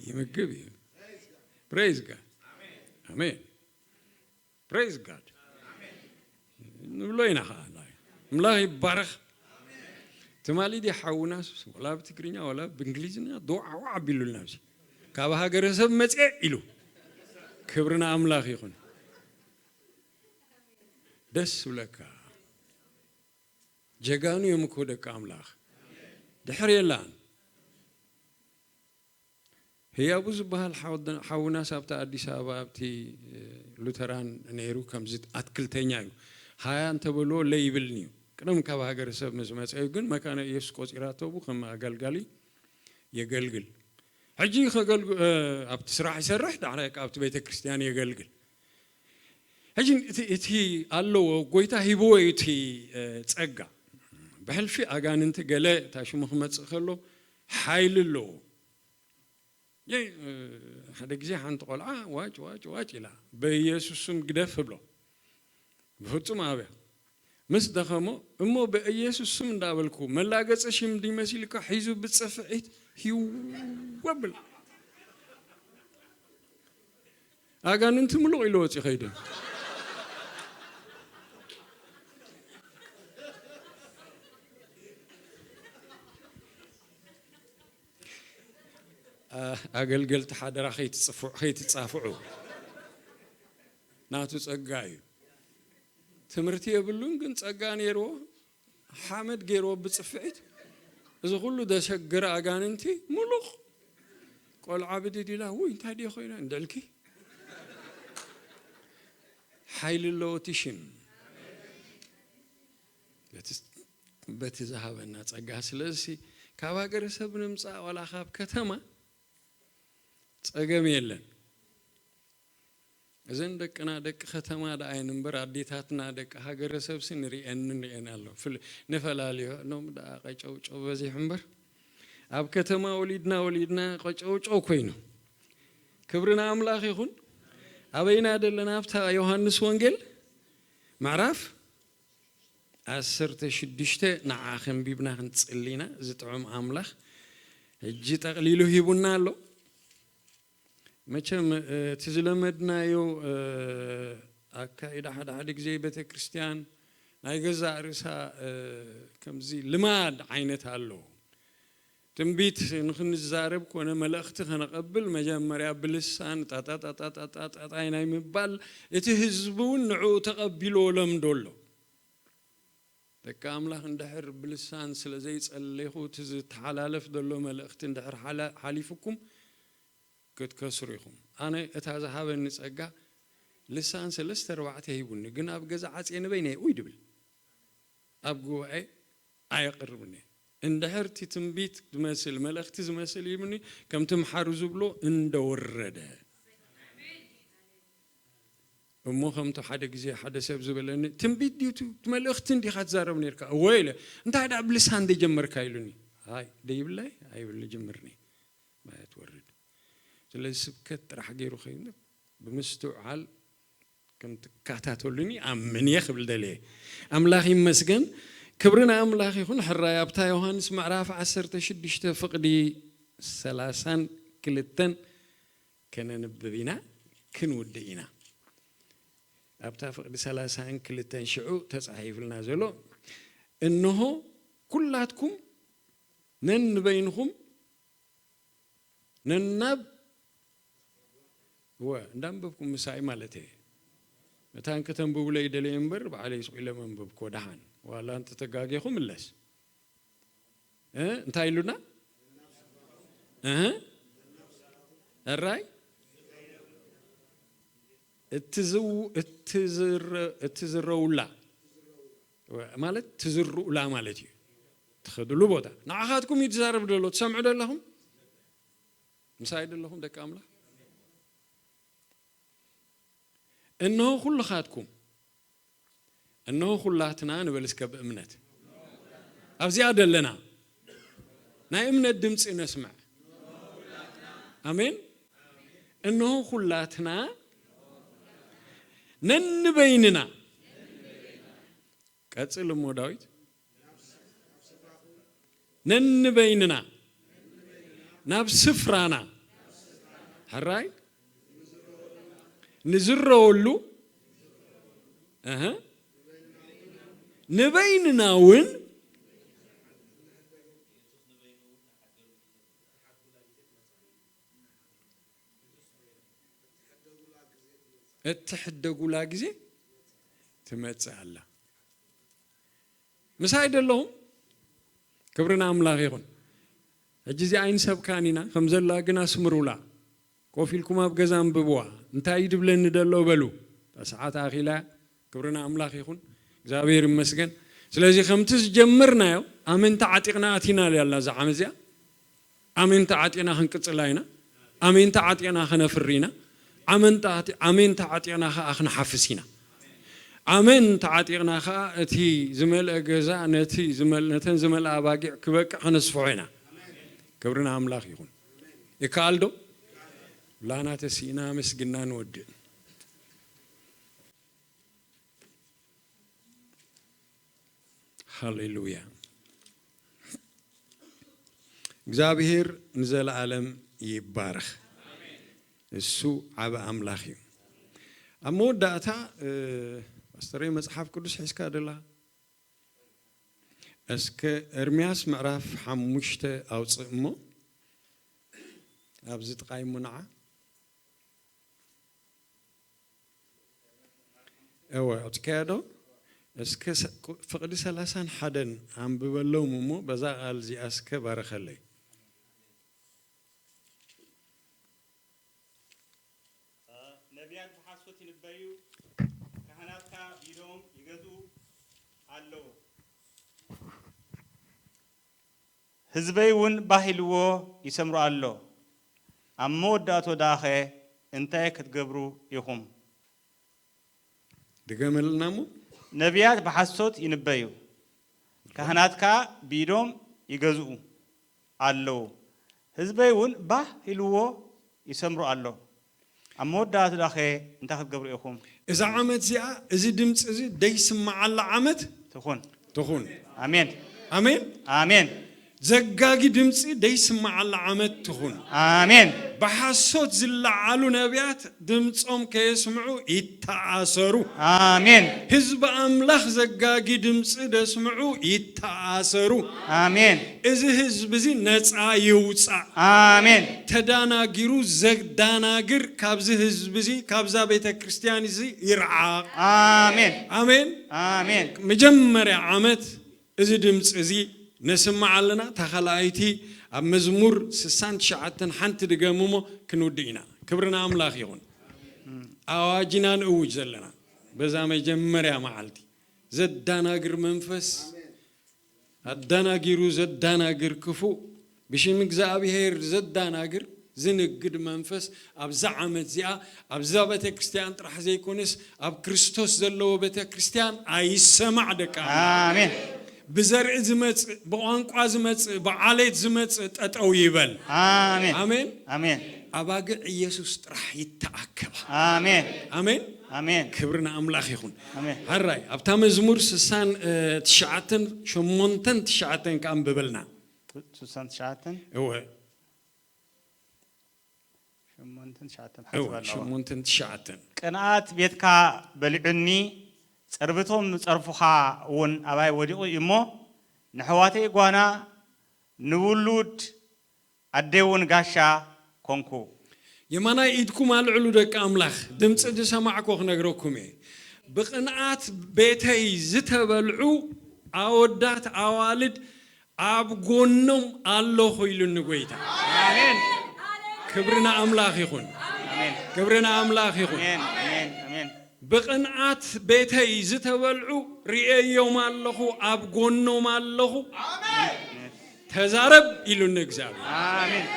ይምግብ እዩ። ፕሬዝ ጋድ። ኣሜን። ፕሬዝ ጋድ ንብሎ ኢና ኸዓ። ኣምላኽ ይባረኽ። ትማሊ ድዩ ሓውናስ ወላ ብትግርኛ ወላ ብእንግሊዝኛ ዶዓዋ ኣቢሉልና፣ ኣብዚ ካብ ሃገረሰብ መጽኤ ኢሉ። ክብሪ ንኣምላኽ ይኹን። ደስ ይብለካ። ጀጋኑ እዮም እኮ ደቂ ኣምላኽ። ድሕር የላን። ህያቡ ዝበሃል ሓወደ-፣ ሓውናስ ኣብቲ ኣዲስ ኣበባ ኣብቲ፣ እ፣ ሉተራን ነይሩ ከምዚ ኣትክልተኛ እዩ። ሃያ እንተበልዎ ለይብልኒ እዩ። ቅድም ካብ ሃገረሰብ ምስ መጸ እዩ ግን መካነ ኢየሱስ ቆጺራቶ ብኡ ከም ኣገልጋሊ የገልግል። ሕጂ ከገልግ-፣ እ፣ ኣብቲ ስራሕ ይሰርሕ፣ ዳሕራይ ከኣ ኣብቲ ቤተ ክርስቲያን የገልግል። ሕጂ እቲ፣ እቲ ኣለዎ፣ ጎይታ ሂብዎ እዩ እቲ፣ እ፣ ጸጋ። ብሕልፊ ኣጋንንቲ ገለ እታ ሽሙ ክመጽእ ከሎ ሓይሊ ኣለዎ። የይ፣ እ፣ ሓደ ግዜ ሓንቲ ቆልዓ ዋጭ፣ ዋጭ፣ ዋጭ ኢላ፣ "በኢየሱስ ስም ግደፍ" እብሎ። ብፍጹም ኣብያ። ምስ ደኸሞ፣ እሞ በኢየሱስ ስም እንዳበልኩ፣ መላገጺ ሽም ድዩ መሲልካ ሒዙ ብጽፍዒት ሂው ኣብል። ኣጋንንቲ ምሉቕ ኢሉ ወጺኡ ኸይዱ። ኣ-፣ ኣገልገልቲ ሓደራ ኸይትጽፍዑ፣ ኸይትጻፍዑ። ናቱ ጸጋ እዩ። ትምህርቲ የብሉን፣ ግን ጸጋ ነይርዎ። ሓመድ ገይርዎ ብጽፍዒት። እዚ ኩሉ ዘሸገረ ኣጋንንቲ ምሉቕ። ቆልዓ ብድድ ኢላ፣ "ውይ፣ እንታይ ድየ ኮይነ?" እንድዕልኪ። ሓይሊ ኣለዎ እቲ ሽም። በቲ፣ በቲ ዝሃበና ጸጋ። ስለዚ ካብ ሃገረሰብ ንምጻእ ዋላ ካብ ከተማ ጸገም የለን። እዘን ደቅና ደቂ ከተማ ደኣ እየን እምበር፣ ኣዴታትና ደቂ ሃገረሰብሲ ንርእየን ንርእየን ኣሎ። ፍል-፣ ንፈላልዮ፣ እኖም ደኣ ቀጨውጨው በዚሑ እምበር፣ ኣብ ከተማ ወሊድና ወሊድና ቀጨውጨው ኮይኑ። ክብሪ ንኣምላኽ ይኹን። ኣበይና ደለና? ኣብታ ዮሃንስ ወንጌል ምዕራፍ ዓሰርተ ሽዱሽተ ንዓ ከንቢብና ክንጽሊ ኢና። እዚ ጥዑም ኣምላኽ ሕጂ ጠቕሊሉ ሂቡና ኣሎ። መቸም፣ እ፣ እቲ ዝለመድናዮ፣ እ፣ ኣካይዳ ሓደ ሓደ ግዜ ቤተ ክርስቲያን ናይ ገዛእ ርእሳ፣ እ፣ ከምዚ ልማድ ዓይነት ኣለዎ። ትንቢት ንኽንዛረብ ኮነ መልእኽቲ ከነቐብል መጀመርያ ብልሳን ጣጣጣጣጣጣጣጣይ ናይ ምባል እቲ ህዝቢ እውን ንዕኡ ተቐቢልዎ ለምዶ ኣሎ። ደቂ ኣምላኽ፣ እንድሕር ብልሳን ስለ ዘይጸለይኹ፣ እቲ ዝተሓላለፍ ዘሎ መልእኽቲ እንድሕር ሓላ-፣ ሓሊፉኩም፣ ክትከስሩ ኢኹም። ኣነ እታ ዝሃበኒ ጸጋ፣ ልሳን ሰለስተ ኣርባዕተ ሂቡኒ፣ ግን ኣብ ገዛ ዓጽየ ንበይነይ ኡይ ድብል። ኣብ ጉባኤ ኣየቕርብን እየ። እንድሕር እቲ ትንቢት ዝመስል፣ መልእኽቲ ዝመስል ሂቡኒ፣ ከምቲ ምሓሩ ዝብሎ እንደወረደ። እሞ ከምቲ ሓደ ግዜ ሓደ ሰብ ዝበለኒ፣ "ትንቢት ድዩ እቲ መልእኽቲ እንዲኻ ትዛረብ ነርካ?" "እወ" ኢለ። "እንታይ ደኣ ብልሳን ደጀመርካ?" ኢሉኒ። "ኣይ፣ ደይብላይ ኣይብል፣ ጅምርኒ ማያ ትወርድ." ስለዚ ስብከት ጥራሕ ገይሩ ከይኑ ብምስትውዓል ከም ትከታተሉኒ ኣምን እየ ክብል ደልየ። ኣምላኽ ይመስገን። ክብሪ ንኣምላኽ ይኹን። ሕራይ ኣብታ ዮሃንስ ምዕራፍ ዓሰርተ ሽዱሽተ ፍቕዲ ሰላሳን ክልተን ከነንብብ ኢና፣ ክንውድእ ኢና። ኣብታ ፍቕዲ ሰላሳን ክልተን ሽዑ ተጻሒፉልና ዘሎ፣ "እንሆ ኩላትኩም ነንበይንኹም ነናብ"፣ እወ፣ እንዳንበብኩም ምሳይ ማለት እየ። መታን ከተንብቡለይ ደልየ እምበር፣ ባዕለይ ስቕ ኢለ መንበብኩዎ ደሓን። ዋላ እንተተጋጌኹ ምለስ። እ፣ እንታይ ኢሉና? እህ፣ ሕራይ እትዝው-፣ እትዝረ-፣ እትዝረውላ ማለት ትዝርኡላ ማለት እዩ። ትኸድሉ ቦታ። ንዓኻትኩም እዩ ትዛረብ ደሎ። ትሰምዑ ደለኹም? ምሳይ ደለኹም ደቂ ኣምላኽ? "እንሆ ኩልኻትኩም"፣ "እንሆ ኩላትና" ንበል እስከ ብእምነት። ኣብዚኣ ደለና ናይ እምነት ድምፂ ነስምዕ። ኣሜን። "እንሆ ኩላትና ነንበይንና"፣ ቀጽል እሞ ዳዊት፣ "ነንበይንና ናብ ስፍራና" ሕራይ ንዝረወሉ፣ እህ፣ ንበይንና እውን እትሕደጉላ ግዜ ትመጽእ ኣላ። ምሳይ ደለኹም? ክብሪ ንኣምላኽ ይኹን። ሕጂ እዚኣ ኣይንሰብካን ኢና፣ ከም ዘላ ግን ኣስምሩላ። ኮፍ ኢልኩም ኣብ ገዛ ኣንብብዋ። እንታይ እዩ ድብለኒ ደሎ በሉ። እታ ሰዓት ኣኺላ። ክብሪ ንኣምላኽ ይኹን። እግዚኣብሔር ይመስገን። ስለዚ ከምቲ ዝጀመርናዮ፣ ኣመንቲ ዓጢቕና ኣቲና ኣላ እዛ ዓመት እዚኣ። ኣሜን ተዓጢቕና ክንቅጽላ ኢና። ኣሜን ተዓጢቕና ከነፍሪ ኢና። ኣመን ተዓጢ-፣ ኣሜን ተዓጢቕና ከኣ ክንሓፍስ ኢና። ኣሜን ተዓጢቕና ከኣ እቲ ዝመልአ ገዛ ነቲ ዝመል-፣ ነተን ዝመልኣ ኣባጊዕ ክበቅዕ ከነስፍሖ ኢና። ክብሪ ንኣምላኽ ይኹን። ይከኣል ዶ? ላና ተሲእና ኣመስግና ንወድእ። ሃሌሉያ። እግዚኣብሔር ንዘለኣለም ይባረኽ። እሱ ዓቢ ኣምላኽ እዩ። ኣብ መወዳእታ፣ እ፣ ፓስተረይ መጽሓፍ ቅዱስ ሒዝካ ደላ? እስከ ኤርምያስ ምዕራፍ ሓሙሽተ ኣውጽእ እሞ፣ ኣብዚ ጥቓይ እሞ ንዓ። እወ፣ ኣውጽካዮ ዶ? እስከ ሰ-፣ ቁ-፣ ፍቕዲ ሰላሳን ሓደን ኣንብበሎም እሞ፣ በዛ ቃል እዚኣ እስከ ባርኸለይ። ነቢያት ብሓሶት ይንበዩ፣ ካህናትካ ኢዶም ይገዝኡ ኣለዉ። ህዝበይ እውን ባህ ኢልዎ ይሰምሮ ኣሎ። ኣብ መወዳእቶ ደኣኸ እንታይ ክትገብሩ ኢኹም? ድገመልና እሞ። ነቢያት ብሓሶት ይንበዩ፣ ካህናት ከኣ ብኢዶም ይገዝኡ ኣለዉ። ህዝበይ እውን ባህ ኢልዎ ይሰምሮ ኣሎ። ኣብ መወዳእቱ ደኣኸ እንታይ ክትገብሩ ኢኹም? እዛ ዓመት እዚኣ፣ እዚ ድምፂ እዚ ደይስምዓላ ዓመት ትኹን። ትኹን። ኣሜን። ኣሜን። ኣሜን። ዘጋጊ ድምፂ ደይስማዓላ ዓመት ትኹን። ኣሜን። ብሓሶት ዝለዓሉ ነቢያት ድምፆም ከየስምዑ ይተኣሰሩ። ኣሜን። ህዝቢ ኣምላኽ ዘጋጊ ድምፂ ደስምዑ ይተኣሰሩ። ኣሜን። እዚ ህዝቢ እዚ ነፃ ይውፃእ። ኣሜን። ተዳናጊሩ ዘዳናግር ካብዚ ህዝቢ እዚ ካብዛ ቤተ ክርስቲያን እዚ ይርዓቕ። ኣሜን። ኣሜን። ኣሜን። መጀመርያ ዓመት እዚ ድምፂ እዚ ነስምዓ ኣለና። እታ ካልኣይቲ ኣብ መዝሙር ስሳን ትሽዓተን ሓንቲ ድገም እሞ ክንውድእ ኢና። ክብሪ ንኣምላኽ ይኹን። ኣዋጅ ኢና ንእውጅ ዘለና በዛ መጀመርያ መዓልቲ። ዘዳናግር መንፈስ፣ ኣዳናጊሩ ዘዳናግር ክፉእ፣ ብሽም እግዚኣብሔር ዘዳናግር ዝንግድ መንፈስ ኣብዛ ዓመት እዚኣ ኣብዛ ቤተ ክርስቲያን ጥራሕ ዘይኮነስ ኣብ ክርስቶስ ዘለዎ ቤተ ክርስቲያን ኣይሰማዕ። ደቂ ኣምላኽ፣ ኣሜን። ብዘርኢ ዝመጽእ፣ ብቋንቋ ዝመጽእ፣ ብዓሌት ዝመጽእ ጠጠው ይበል። ኣሜን። ኣሜን። ኣሜን። ኣባግዕ ኢየሱስ ጥራሕ ይተኣከባ። ኣሜን። ኣሜን። ኣሜን። ክብሪ ንኣምላኽ ይኹን። ኣሜን። ሓራይ ኣብታ መዝሙር ስሳን ትሽዓተን ሸሞንተን ትሽዓተን ከኣ ኣንብበልና። ስሳን ትሽዓተን እወ። ሸሞንተን ትሽዓተን እወ ሓስብ ኣለዋ። ሸሞንተን ትሽዓተን። ቅንኣት ቤትካ በሊዑኒ፣ ጸርብቶም ጸርፉኻ እውን ኣባይ ወዲቑ እዩ እሞ፣ ንሕዋተይ ጓና፣ ንውሉድ ኣደይ እውን ጋሻ ኮንኩ። የማናይ ኢድኩም ኣልዕሉ ደቂ ኣምላኽ፣ ድምፂ ዝሰማዕኮ ክነግረኩም እየ። ብቕንኣት ቤተይ ዝተበልዑ ኣወዳት ኣዋልድ ኣብ ጎኖም ኣለኹ ኢሉኒ ጎይታ። ኣሜን። ክብሪ ንኣምላኽ ይኹን። ኣሜን። ክብሪ ንኣምላኽ ይኹን። ኣሜን። ኣሜን። ኣሜን። ብቕንኣት ቤተይ ዝተበልዑ ርእየዮም ኣለኹ፣ ኣብ ጎኖም ኣለኹ። ተዛረብ ኢሉኒ እግዚኣብሔር። ኣሜን።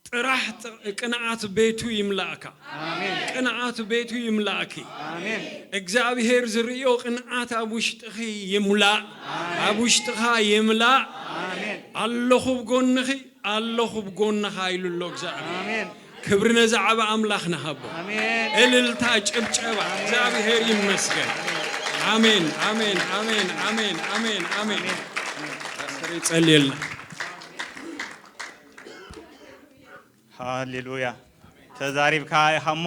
ጥራሕ ጥ- ቅንኣት ቤቱ ይምላእካ። ኣሜን። ቅንኣት ቤቱ ይምላእኪ። ኣሜን። እግዚኣብሔር ዝርእዮ ቅንኣት ኣብ ውሽጥኺ ይምላእ። ኣብ ውሽጥኻ ይምላእ። ኣሜን። ኣለኹ ብጎንኺ፣ ኣለኹ ብጎንኻ ኢሉ ኣሎ እግዚኣብሔር። ኣሜን። ክብሪ ነዚ ዓቢ ኣምላኽ ንሃቦ። ኣሜን። እልልታ፣ ጭብጨባ፣ እግዚኣብሔር ይመስገን። ኣሜን፣ ኣሜን፣ ኣሜን፣ ኣሜን፣ ኣሜን፣ ኣሜን። ፓስተር ይጸልየልና። ሃሌሉያ። ተዛሪብካ ኢኻ እሞ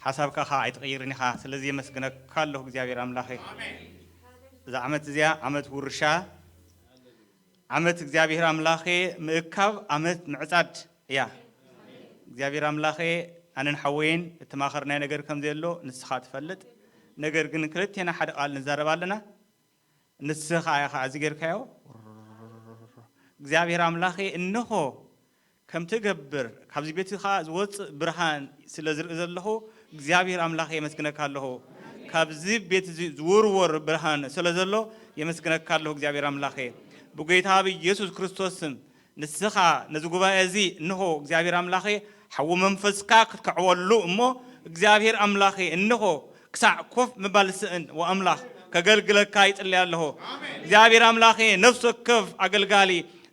ሓሳብካ ኸዓ ኣይትቕይርን ኢኻ። ስለዚ የመስግነካ ኣለኹ እግዚኣብሔር ኣምላኸይ። እዛ ዓመት እዚኣ ዓመት ውርሻ፣ ዓመት እግዚኣብሔር ኣምላኸ ምእካብ፣ ዓመት ምዕጻድ እያ። እግዚኣብሔር ኣምላኸ ኣነን ሓወይን እተማኸርናዮ ነገር ከም ዘየሎ ንስኻ ትፈልጥ። ነገር ግን ክልቴና ሓደ ቃል ንዛረብ ኣለና። ንስኻ ኢኻ እዚ ጌርካዮ። እግዚኣብሔር ኣምላኸ እንሆ ከም ትገብር ካብዚ ቤትኻ ዝወፅእ ብርሃን ስለ ዝርኢ ዘለኹ እግዚኣብሔር ኣምላኸ የመስግነካ ኣለኹ። ካብዚ ቤት እዚ ዝውርወር ብርሃን ስለ ዘሎ የመስግነካ ኣለኹ እግዚኣብሔር ኣምላኸ። ብጎይታ ብኢየሱስ ክርስቶስ ስም ንስኻ ነዚ ጉባኤ እዚ እንሆ እግዚኣብሔር ኣምላኸ ሓዊ መንፈስካ ክትከዕወሉ እሞ እግዚኣብሔር ኣምላኸ እንሆ ክሳዕ ኮፍ ምባል ዝስእን ወኣምላኽ ከገልግለካ ይጽልይ ኣለኹ። እግዚኣብሔር ኣምላኸ ነፍሲ ወከፍ ኣገልጋሊ፣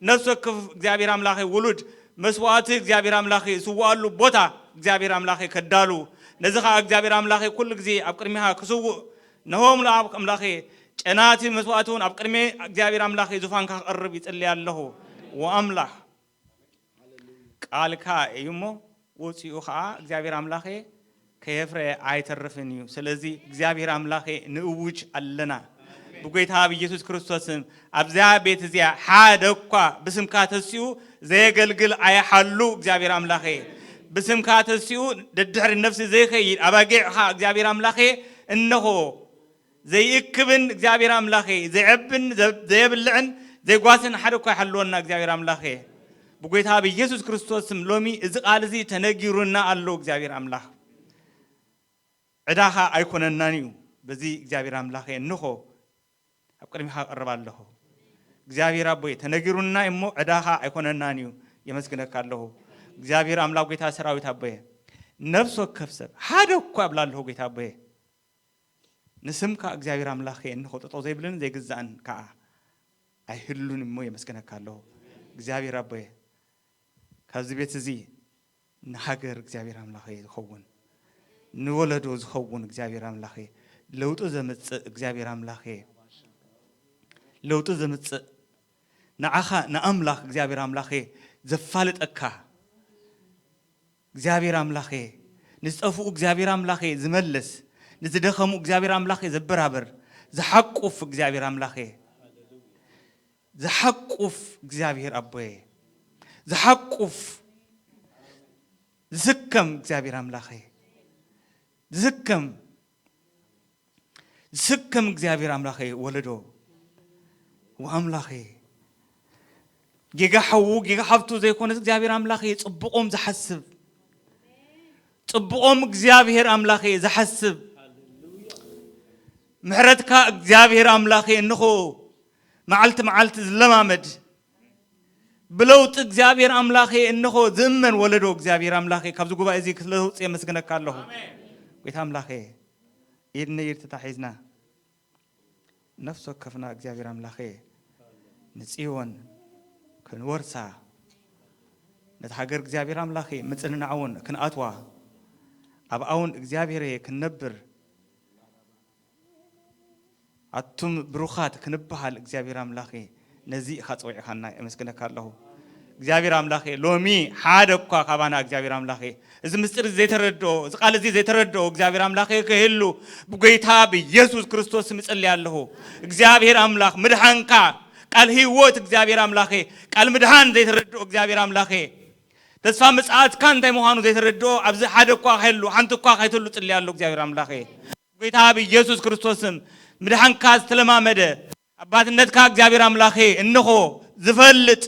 ነፍሲ ወከፍ እግዚኣብሔር ኣምላኸ ውሉድ መስዋዕቲ እግዚኣብሔር ኣምላኸ ዝስውኣሉ ቦታ እግዚኣብሔር ኣምላኸ ከዳሉ፣ ነዚ ኸዓ እግዚኣብሔር ኣምላኸ ኩሉ ግዜ ኣብ ቅድሚኻ ክስውእ ንሆም ለኣብ ኣምላኸ ጨናቲ መስዋዕቲ እውን ኣብ ቅድሚ እግዚኣብሔር ኣምላኸ ዙፋንካ ክቐርብ ይጽልይ ኣለኹ። ወኣምላኽ ቃልካ እዩ እሞ ወፂኡ ከዓ እግዚኣብሔር ኣምላኸ ከየፍረ ኣይተርፍን እዩ። ስለዚ እግዚኣብሔር ኣምላኸ ንእውጅ ኣለና ብጎይታ ብኢየሱስ ክርስቶስም ኣብዚያ ቤት እዚኣ ሓደ እኳ ብስምካ ተሲኡ ዘየገልግል ኣይሓሉ እግዚኣብሔር ኣምላኸ። ብስምካ ተሲኡ ደድሕሪ ነፍሲ ዘይኸይድ ኣባጊዕኻ እግዚኣብሔር ኣምላኸ እነሆ ዘይእክብን እግዚኣብሔር ኣምላኸ፣ ዘይዕብን ዘ- ዘየብልዕን ዘይጓስን ሓደ እኳ ይሓልወና እግዚኣብሔር ኣምላኸ። ብጎይታ ብኢየሱስ ክርስቶስ ስም ሎሚ እዚ ቃል እዚ ተነጊሩና ኣሎ እግዚኣብሔር ኣምላኽ። ዕዳኻ ኣይኮነናን እዩ። በዚ እግዚኣብሔር ኣምላኸ እንሆ ኣብ ቅድሚኻ እቐርብ ኣለኹ። እግዚኣብሔር ኣቦይ ተነጊሩና እሞ ዕዳኻ ኣይኮነናን እዩ። የመስግነካ ኣለኹ እግዚኣብሔር ኣምላኽ ጎይታ ሰራዊት ኣቦየ። ነፍሲ ወከፍ ሰብ ሓደ እኳ እብላ ኣለኹ ጎይታ ኣቦየ። ንስምካ እግዚኣብሔር ኣምላኸ እንሆ ጠጠው ዘይብልን ዘይግዛእን ከዓ ኣይህሉን እሞ የመስግነካ ኣለኹ እግዚኣብሔር ኣቦየ። ካብዚ ቤት እዚ ንሃገር እግዚኣብሔር ኣምላኸ ዝኸውን ንወለዶ ዝኸውን እግዚኣብሔር ኣምላኸ ለውጢ ዘምፅእ እግዚኣብሔር ኣምላኸ ለውጢ ዘምፅእ ንዓኻ ንኣምላኽ እግዚኣብሔር ኣምላኸ ዘፋልጠካ እግዚኣብሔር ኣምላኸ፣ ንዝጠፍኡ እግዚኣብሔር ኣምላኸ ዝመልስ፣ ንዝደኸሙ እግዚኣብሔር ኣምላኸ ዘበራብር፣ ዝሓቁፍ እግዚኣብሔር ኣምላኸ፣ ዝሓቁፍ እግዚኣብሔር ኣቦየ፣ ዝሓቁፍ፣ ዝስከም እግዚኣብሔር ኣምላኸ፣ ዝስከም ዝስከም እግዚኣብሔር ኣምላኸ ወለዶ ወኣምላኸ፣ ጌጋ ሓዉ ጌጋ ሓብቱ ዘይኮነስ እግዚኣብሔር ኣምላኸ ጽቡቖም ዝሓስብ፣ ጽቡቖም እግዚኣብሔር ኣምላኸ ዝሓስብ፣ ምሕረትካ እግዚኣብሔር ኣምላኸ እንኾ መዓልቲ መዓልቲ ዝለማመድ፣ ብለውጢ እግዚኣብሔር ኣምላኸ እንኾ ዝእመን ወለዶ እግዚኣብሔር ኣምላኸ ካብዚ ጉባኤ እዚ ክለውጢ የመስግነካ ኣለኹ። ጌታ ኣምላኸ፣ ኢድ ንኢድ ተታሒዝና ነፍሲ ወከፍና እግዚኣብሔር ኣምላኸ ንጽዮን ክንወርሳ፣ ነቲ ሃገር እግዚኣብሔር ኣምላኸ ምጽንናዕ እውን ክንኣትዋ፣ ኣብኣ እውን እግዚኣብሔር ክንነብር፣ ኣቱም ብሩኻት ክንበሃል እግዚኣብሔር ኣምላኸ ነዚ ኢኻ ጸዊዕኻና፣ የመስግነካ ኣለኹ። እግዚኣብሔር ኣምላኸ ሎሚ ሓደ እኳ ካባና እግዚኣብሔር ኣምላኸ እዚ ምስጢር እዚ ዘይተረድኦ፣ እዚ ቃል እዚ ዘይተረድኦ እግዚኣብሔር ኣምላኸ ክህሉ ብጎይታ ብኢየሱስ ክርስቶስ ስም እጽሊ ኣለኹ። እግዚኣብሔር ኣምላኽ ምድሓንካ፣ ቃል ህይወት እግዚኣብሔር ኣምላኸ፣ ቃል ምድሓን ዘይተረድኦ እግዚኣብሔር ኣምላኸ፣ ተስፋ ምጽኣትካ እንታይ ምዃኑ ዘይተረድኦ ኣብዚ ሓደ እኳ ከይህሉ፣ ሓንቲ እኳ ከይትህሉ እጽሊ ኣለኹ እግዚኣብሔር ኣምላኸ። ጎይታ ብኢየሱስ ክርስቶስ ስም ምድሓንካ ዝተለማመደ፣ ኣባትነትካ እግዚኣብሔር ኣምላኸ እንኾ ዝፈልጥ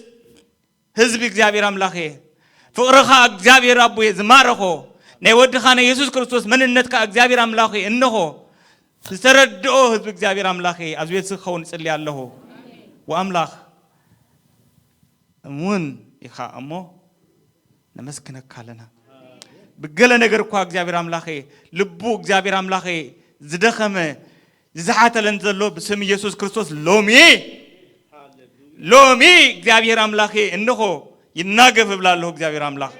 ህዝቢ እግዚኣብሔር ኣምላኸ፣ ፍቕርኻ እግዚኣብሔር ኣቦየ ዝማረኾ፣ ናይ ወድኻ ናይ የሱስ ክርስቶስ መንነትካ እግዚኣብሔር ኣምላኸ እንኾ ዝተረድኦ ህዝቢ እግዚኣብሔር ኣምላኸ ኣብዚ ቤት እዚ ክኸውን እጽሊ ኣለኹ። ወኣምላኽ እሙን ኢኻ እሞ ነመስግነካ ኣለና። ብገለ ነገር እኳ እግዚኣብሔር ኣምላኸ፣ ልቡ እግዚኣብሔር ኣምላኸ ዝደኸመ ዝዝሓተለን ዘሎ ብስም ኢየሱስ ክርስቶስ ሎሚ፣ ሎሚ እግዚኣብሔር ኣምላኸ እንኾ ይናገፍ እብላ ኣለኹ። እግዚኣብሔር ኣምላኽ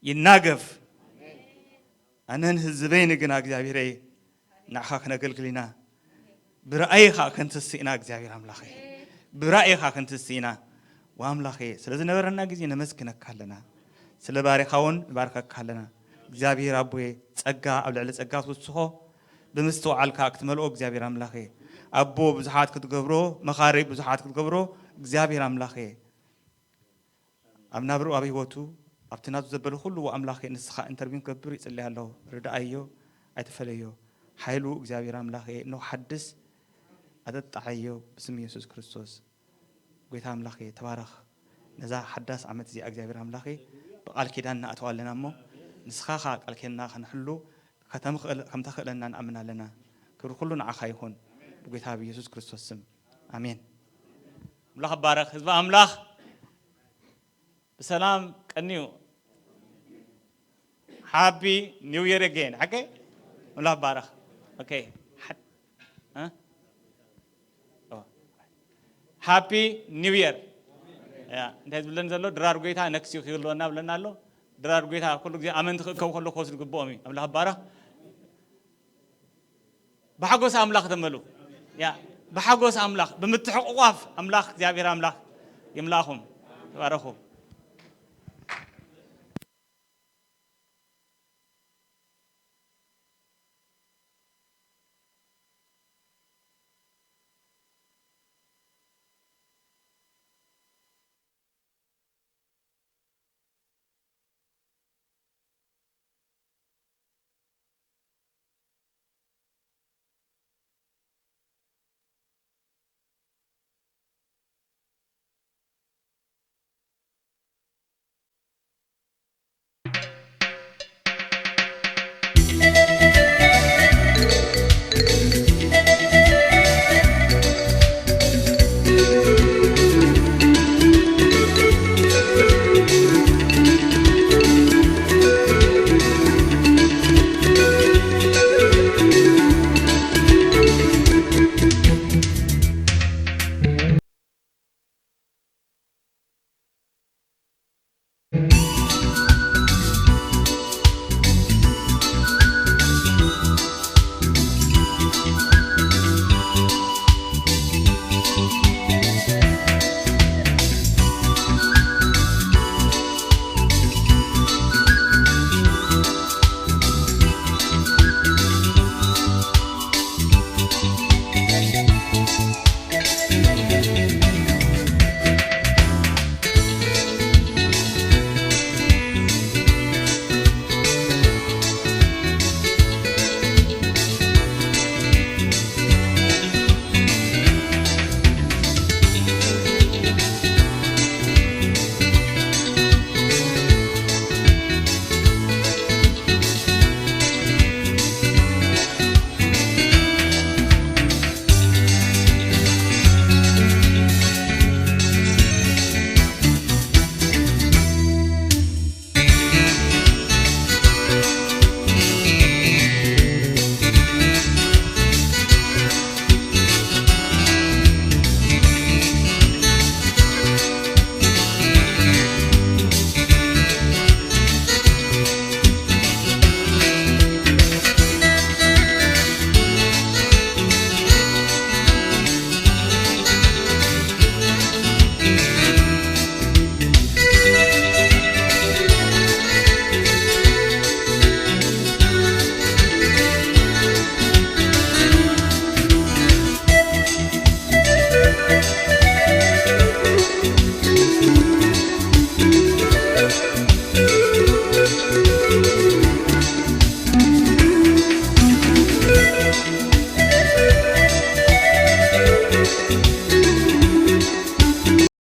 ይናገፍ። ኣነን ህዝበይን ግና እግዚኣብሔረይ ንዓኻ ክነገልግል ኢና። ብራእይኻ ክንትስእ ኢና እግዚኣብሔር ኣምላኸይ። ብራእይኻ ክንትስእ ኢና። ወኣምላኸይ ስለ ዝነበረና ግዜ ነመስግነካ ኣለና። ስለ ባሪኻ እውን ንባርከካ ኣለና። እግዚኣብሔር ኣቦየ ጸጋ ኣብ ልዕሊ ጸጋ ትውስኾ። ብምስትውዓልካ ክትመልኦ እግዚኣብሔር ኣምላኸይ። ኣቦ ብዙሓት ክትገብሮ፣ መኻሪ ብዙሓት ክትገብሮ እግዚኣብሔር ኣምላኸይ። ኣብ ናብርኡ ኣብ ህይወቱ ኣብቲ ናቱ ዘበለ ኩሉ ኣምላኸ ንስኻ ኢንተርቪን ክገብር ይጽልይ ኣለኹ። ርድኣዮ ኣይትፈለዮ። ሓይሉ እግዚኣብሔር ኣምላኸ እንሆ ሓድስ ኣጠጣዓዮ ብስም ኢየሱስ ክርስቶስ። ጎይታ ኣምላኸ ተባረኽ። ነዛ ሓዳስ ዓመት እዚኣ እግዚኣብሔር ኣምላኸ ብቓል ኪዳን ንኣትዋ ኣለና እሞ ንስኻ ኸኣ ቃል ኪዳንና ክንሕሉ ከም ተኽእለና ንኣምን ኣለና። ክብሪ ኩሉ ንዓኻ ይኹን ብጎይታ ብኢየሱስ ክርስቶስ ስም ኣሜን። ኣምላኽ ባረኽ ህዝቢ ኣምላኽ። ብሰላም ቀንዩ። Happy New Year again. ሓቀይ? ኣምላኽ ባረኽ። ኦኬ። ሓ- እ? ኦ። Happy New Year። ያ፣ እንታይ ዝብለን ዘሎ ድራር ጎይታ ነክስ ዩ ክህልወና ብለና ኣሎ። ድራር ጎይታ ኩሉ ግዜ ኣመንቲ ክእከቡ ከሎ ክወስዱ ግብኦም እዩ። ኣምላኽ ባረኽ። ብሓጎስ ኣምላኽ ተመሉ። ያ፣ ብሓጎስ ኣምላኽ ብምትሕቑቋፍ ኣምላኽ እግዚኣብሔር ኣምላኽ ይምላእኹም። ተባረኹ።